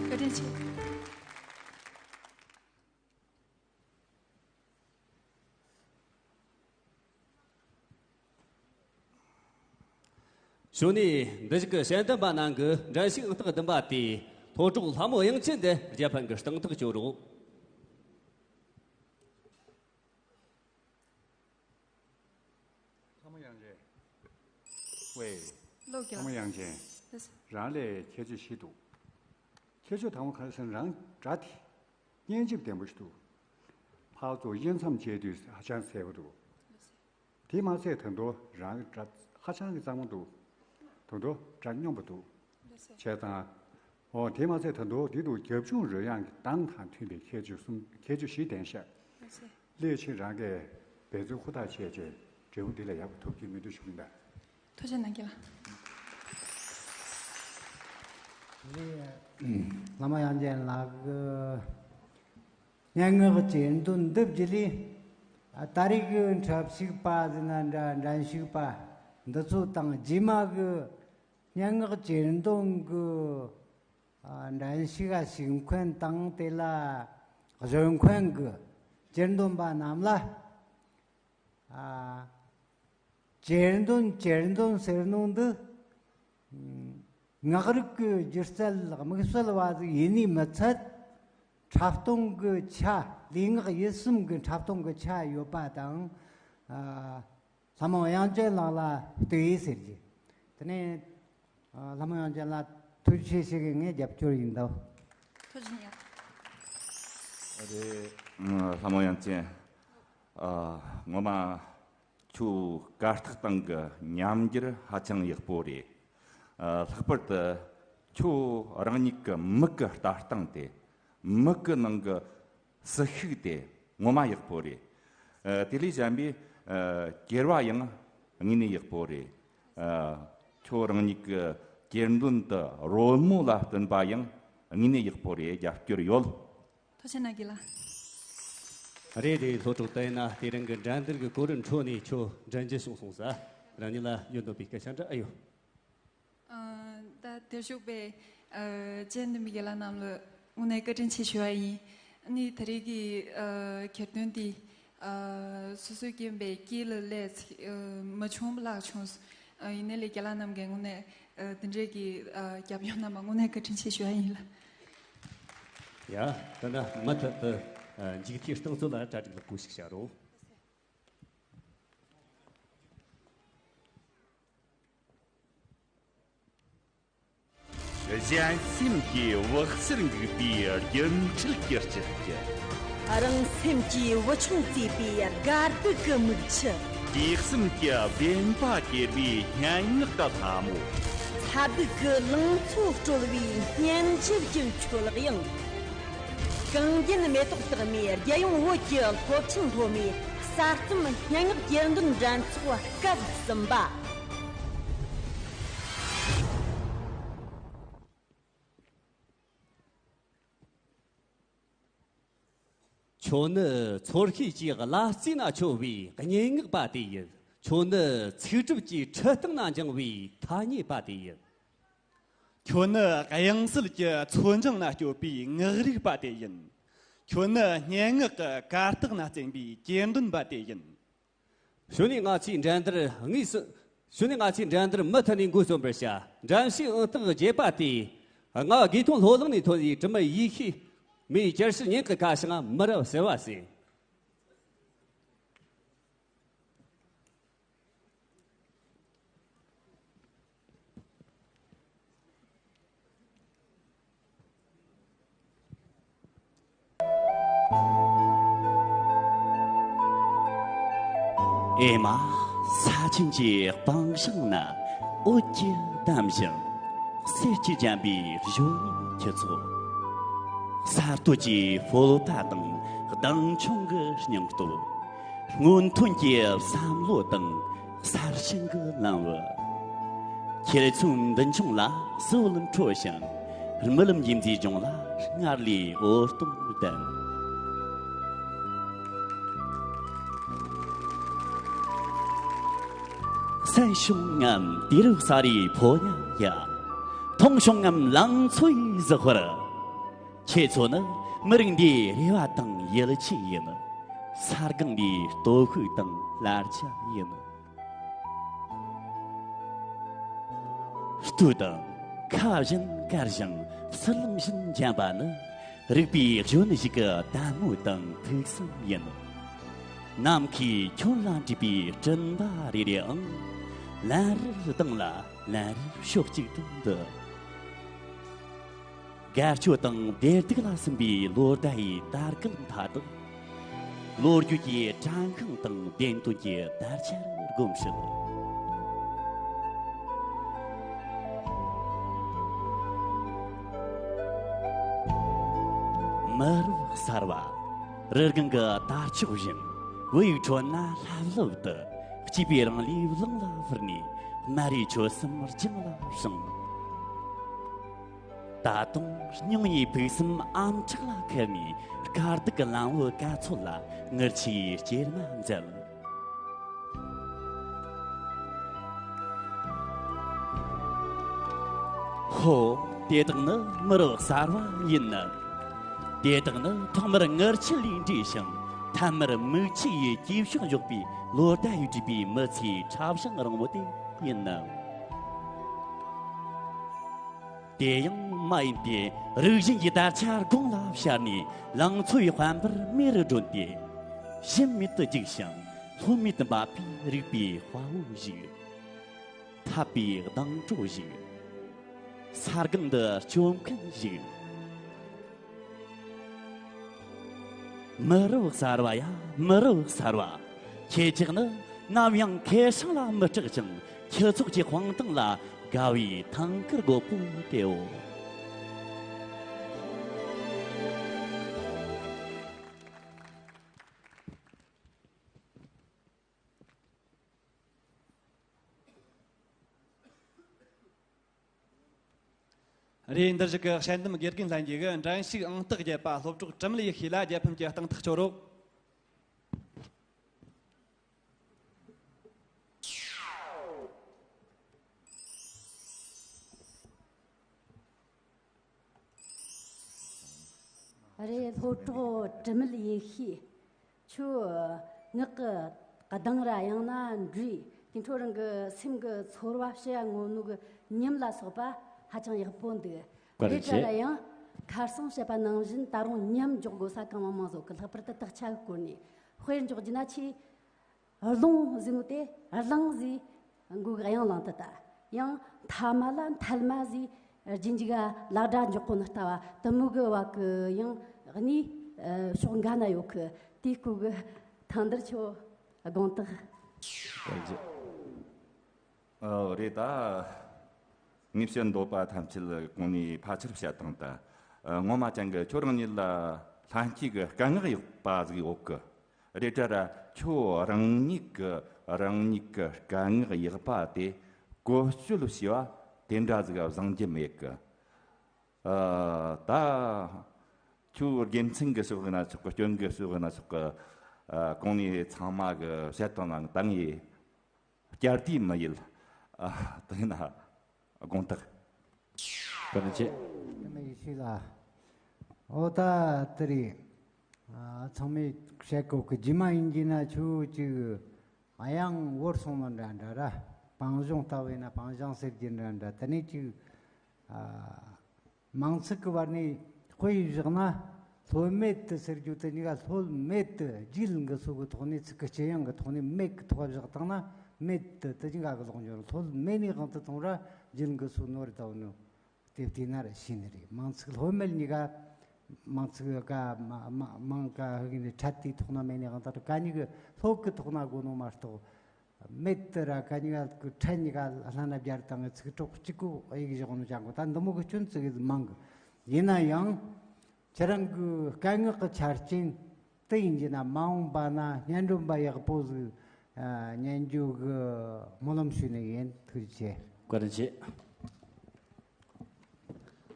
བཀའ་དྲིན་ཆེ། གཞུག་ནས་འདི་ཞིག་གི་དཔྱད་འདེམས་པ་རྣམས་ཀྱིས་འགྲན་ཞུགས་ཨང་རྟགས་བདུན་པ་དེ་ལྷོ་ཕྱོགས་ལྷ་མོ་དབྱངས་ཅན་དུ་རྒྱལ་ཕམ་གྱི་སྟེང་ཐག་གཅོད་རོགས། ལྷ་མོ་དབྱངས་ཅན། ཝེ། ལོ་རྒྱ། ལྷ་མོ་དབྱངས་ཅན། ལགས་སོ། རང་ལ་ཁྱད་ཆོས་བཞི་འདུག་ཁྱད་ཆོས་དང་པོ་ག་རེ་ཟེར་ན་རང་སྒྲ་དེ་སྙན་འཇེབས་ལྡན་པོ་ཞིག་འདུག་ཕར་ཚུར་དབྱེ་མཚམས་བཅད་དུས་ཧ་ཅང་གསལ་པོ་འདུག་དེ་མ་ཚད་ད་དུང་རང་གི་སྒྲ་ཧ་ཅང་གི་གཙང་མ་འདུག་ད་དུང་སྒྲ་སྙོམས་པོ་འདུག་ལགས་སོ། བྱས་ཙང་། འོ་དེ་མ་ཚད་ད་དུང་འདི་འདུག་རྒྱབ་ལྗོངས་རོལ་དབྱངས་ཀྱི་གདངས་དང་མཐུན་པའི་ཁྱད་ཆོས་གསུམ་ཁྱད་ཆོས་བཞི་ལྡན་ཤག་ལགས་སོ། སླད་ཕྱིན་རང་གིས་འབད་བརྩོན་ཧུར་ཐག་བྱས་རྗེས་འབྲས་བུ་འདི་ལ་ཡག་པོ་ཐོབ་ཀྱི་མི་འདུག་ཞུ་གི་ཡིན་ད། ཐུགས་རྗེ་གནང་གི་ལགས། ལྷ་མོ་དབྱངས་ཅན་ལགས་ཀྱི་སྙན་ངག་གི་གྱེར་འདོན་འདི་བརྒྱུད་ལས། ད་རེས་ཀྱི་འཁྲབ་ཞུགས་པ་ཟེར་ན་འདྲ་འགྲན་ཞུགས་པ་འདི་ཚོ་དང་རྗེས་མ་གི་སྙན་ངག་གྱེར་འདོན་གྱི་འགྲན་ཞུགས་ཞུགས་མཁན་དང་དེ་ལ་གཞོན་མཁན་གྱི་གྱེར་འདོན་པ་རྣམས་ལ། ཨ། གྱེར་འདོན་གྱེར་འདོན་ཟེར་ནོ་འདི། ངག་རིག་གི་སྒྱུ་རྩལ་དམིགས་བསལ་བ་ཟིག་ཡིན་ནི་མི་ཚད། འཁྲབ་སྟོན་གྱི་ཆ་ལུས་ངག་ཡིད་གསུམ་གྱི་འཁྲབ་སྟོན་གྱི་ཆ་ཡོད་པ་དང་། ཨ། ལྷ་མོ་དབྱངས་ཅན་ལགས་ལ་གཏུགས་ཡིན་ཟེར་གྱི། དེ་ནས། ཨ། ལྷ་མོ་དབྱངས་ཅན་ལགས་ཐུགས་རྗེ་ཆེ་ཞུ་གི་ངས་རྒྱབ་སྐྱོར་ཡིན་ད། ཐུགས་རྗེ་ཆེ། ཨ་རེད། ལྷ་མོ་དབྱངས་ཅན། ཨ། ངོ་མ་ཁྱོད་གར་སྟེགས་སྟེང་གི་ཉམས་འགྱུར་ཧ་ཅང་ཡག་པོ་རེད། ཨ། ལྷག་པར་དུ་ཁྱོད་རང་ཉིད་ཀྱི་མིག་གི་ལྟ་སྟངས་དེ། མིག་གི་ནང་གི་ཟིལ་ཤུགས་དེ་ངོ་མ་ཡག་པོ་རེད། ཨ། དེ་ལས་གཞན་པའི། ཨ། གྱེར་བ་ཡང་དངོས་གནས་ཡག་པོ་རེད། ཨ། ཁྱོད་རང་ཉིད་ཀྱི་གྱེར་འདོན་དུ་རོལ་མོ་ལ་བསྟུན་པ་ཡང་དངོས་གནས་ཡག་པོ་རེད། རྒྱབ་སྐྱོར་ཡོད། ཐུགས་རྗེ་གནང་གི་ལགས། རེད་རེད། ལྷོ་ཕྱོགས་དེ་ན་དེ་རིང་གི་འགྲན་བསྡུར་གྱི་གོ་རིམ་ཁྲོད་ནས་ཁྱོད་འགྲན་རྒྱལ་བྱུང་སོང་ས། རང་ཉིད་ལ་ཡོད་འདོད་པའི་སྐད་ཆ་འདྲ་ཨེ་ཡོད། ཨ། ད་དེར་ཞུགས་པའི་ཨ་ཅན་དེ་མི་དགེ་ལ་རྣམས་ལ་དངོས་གནས་བཀའ་དྲིན་ཆེ་ཞུ་བ་ཡིན། ཨ་ནི་ད་རེས་ཀྱི་ཨ་གྱེར་འདོན་འདི་ཨ་སོ་སོའི་སྐྱེས་པའི་སྐྱེས་ལ་སླེབས་ཨ་མ་བྱུང་བ་ལྷག་བྱུང་། ཨ། ཡིན་ནའི་ལས་རྒན་ལགས་རྣམས་ཀྱིས་དངོས་གནས། ཨ། འདི་འདྲའི་གི། ཨ། རྒྱབ་སྐྱོར་གནང་བ་དངོས་གནས་བཀའ་དྲིན་ཆེ་ཞུ་ཡ་ཡིན་ལགས། ཡ། ད་ལྟ་མུ་མཐུད་དུ། ཨ། མཇུག་མཐའི་རྟིང་རྩོད་ལ་གྲ་སྒྲིག་ལེགས་པོ་ཞིག་བྱ་རོགས། གཞན་སེམས་ཀྱི་བག་ཕྱེར་འགུགས་པའི་སྒྱུ་འཕྲུལ་གྱི་སྤྱི་རྒྱུད། རང་སེམས་ཀྱི་བུ་ཆུང་གཙོས་པའི་དགའ་སྡུག་གི་མིག་ཆུ། དུས་གསུམ་གྱི་བདེན་པ་གྱེར་བའི་སྙན་ངག་གི་ལྷ་མོ། ལྷ་སྡུག་གི་ལང་ཚོ་དཀྲོལ་བའི་སྙན་འཇེབས་ཀྱི་མཆོད་དབྱིངས། གངས་རྒྱན་མེ་ཏོག་རྟགས་མའི་རྒྱལ་ཡོངས་བོད་ཀྱི་སློབ་ཆེན་སློབ་མའི་གསར་རྩོམ་སྙན་ངག་གྱེར་འདོན་འགྲན་ཚོགས་སྐབས་གསུམ་པ། ཁྱོད་ནི་ཚོར་ཤེས་ཀྱི་གླ་རྩི་ན་འཆོལ་བའི་སྙན་ངག་པ་དེ་ཡིན། ཁྱོད་ནི་ཚིག་གྲུབ་ཀྱི་འཕྲུལ་སྟེགས་ན་འགྱིང་བའི་ཐ་སྙད་པ་དེ་ཡིན། ཁྱོད་ནི་དབྱངས་གསལ་གྱི་མཚོ་ལྗང་ན་སྐྱོད་པའི་ངག་རིག་པ་དེ་ཡིན། ཁྱོད་ནི་སྙན་ངག་གི་གར་སྟེགས་ན་རྩེན་པའི་གྱེར་འདོན་པ་དེ་ཡིན། གཞུག་ནས་ང་ཚོས་འགྲན་བསྡུར་དངོས་སུ། གཞུག་ནས་ང་ཚོས་འགྲན་བསྡུར་མུ་མཐུད་ནས་འགོ་རྩོམ་པར་བྱ། འགྲན་ཞུགས་ཨང་རྟགས་བརྒྱད་པ་དེ། ང་དགེ་ཐོན་ལྷོ་གླིང་ནས་ཐོན་པའི་དྲི་མེད་ཡེ་ཤེས། མིའི་བསྐྱར་ཞིབ་སྙན་ངག་གི་ཁ་བྱང་མི་རབས་གསར་བ་ཟེར། ཨེ་མ། ས་ཆེན་གྱི་སྤང་བྱང་ན། འོད་ཀྱིས་བསྡམས་ཤིང་། གསེར་གྱིས་བརྒྱན་པའི་གཞོན་ནུའི་ཁྱུ་ཚོགས། གསར་གཏོད་ཀྱི་སྤོབས་པ་དང་། སྡང་ཆུང་གི་སྙིང་སྟོབས། སྔོན་ཐོན་གྱི་བསམ་བློ་དང་། གསར་བཞེངས་ཀྱི་ལམ་བུ། ཁྱེད་ཚོའི་མདུན་མཆོང་ལ་སྲོལ་འཕྲོ་ཞིང་། རྨི་ལམ་གྱི་མཛེས་ལྗོངས་ལ་སྔར་ལས་འོད་སྟོང་ལྡན། གསན་བྱུང་ངམ་དུས་རབས་གསར་བའི་ཕོ་ཉ་ཡ། མཐོང་བྱུང་ངམ་ལང་ཚོའི་གཟི་འཁོར། ཁྱེད་ཚོ་ནི་མི་རིགས་འདིའི་རེ་བ་དང་ཡིད་ཆེས་ཡིན། ས་སྒང་འདིའི་སྟོབས་ཤུགས་དང་གླར་ཆ་ཡིན། སྟོད་དང་ཁ་བཞིན་དཀར་ཞིང་ཕྱི་གླིང་བཞིན་འཇམ་པ་ནི། རིག་པའི་གཞོན་ནུ་ཞིག་གི་དལ་མོ་དང་ཕུགས་བསམ་ཡིན། ནམ་མཁའི་ཁྱོན་ལ་འདྲེས་པའི་སྤྲིན་པ་རེ་རེའང་། ལན་རེར་ལྡང་ལ་ལན་རེར་ཕྱོགས་གཅིག་ཏུ་འདུ། དགའ་སྐྱོ་དང་བདེ་སྡུག་ལ་སིམ་པའི་ལོ་ཟླ་ཡི་དར་སྐུད་མཐའ་དག། ལོ་རྒྱུས་ཀྱི་དྲན་ཤིང་དང་བདེན་དོན་གྱི་དར་ཆར་སྒོམ་སྲིད། མི་རབས་གསར་བ། རི་སྒང་གི་དར་ལྕོག་བཞིན། བུ་ཡུག་ཁྲོད་ན་ལྷབ་ལྷུབ་ཏུ། སྐྱེས་པའི་རང་ལུས་བླངས་ལ་ཕུལ་ནས། མ་རིག་ཆོད་སེམས་རྒྱང་ལ་བསྲིངས། ད་དུང་སྙིང་ཉེའི་ཕུགས་བསམ་ཨམ་ཕྲག་ལ་ཁུར་ནས། དཀའ་སྡུག་གི་ལམ་བུ་ག་ཚོད་ལ་ངར་ཆེའི་སྐྱེལ་མ་མཛད། ཧོ། དེ་དག་ནི་མི་རབས་གསར་བ་ཡིན་ནམ། དེ་དག་ནི་ཐོག་མར་ངར་ཆེ་ལས་འདྲས་ཤིང་། ཐ་མར་མིག་ཆུ་ཡི་སྐྱེ་ཤུགས་འཇོག་པའི་ལོ་ཟླ་ཡིས་བྲིས་པའི་མི་ཚེའི་ཁྲ་བྱང་རིང་མོ་དེ་ཡིན་ནམ། དེ་ཡང་མ་ཡིན་ཏེ་རིག་གཞུང་གི་དར་ཆ་དགུང་ལ་ཕྱར་ནས། ལང་ཚོའི་དཔལ་འབར་མེ་རུ་སྒྲོན་ཏེ། གཞི་མེད་དུ་རྒྱུག་ཞིང་ལྷོད་མེད་དུ་འབབ་པའི་རིག་པའི་དཔའ་བོ་ཞིག། འཐབ་པའི་གདེང་དྲོད་ཞིག། ས་སྒང་འདི་སྐྱོབ་མཁན་ཞིག། མི་རབས་གསར་བ་ཡ། མི་རབས་གསར་བ། ཁྱེད་ཅག་ནི་ནམ་ཡང་ཁེ་སྲང་ལ་མི་སྐྲག་ཅིང་། ཁྱུ་ཚོགས་ཀྱི་དཔང་རྟགས་ལ་དགའ་བའི་ཐང་དཀར་རྒོད་པོ་དེའོ། རེད། འདིར་བཞུགས་ཀྱི་དཔྱད་འདེམས་དགེ་རྒན་ལྷན་རྒྱས་ཀྱིས་འགྲན་ཞུགས་ཨང་རྟགས་བརྒྱད་པ་སློབ་གྲོགས་དྲི་མེད་ཡེ་ཤེས་ལ་རྒྱལ་ཕམ་གྱི་གཏིང་ཐག་གཅོད་རོགས། རེད། སློབ་གྲོགས་དྲི་མེད་ཡེ་ཤེས། ཁྱོད་ངག་གི་གདངས་ར་ཡང་ན་འགྲོས། ཁྲོ་རང་གི་སེམས་ཀྱི་ཚོར་བ་ཞུ་ཡ་ངོ་ནོ་གི་ཉམས་ལ་སོགས་པ་ཧ་ཅང་ཡག་པོ་འདུག་བཀའ་དྲིན་རེད་ཆེ། དྲ་ལ་ཡང་ཁ་སང་བཤད་པ་ནང་བཞིན་ད་རུང་ཉམས་འཇོག་དགོས་ས་གང་མང་མང་བཟོ་གི། ལྷག་པར་དུ་དག་ཆ་གི་སྐོར་ནས་དཔེར་འཇོག་རྒྱུ་ན། ཆེས་རླུང་ཟེར་ནོ་དེ་རླངས་ཟེར་མགོ་གི་དབྱངས་བླངས་ཏེ་ད། ཡང་ཐ་མ་ལ་མཐའ་མ་ཟེར་རྒྱུན་འཇུག་ག་ལ་སྒྲ་འཇོག་གོ་ནི་ལྟ་བུ་དེ་མོ་གི་བ་གི་ཡང་གནས་ཕྱོགས་འགའ་ན་ཡོད་གི། དེའི་སྐོར་གི་ཐང་དར་ཆོ་དགོངས་དག་ཨོ་རེད་ད། ངས་བཤད་འདོད་པ་ཐམས་ཅད་གོང་ནས་ཕལ་ཆེར་བཤད་བཏང་ད། ངོ་མ་ཅང་གི་ཁྱོད་རང་ཉིད་ལ་ལྷན་སྐྱེས་ཀྱི་སྐད་ངག་ཡག་པ་ཟིག་ཡོད་གི། རེད་དྲ་ར། ཁྱོད་རང་ཉིད་ཀྱི་རང་ཉིད་ཀྱི་སྐད་ངག་ཡག་པ་དེ་བཀོལ་སྤྱོད་བྱས་པ་དེ་འདྲ་ཟིག་བཟང་རྒྱུ་མེད་གི། ཨ། ད་ཁྱོད་དགེ་མཚན་གྱི་ཕྱོགས་ན་ཆོག་གི། སྐྱོན་གྱི་ཕྱོགས་ན་ཆོག་གི། ཨ། གོང་ནས་ཚང་མ་གི་བཤད་བཏང་ན་ད་ངས་བསྐྱར་ཟློས་མི་ཡེད། ཨ། དེ་ན་དགོངས་དག་བཀའ་དྲིན་ཆེ། དེ་ནས་ཡེ་ཤེས་ལགས། ཨོ་ད་དེ་རེད། ཨ། ཚང་མས་བཤད་གོ་གི། རྗེས་མ་ཡིན་གྱི་ན་ཁྱོད་ཅིག་ཨ་ཡང་བོར་སོང་ནི་འདྲ་འདྲ་ར། པང་གཞུང་ལྟ་བས་ན་པང་གཞུང་ཟེར་གྱི་འདྲ་འདྲ། དེ་ནས་ཅིག་ཨ། མིང་ཚིག་གི་བར་ནས་དཔེ་བཞག་ན། ལྷོད་མེད་དུ་ཟེར་རྒྱུ་དེ་གཉིས་ཀ་ལྷོད་མེད་དུ། རྒྱུད་འགི་སུ་གི་ཐོག་ནས་ཚིག་གི་ལྕི་ཡང་གི་ཐོག་ནས་མེད་གི་ཐོག་བཞག་བཏང་ན། མེད་དུ་དེ་གཉིས་ཀ་གི་ལོག་འགྱུར། ལྷོད་མེད་ནས་གང་དུ་གཏོང་ར། རྒྱུད་འགི་སུ་ནོར་དང་ནོ། དེ་བལྟས་ན་ར་ཤེས་ནི་རེད། མིང་ཚིག་ལྷོད་མེད་གཉིས་ཀ། མིང་ཚིག་ག་མ་མ་མིང་ག་ཧུག་ནས་འཕྲད་དེ་ཐོག་ན་མེད་ནས་གང་དུ་ག་གཉིས་གི་ལྷོད་གི་ཐོག་ན་དགོས་ནོ་མ་གཏོགས། མེད་དུ་ར་ག་གཉིས་ཀ་གི་ཕྲད་གཉིས་ཀ་ལྷན་ན་སྦྱར་བཏང་གི་ཚིག་གྲོགས་གཅིག་གོ་ཨེ་ཡིག་བཞག་ནོ་ཅང་གོ། ད་འདི་མོ་གི་སྐྱོན་ཙི་གི་མང་གི། ཡིན་ན་ཡང་ཁྱེད་རང་གི་སྐད་ངག་གི་ཆ་རྐྱེན་དེ་ཡིན་གྱི་ན། མ་འོངས་པ་ན་སྙན་སྒྲོན་པ་ཡག་པོ་ཟིག་ཨ་ཉན་རྒྱུ་གི་སྨོན་ལམ་ཞུ་ནི་ཡིན། ཐུགས་རྗེ་ཆེ། བཀའ་དྲིན་ཆེ།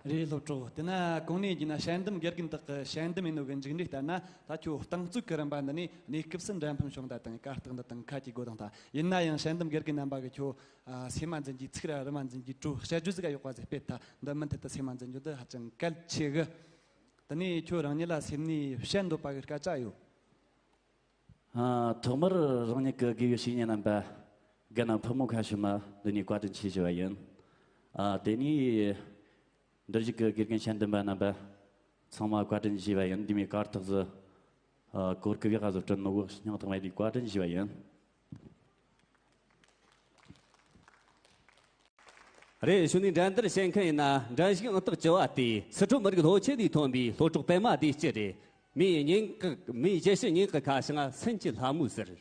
རེད་སློབ་གྲོགས། དེ་ན་གོང་ནས་བགྱིས་ན་དཔྱད་འདེམས་དགེ་རྒན་དག་གི་དཔྱད་འདེམས་ཡིན་ནོ་གི་མཇུག་འབྲས་ལྟར་ན། ད་ཁྱོད་རྟིང་རྩོད་ཀྱི་རིམ་པ་འདི་ནས་གནས་སྐབས་སུ་འགྲན་ཕམ་བྱུང་ད་དང་། གར་སྟེགས་འདི་དང་ཁ་གྱེས་དགོས་དང་ད། ཡིན་ན་ཡང་དཔྱད་འདེམས་དགེ་རྒན་རྣམ་པ་གི་ཁྱོད་ཨ་སེམས་མ་འཛིན་གྱི་ཚིག་ར་རི་མ་འཛིན་གྱི་གྲོས། དཔྱད་བརྗོད་ཟིག་ག་ཡོག་པ་ཟིག་སྤེལ་ད། འདི་མུ་མཐུད་དུ་སེམས་མ་འཛིན་རྒྱུ་འདི་ཧ་ཅང་གལ་ཆེ་གི། དེ་ནས་ཁྱོད་རང་ཉིད་ལ་སེམས་ནས་བཤད་འདོད་པ་གི་སྐད་ཆ་ཡོད། ཨ། ཐོག་མར་རང་ཉིད་ཀྱི་དགེ་བའི་བཤེས་གཉེན་རྣམ་པ་རྒན་ཕུ་མོ་ཁ་ཤུ་མ་འདི་ནས་བཀའ་དྲིན་ཆེ་ཞུ་བ་ཡིན། ཨ། དེ་ནས་འདིར་བཞུགས་ཀྱི་དགེ་རྒན་དཔྱད་འདེམས་པ་རྣམ་པ་ཚང་མ་བཀའ་དྲིན་ཞུ་བ་ཡིན། འདི་མོའི་གར་སྟེགས་སུ་ཨ་གོ་སྐབས་ཡག་ག་ཟིག་བསྐྲུན་ནོ་གི་སྙིང་ཐག་པ་ནས་བཀའ་དྲིན་ཞུ་བ་ཡིན། རེད། གཞུག་ནས་འགྲན་བསྡུར་བྱེད་མཁན་ཡིན་ན། འགྲན་ཞུགས་ཨང་རྟགས་བཅུ་བ་སྟེ་སི་ཁྲོན་མི་རིགས་ལྷོ་ཁྱེད་ནས་ཐོན་པའི་ལྷོ་ཕྲུག་པད་མ་བདེ་སྐྱིད་རེད། མིའི་སྙིང་གི་མིའི་རྒྱལ་གཞིས་སྙིང་གི་ཁ་བྱང་སེམས་ཀྱི་ལྷ་མོ་ཟེར།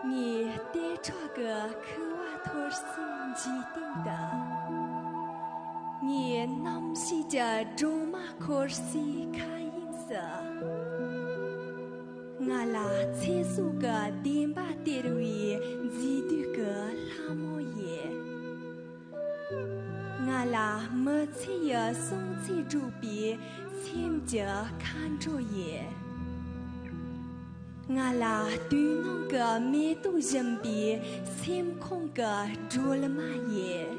ངས་ལྟེ་ཁྲག་གི་ཁུ་བ་འཐོར་སའི་འཇིག་རྟེན་དུ། ངས་རྣམ་ཤེས་ཀྱི་སྒྲོན་མ་འཁོར་སའི་མཁའ་དབྱིངས་སུ། ང་ལ་ཚེ་སྲོག་གི་བདེན་པ་སྟེར་བའི་མཛེས་སྡུག་གི་ལྷ་མོ་ཡིན། ང་ལ་མི་ཚེ་ཡི་སོང་ཚེ་སྒྲུབ་པའི་སེམས་ཀྱི་མཁའ་འགྲོ་ཡིན། ང་ལ་དུས་ནམ་གྱི་མེ་ཏོག་བཞིན་པའི་སེམས་ཁོང་གི་སྒྲོལ་མ་ཡིན།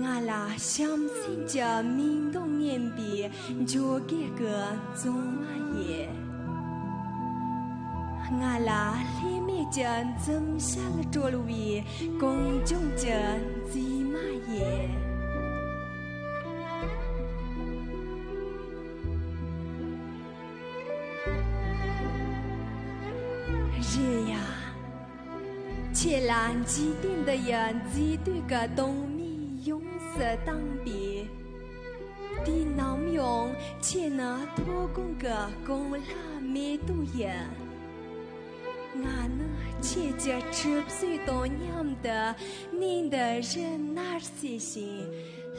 ང་ལ་བྱམས་སེམས་ཀྱི་མིག་མདོག་སྔོན་པའི་འཇོ་སྒེག་གི་བཙོན་མ་ཡིན། ང་ལ་ལྷད་མེད་ཀྱི་འཛུམ་ཞལ་སྤྲོད་པའི་གངས་ལྗོངས་ཀྱི་མཛེས་མ་ཡིན། རེད་ཡ། ཁྱེད་ལ་འཇིག་རྟེན་འདི་ཡི་མཛེས་སྡུག་གི་དུང་མས་ཡོངས་སུ་གཏམས་པས། དུས་ནམ་ཡང་ཁྱེད་ནི་མཐོ་སྒང་གི་གངས་ལྷ་མེ་ཏོག་ཡིན། ང་ནི་ཁྱེད་ཀྱི་ཁྲུས་གསོལ་དང་མཉམ་དུ་གནས་འདི་རུ་མནར་སོས་ཤིང་།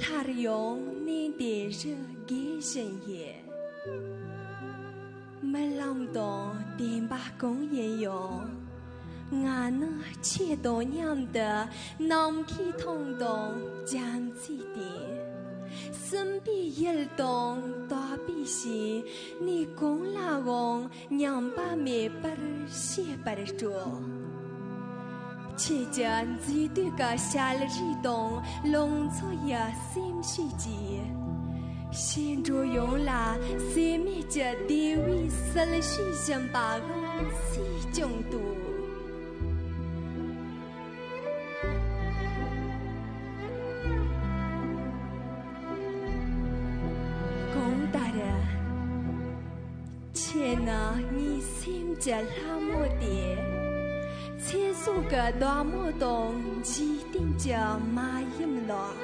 སླར་ཡང་གནས་འདི་རུ་རྒས་བཞིན་ཡོད། རྨི་ལམ་དང་བདེན་པ་གང་ཡིན་ཡང་། ང་ནི་ཁྱེད་དང་མཉམ་དུ་ནམ་མཁའི་མཐོངས་དང་རྒྱ་མཚོའི་སྟེང་། སྲིན་པོའི་ཡུལ་དང་དག་པའི་ཞིང་། ནས་གང་ལའང་ཉམས་པ་མེད་པར་གཤེགས་པར་སྤྲོ། ཁྱེད་ཀྱི་མཛེས་སྡུག་གི་ཞལ་རས་དང་ལང་ཚོ་ཡི་སེམས་ཤུགས་ཀྱིས། ཞིང་འགྲོ་ཡོངས་ལ་ཟད་མེད་ཀྱི་བདེ་བའི་བསིལ་ཞིང་བཞིན་པའང་སུས་སྐྱོང་དུ། གང་ལྟར། ཁྱེད་ནི་ངའི་སེམས་ཀྱི་ལྷ་མོ་སྟེ། ཚེ་སྲོག་གི་བདག་མོ་དང་འཇིག་རྟེན་གྱི་མ་ཡུམ་ལགས།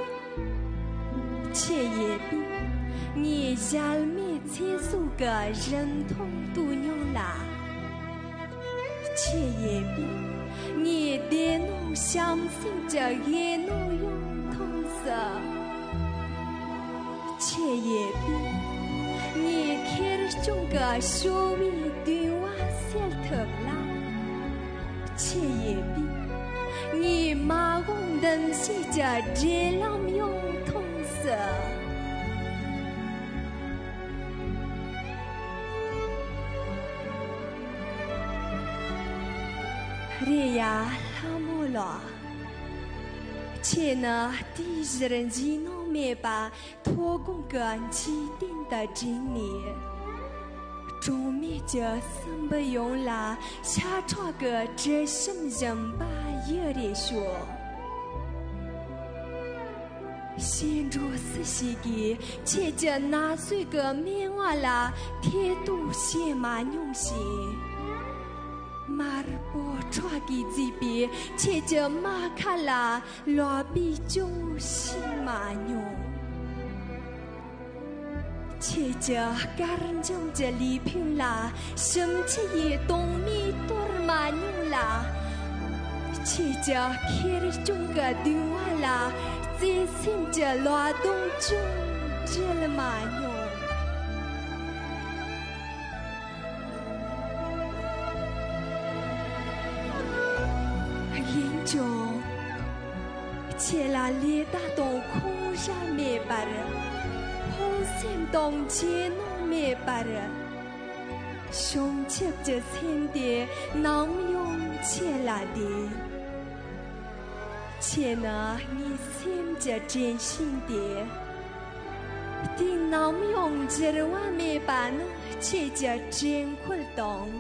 ཁྱེད་ཡོད་པས་ངའི་གཞལ་མེད་ཚེ་སྲོག་གི་རིན་ཐང་རྟོགས་མྱོང་ལ། ཁྱེད་ཡོད་པས་ངའི་བདེ་སྣང་བྱམས་སེམས་ཀྱི་དགེ་སྣང་ཡང་མཐོང་སྲིད། ཁྱེད་ཡོད་པས་ངའི་ཁེར་རྐྱང་གི་ཞོ་བའི་གདུང་བ་སེལ་ཐུབ་ལ། ཁྱེད་ཡོད་པས་ངའི་མ་འོངས་འདུམ་བྱེད་ཀྱི་འབྲེལ་ལམ་ཡང་མཐོང་སྲིད། རེད་ཡ། ལྷ་མོ་ལགས། ཁྱེད་ནི་དུས་བཞིར་འཇིགས་སྣང་མེད་པ་མཐོ་སྒང་གི་འཇིག་རྟེན་དུ་བསྒྲིགས་ནས། གྲངས་མེད་ཀྱི་སྲིན་འབུ་ཡོངས་ལ་ཤ་ཁྲག་གི་དྲི་ཞིམ་བཞིན་པ་ཡི་རེ་ཞོག། ཞིང་འགྲོ་སུ་ཞིག་གིས་ཁྱེད་ཀྱི་ན་ཟུག་གི་སྨྲེ་སྔགས་ལ་ཐེ་གཏོགས་བྱེད་མ་མྱོང་ཞིང་། དམར་པོ་ཁྲག་གིས་བརྫིས་པའི་ཁྱེད་ཀྱི་རྨ་ཁ་ལ་ལག་པས་ཅང་བྱུགས་མ་མྱོང་། ཁྱེད་ཀྱི་དཀར་འཇམ་གྱི་ལུས་ཕུང་ལ་ཞིམ་ཆུ་ཡིས་དྭངས་མས་གཏོར་མ་མྱོང་ལ། ཁྱེད་ཀྱི་ཁེར་རྐྱང་གི་གདུང་བ་ལ་བརྩེ་སེམས་ཀྱི་ལག་རྡུང་ཅང་སྒྲིལ་མ་མྱོང་། ཡིན་ཀྱང་། ཁྱེད་ལ་ལེ་བདའ་དང་འཁོན་ར་མེད་པར། ཕངས་སེམས་དང་འཇིགས་སྣང་མེད་པར། བྱང་ཆུབ་ཀྱི་སེམས་དེ་ནམ་ཡང་ཁྱེད་ལ་ལྡན། ཁྱེད་ནི་ངའི་སེམས་ཀྱི་དྲན་ཤིང་སྟེ། དུས་ནམ་ཡང་འགྱུར་བ་མེད་པ་ནི་ཁྱེད་ཀྱི་དྲན་སྐུལ་དང་།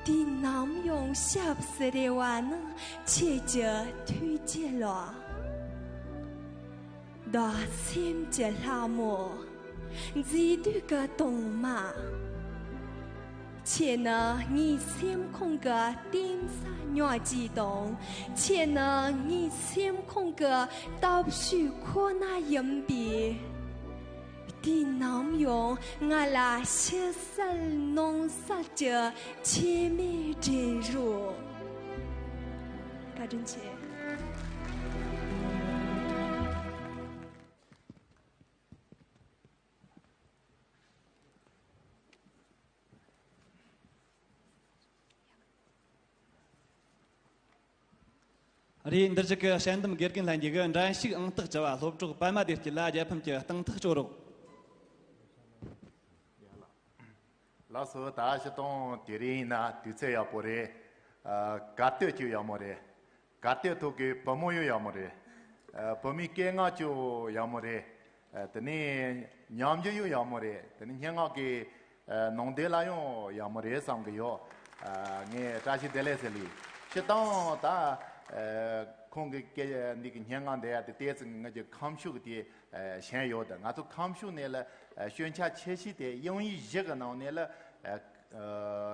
དུས་ནམ་ཡང་སྐྱབས་སུ་རེ་བ་ནི་ཁྱེད་ཀྱི་ཐུགས་རྗེ་ལགས། བདག་སེམས་ཀྱི་ལྷ་མོ། མཛེས་སྡུག་གི་དྭངས་མ། ཁྱེད་ནི་ངའི་སེམས་ཁོང་གི་གཏིང་ས་ཉག་གཅིག་དང་། ཁྱེད་ནི་ངའི་སེམས་ཁོང་གི་སྟོབས་ཤུགས་ཁོ་ན་ཡིན་པས། དུས་ནམ་ཡང་ང་ལ་ཕྱི་གསལ་ནང་གསལ་གྱི་ཆེས་མེད་འདྲེན་རོགས། བཀའ་དྲིན་ཆེ། རེད། འདིར་བཞུགས་ཀྱི་དཔྱད་འདེམས་དགེ་རྒན་ལྷན་རྒྱས་ཀྱིས་འགྲན་ཞུགས་ཨང་རྟགས་བཅུ་བ་སློབ་གྲོགས་པད་མ་བདེ་སྐྱིད་ལ་རྒྱལ་ཕམ་གྱི་སྟེང་ཐག་གཅོད་རོགས། ལགས་སོ། ད་སྤྱིར་བཏང་དེ་རིང་ཡིན་ན་དུས་ཚོད་ཡག་པོ་རེད། ཨ། གར་སྟོད་ཀྱང་ཡག་མོ་རེད། གར་སྟོད་ཐོག་གི་བུ་མོ་ཡང་ཡག་མོ་རེད། ཨ། བུད་མེད་སྐད་ངག་ཀྱང་ཡག་མོ་རེད། ཨ། དེ་ནས་ཉམས་འགྱུར་ཡང་ཡག་མོ་རེད། དེ་ནས་སྙན་ངག་གི་ཨ། ནང་དོན་ལ་ཡང་ཡག་མོ་རེད་བསམ་གྱི་ཡོད། ཨ། ངས་བཀྲ་ཤིས་བདེ་ལེགས་ཟེར་ལེ། སྤྱིར་བཏང་ད། ཨ། ཁོང་གི་སྐད་འདི་གི་སྙན་ངག་འདི་ཡ་དེ་ཏོག་ཙམ་ང་ཚོ་ཁམས་ཕྱོགས་ཀྱི་དེ་ཨ། ཞེན་ཡོད་དེ། ང་ཚོ་ཁམས་ཕྱོགས་ནས་ལ་ཨ། སྐྱོན་ཆ་ཆེ་ཤོས་དེ་དབྱིན་ཡིག་བཞི་གི་ནང་ནས་ལ་ཨ། ཨ།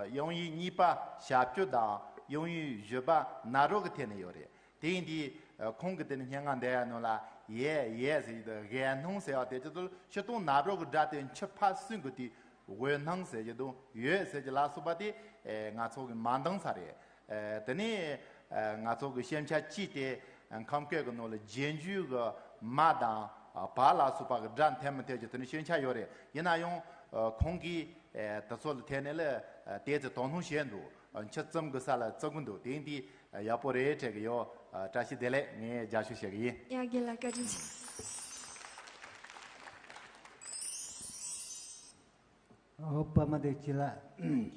དབྱིན་ཡིག་གཉིས་པ་ཞབས་ཀྱུ་དང་དབྱིན་ཡིག་བཞི་པ་ན་རོ་གི་ཐད་ནས་ཡོད་རེད། དེ་ཡིན་དུས་ཁོང་གི་དེ་ནི་སྙན་ངག་འདི་ཡ་ནང་ལ་ཡས་ཡས་ཟེར་གྱི་འདུག་དགེ་སྣང་ཟེར་བ་དེ་ཅི་ཚོད་སྤྱིར་བཏང་ན་རོ་གི་སྒྲ་དེ་འཆི་ཕ་སུན་གི་དེ་འོད་སྣང་ཟེར་གྱི་འདུག་ཡོད་ཟེར་གྱི་ལ་སོགས་པ་དེ་ང་ཚོ་གི་མ་འདང་ས་རེད། དེ་ནས་ང་ཚོ་གི་སྐྱོན་ཆ་གཅིག་དེ་ཁམས་སྐད་གི་ནང་ལ་རྗེས་འཇུག་གི་མ་དང་བ་ལ་སོགས་པ་གི་སྒྲ་འཐེན་མི་འཐེན་གྱི་དེ་ནི་སྐྱོན་ཆ་ཡོད་རེད། ཡིན་ན་ཡང་ཁོང་གིས་དེ་ཚོ་ལ་ཐད་ནས་ལ་ཏོག་ཙམ་དོ་སྣང་བྱས་འདུག་འཆི་གཙུམ་གི་ས་ལ་བརྩི་གི་འདུག་དེ་འདི་ཡག་པོ་རེད་དྲན་གི་ཡོད། བཀྲ་ཤིས་བདེ་ལེགས། ངས་རྒྱབ་སྐྱོར་བྱེད་གི་ཡིན། ཡ་རྒན་ལགས་བཀའ་དྲིན་ཆེ། ཨོ་པ་མ་བདེ་སྐྱིད་ལགས།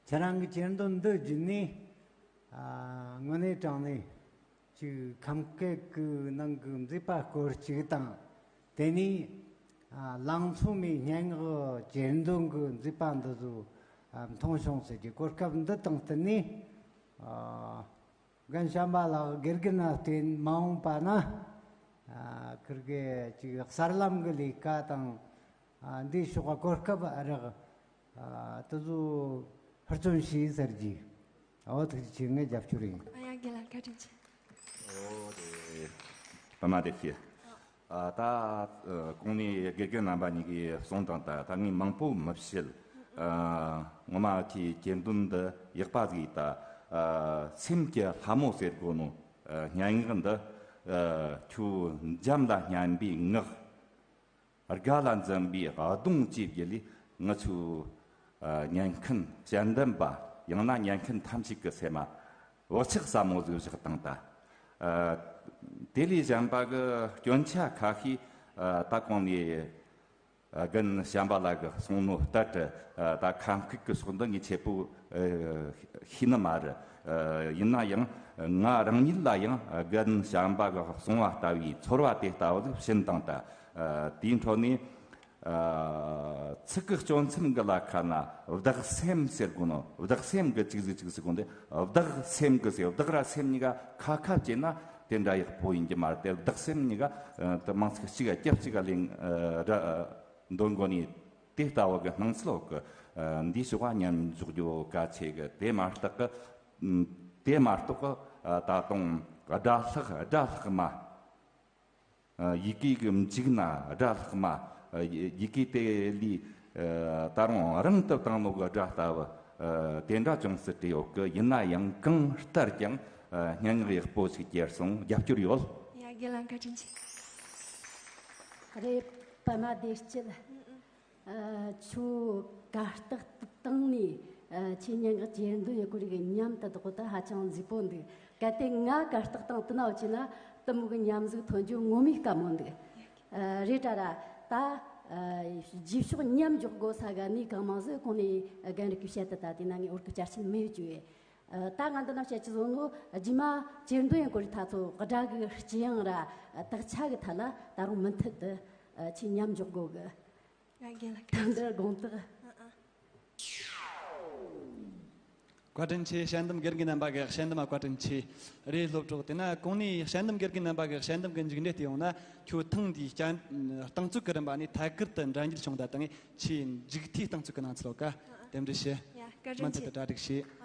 ཁྱེད་རང་གི་གྱེར་འདོན་འདི་བརྒྱུད་ནས་ཨ་དངོས་གནས་དྲང་གནས་ཅིག་ཁམས་སྐད་ཀྱི་ནང་གི་མཛེས་པ་སྐོར་ཅིག་དང་། དེ་ནས་ཨ་ལང་ཚོ་མའི་སྙན་ངག་གྱེར་འདོན་གྱི་མཛེས་པ་འདི་ཚོ་ཨ་མཐོང་བྱུང་ཟེར་གྱི་གོ་སྐབས་འདི་དང་བསྟུན་ནས། ཨ་རྒན་བྱམས་པ་ལགས་དགེ་རྒན་ན་བརྟེན་མ་འོངས་པ་ན་ཨ་ཁིར་གི་ཅིག་གསར་ལམ་གྱི་ལས་ཀ་དང་ཨ་འདིའི་ཕྱོགས་གོ་སྐབས་རག་ཨ་དེ་ཚོ་ཧུར་བརྩོན་བྱས་ཟེར་གྱི། ཨོ་ཐུགས་རྗེ་ཆེ། ངའི་རྒྱབ་སྐྱོར་ཡིན། ཨ་ཡ་རྒན་ལགས་བཀའ་དྲིན་ཆེ། ཨོ་དེ་པ་མ་དེ་ཤེས། ཨ་ད་ཨ་གོང་ནས་དགེ་རྒན་རྣམ་པ་གཉིས་ཀྱིས་གསུངས་དང་ད་ད་ངས་མང་པོ་མི་བཤད། ཨ་ངོ་མ་ཁྱེད་གྱེར་འདོན་འདི་ཡག་པ་ཟིག་ཡིན། ད་ཨ་སེམས་ཀྱི་ལྷ་མོ་ཟེར་གོ་ནོ་ཨ་སྙན་ངག་འདི་ཨ་ཁྱོད་འཇམ་ལ་སྙན་པའི་ངག་དགའ་ལ་འཛིན་པའི་གདོང་བཅས་བརྒྱུད་ལས་ང་ཚོའི་ཨ་ཉན་མཁན་དཔྱད་འདེམས་པ། ཡང་ན་ཉན་མཁན་ཐམས་ཅད་ཀྱི་སེམས་མ་བག་ཆགས་ཟབ་མོ་ཟིག་བཞག་བཏང་། ད་ཨ་དེ་ལས་གཞན་པ་གི་སྐྱོན་ཆ་ཁ་ཤས་ཨ་ད་གོང་ནས་ཨ་རྒན་བྱམས་པ་ལགས་ཀྱིས་གསུངས་ནོ་ལྟར་དུ་ཨ་ད་ཁམས་སྐད་ཀྱི་ཕྱོགས་འདི་ངས་ཆེ་པོ་ཨ་ཤེས་ནི་མ་རེད། ཨ་ཡིན་ན་ཡང་ང་རང་ཉིད་ལ་ཡང་རྒན་བྱམས་པ་གིས་གསུངས་པ་ལྟ་བུའི་ཚོར་བ་དེ་ལྟ་བུ་ཟིག་བྱིན་བཏང་། ད་ཨ་དེའི་འཕྲོ་ནས་ཨ་ཚིག་གི་སྐྱོན་ཚན་འགའ་ལ་ཁ་ན་བདག་སེམས་ཟེར་གོ་ནོ། བདག་སེམས་གི་ཅིག་ཟིག་ཅིག་ཟིག་གོ་འདི་བདག་སེམས་གི་ཟེར། བདག་ར་སེམས་གཉིས་ཀ་ཁ་ཁ་བྱས་ན་དེ་འདྲ་ཡག་པོ་ཡིན་གྱི་མ་རེད་དེ། བདག་སེམས་གཉིས་ཀ་ཨ་དེ་མིང་ཚིག་གཅིག་ག་རྒྱབ་གཅིག་ག་ལེན་ཨ་ར་འདོན་དགོས་ནི་དེ་ལྟ་བུ་གི་སྣང་ཚུལ་འོག་གི་ཨ་འདིའི་ཕྱོགས་ལ་མཉམ་འཇོག་རྒྱུ་གལ་ཆེ་གི། དེ་མ་གཏོགས་གི་དེ་མ་གཏོགས་གི་ཨ་ད་དུང་སྒྲ་ལྷག་སྒྲ་ལྷག་མ། ཡི་གེ་གི་མཇུག་ན་སྒྲ་ལྷག་མ། ཡི་གེ་དེ་ལས་ད་རུང་རིང་དུ་བཏང་ནོ་གི་སྒྲ་ལྟ་བུ་དེ་འདྲ་ཅུང་ཟད་བྲིས་ཡོད་གི། ཡིན་ན་ཡང་གང་ལྟར་ཀྱང་སྙན་ངག་ཡག་པོ་ཞིག་གྱེར་སོང་། རྒྱབ་སྐྱོར་ཡོད། ཡ་རྒན་ལགས་བཀའ་དྲིན་ཆེ། རེད། པ་མ་བདེ་སྐྱིད། ཨ་ཁྱོད་གར་སྟེགས་སྟེང་ནས་ཨ་ཁྱེད་སྙན་ངག་གྱེར་འདོན་ཡེད་གོ་རིགས་ཉམས་དེ་དག་ད་ཧ་ཅང་མཛེས་པོ་འདུག་གལ་ཏེ་ང་གར་སྟེགས་སྟེང་དུ་ན་བ་བྱས་ན་དེ་མོ་གི་ཉམས་ཟིག་ཐོན་རྒྱུ་ངོ་མའི་དཀའ་མོ་འདུག་ཨ་རེད་དྲ་ར། ད་ཨ་རྗེས་ཕྱོགས་མཉམ་འཇོག་དགོས་ས་ག་ནས་གང་མང་ཟིག་གོང་ནས་རྒན་རིགས་ཀྱིས་བཤད་དེ་ད་དེ་ན་ངས་འུར་གི་བསྐྱར་ཞིབ་མི་ཡོད་རྒྱུ་ཡེ། ཨ་ད་ང་འདི་ན་བཤད་ཀྱི་བཟོ་ནོ་རྗེས་མ་གྱེར་འདོན་ཡེད་གོ་རིགས་ད་ཚོ་སྒྲ་གི་ལྕི་ཡང་ར་དག་ཆ་གི་ཐད་ལ་ད་རུང་མུ་མཐུད་དུ་ཨ་ཁྱེད་མཉམ་འཇོག་དགོས་གི། ཡ་རྒན་ལགས། ད་འདིར་དགོངས་དག་བཀའ་དྲིན་ཆེ། དཔྱད་འདེམས་དགེ་རྒན་རྣམ་པ་གི་དཔྱད་འདེམས་ལ་བཀའ་དྲིན་ཆེ། རེད། སློབ་གྲོགས་དེ་ན་གོང་ནས་དཔྱད་འདེམས་དགེ་རྒན་རྣམ་པ་གི་དཔྱད་འདེམས་གི་མཇུག་འབྲས་དེ་ཡོང་ན་ཁྱོད་ཐེངས་འདིའི་བསྐྱར་རྟིང་རྩོད་གི་རིམ་པ་ནས་ཐད་ཀར་དུ་འགྲན་རྒྱལ་བྱུང་། ད་ལྟ་ངས་ཆེས་མཇུག་མཐའི་རྟིང་རྩོད་གི་སྣང་ཚུལ་ལོ་ཀ་རྟེན་འབྲེལ་ཞུ། ཡ་བཀའ་དྲིན་མུ་མཐུད་ཆེ། དུ་གྲ་སྒྲིག་བྱེད།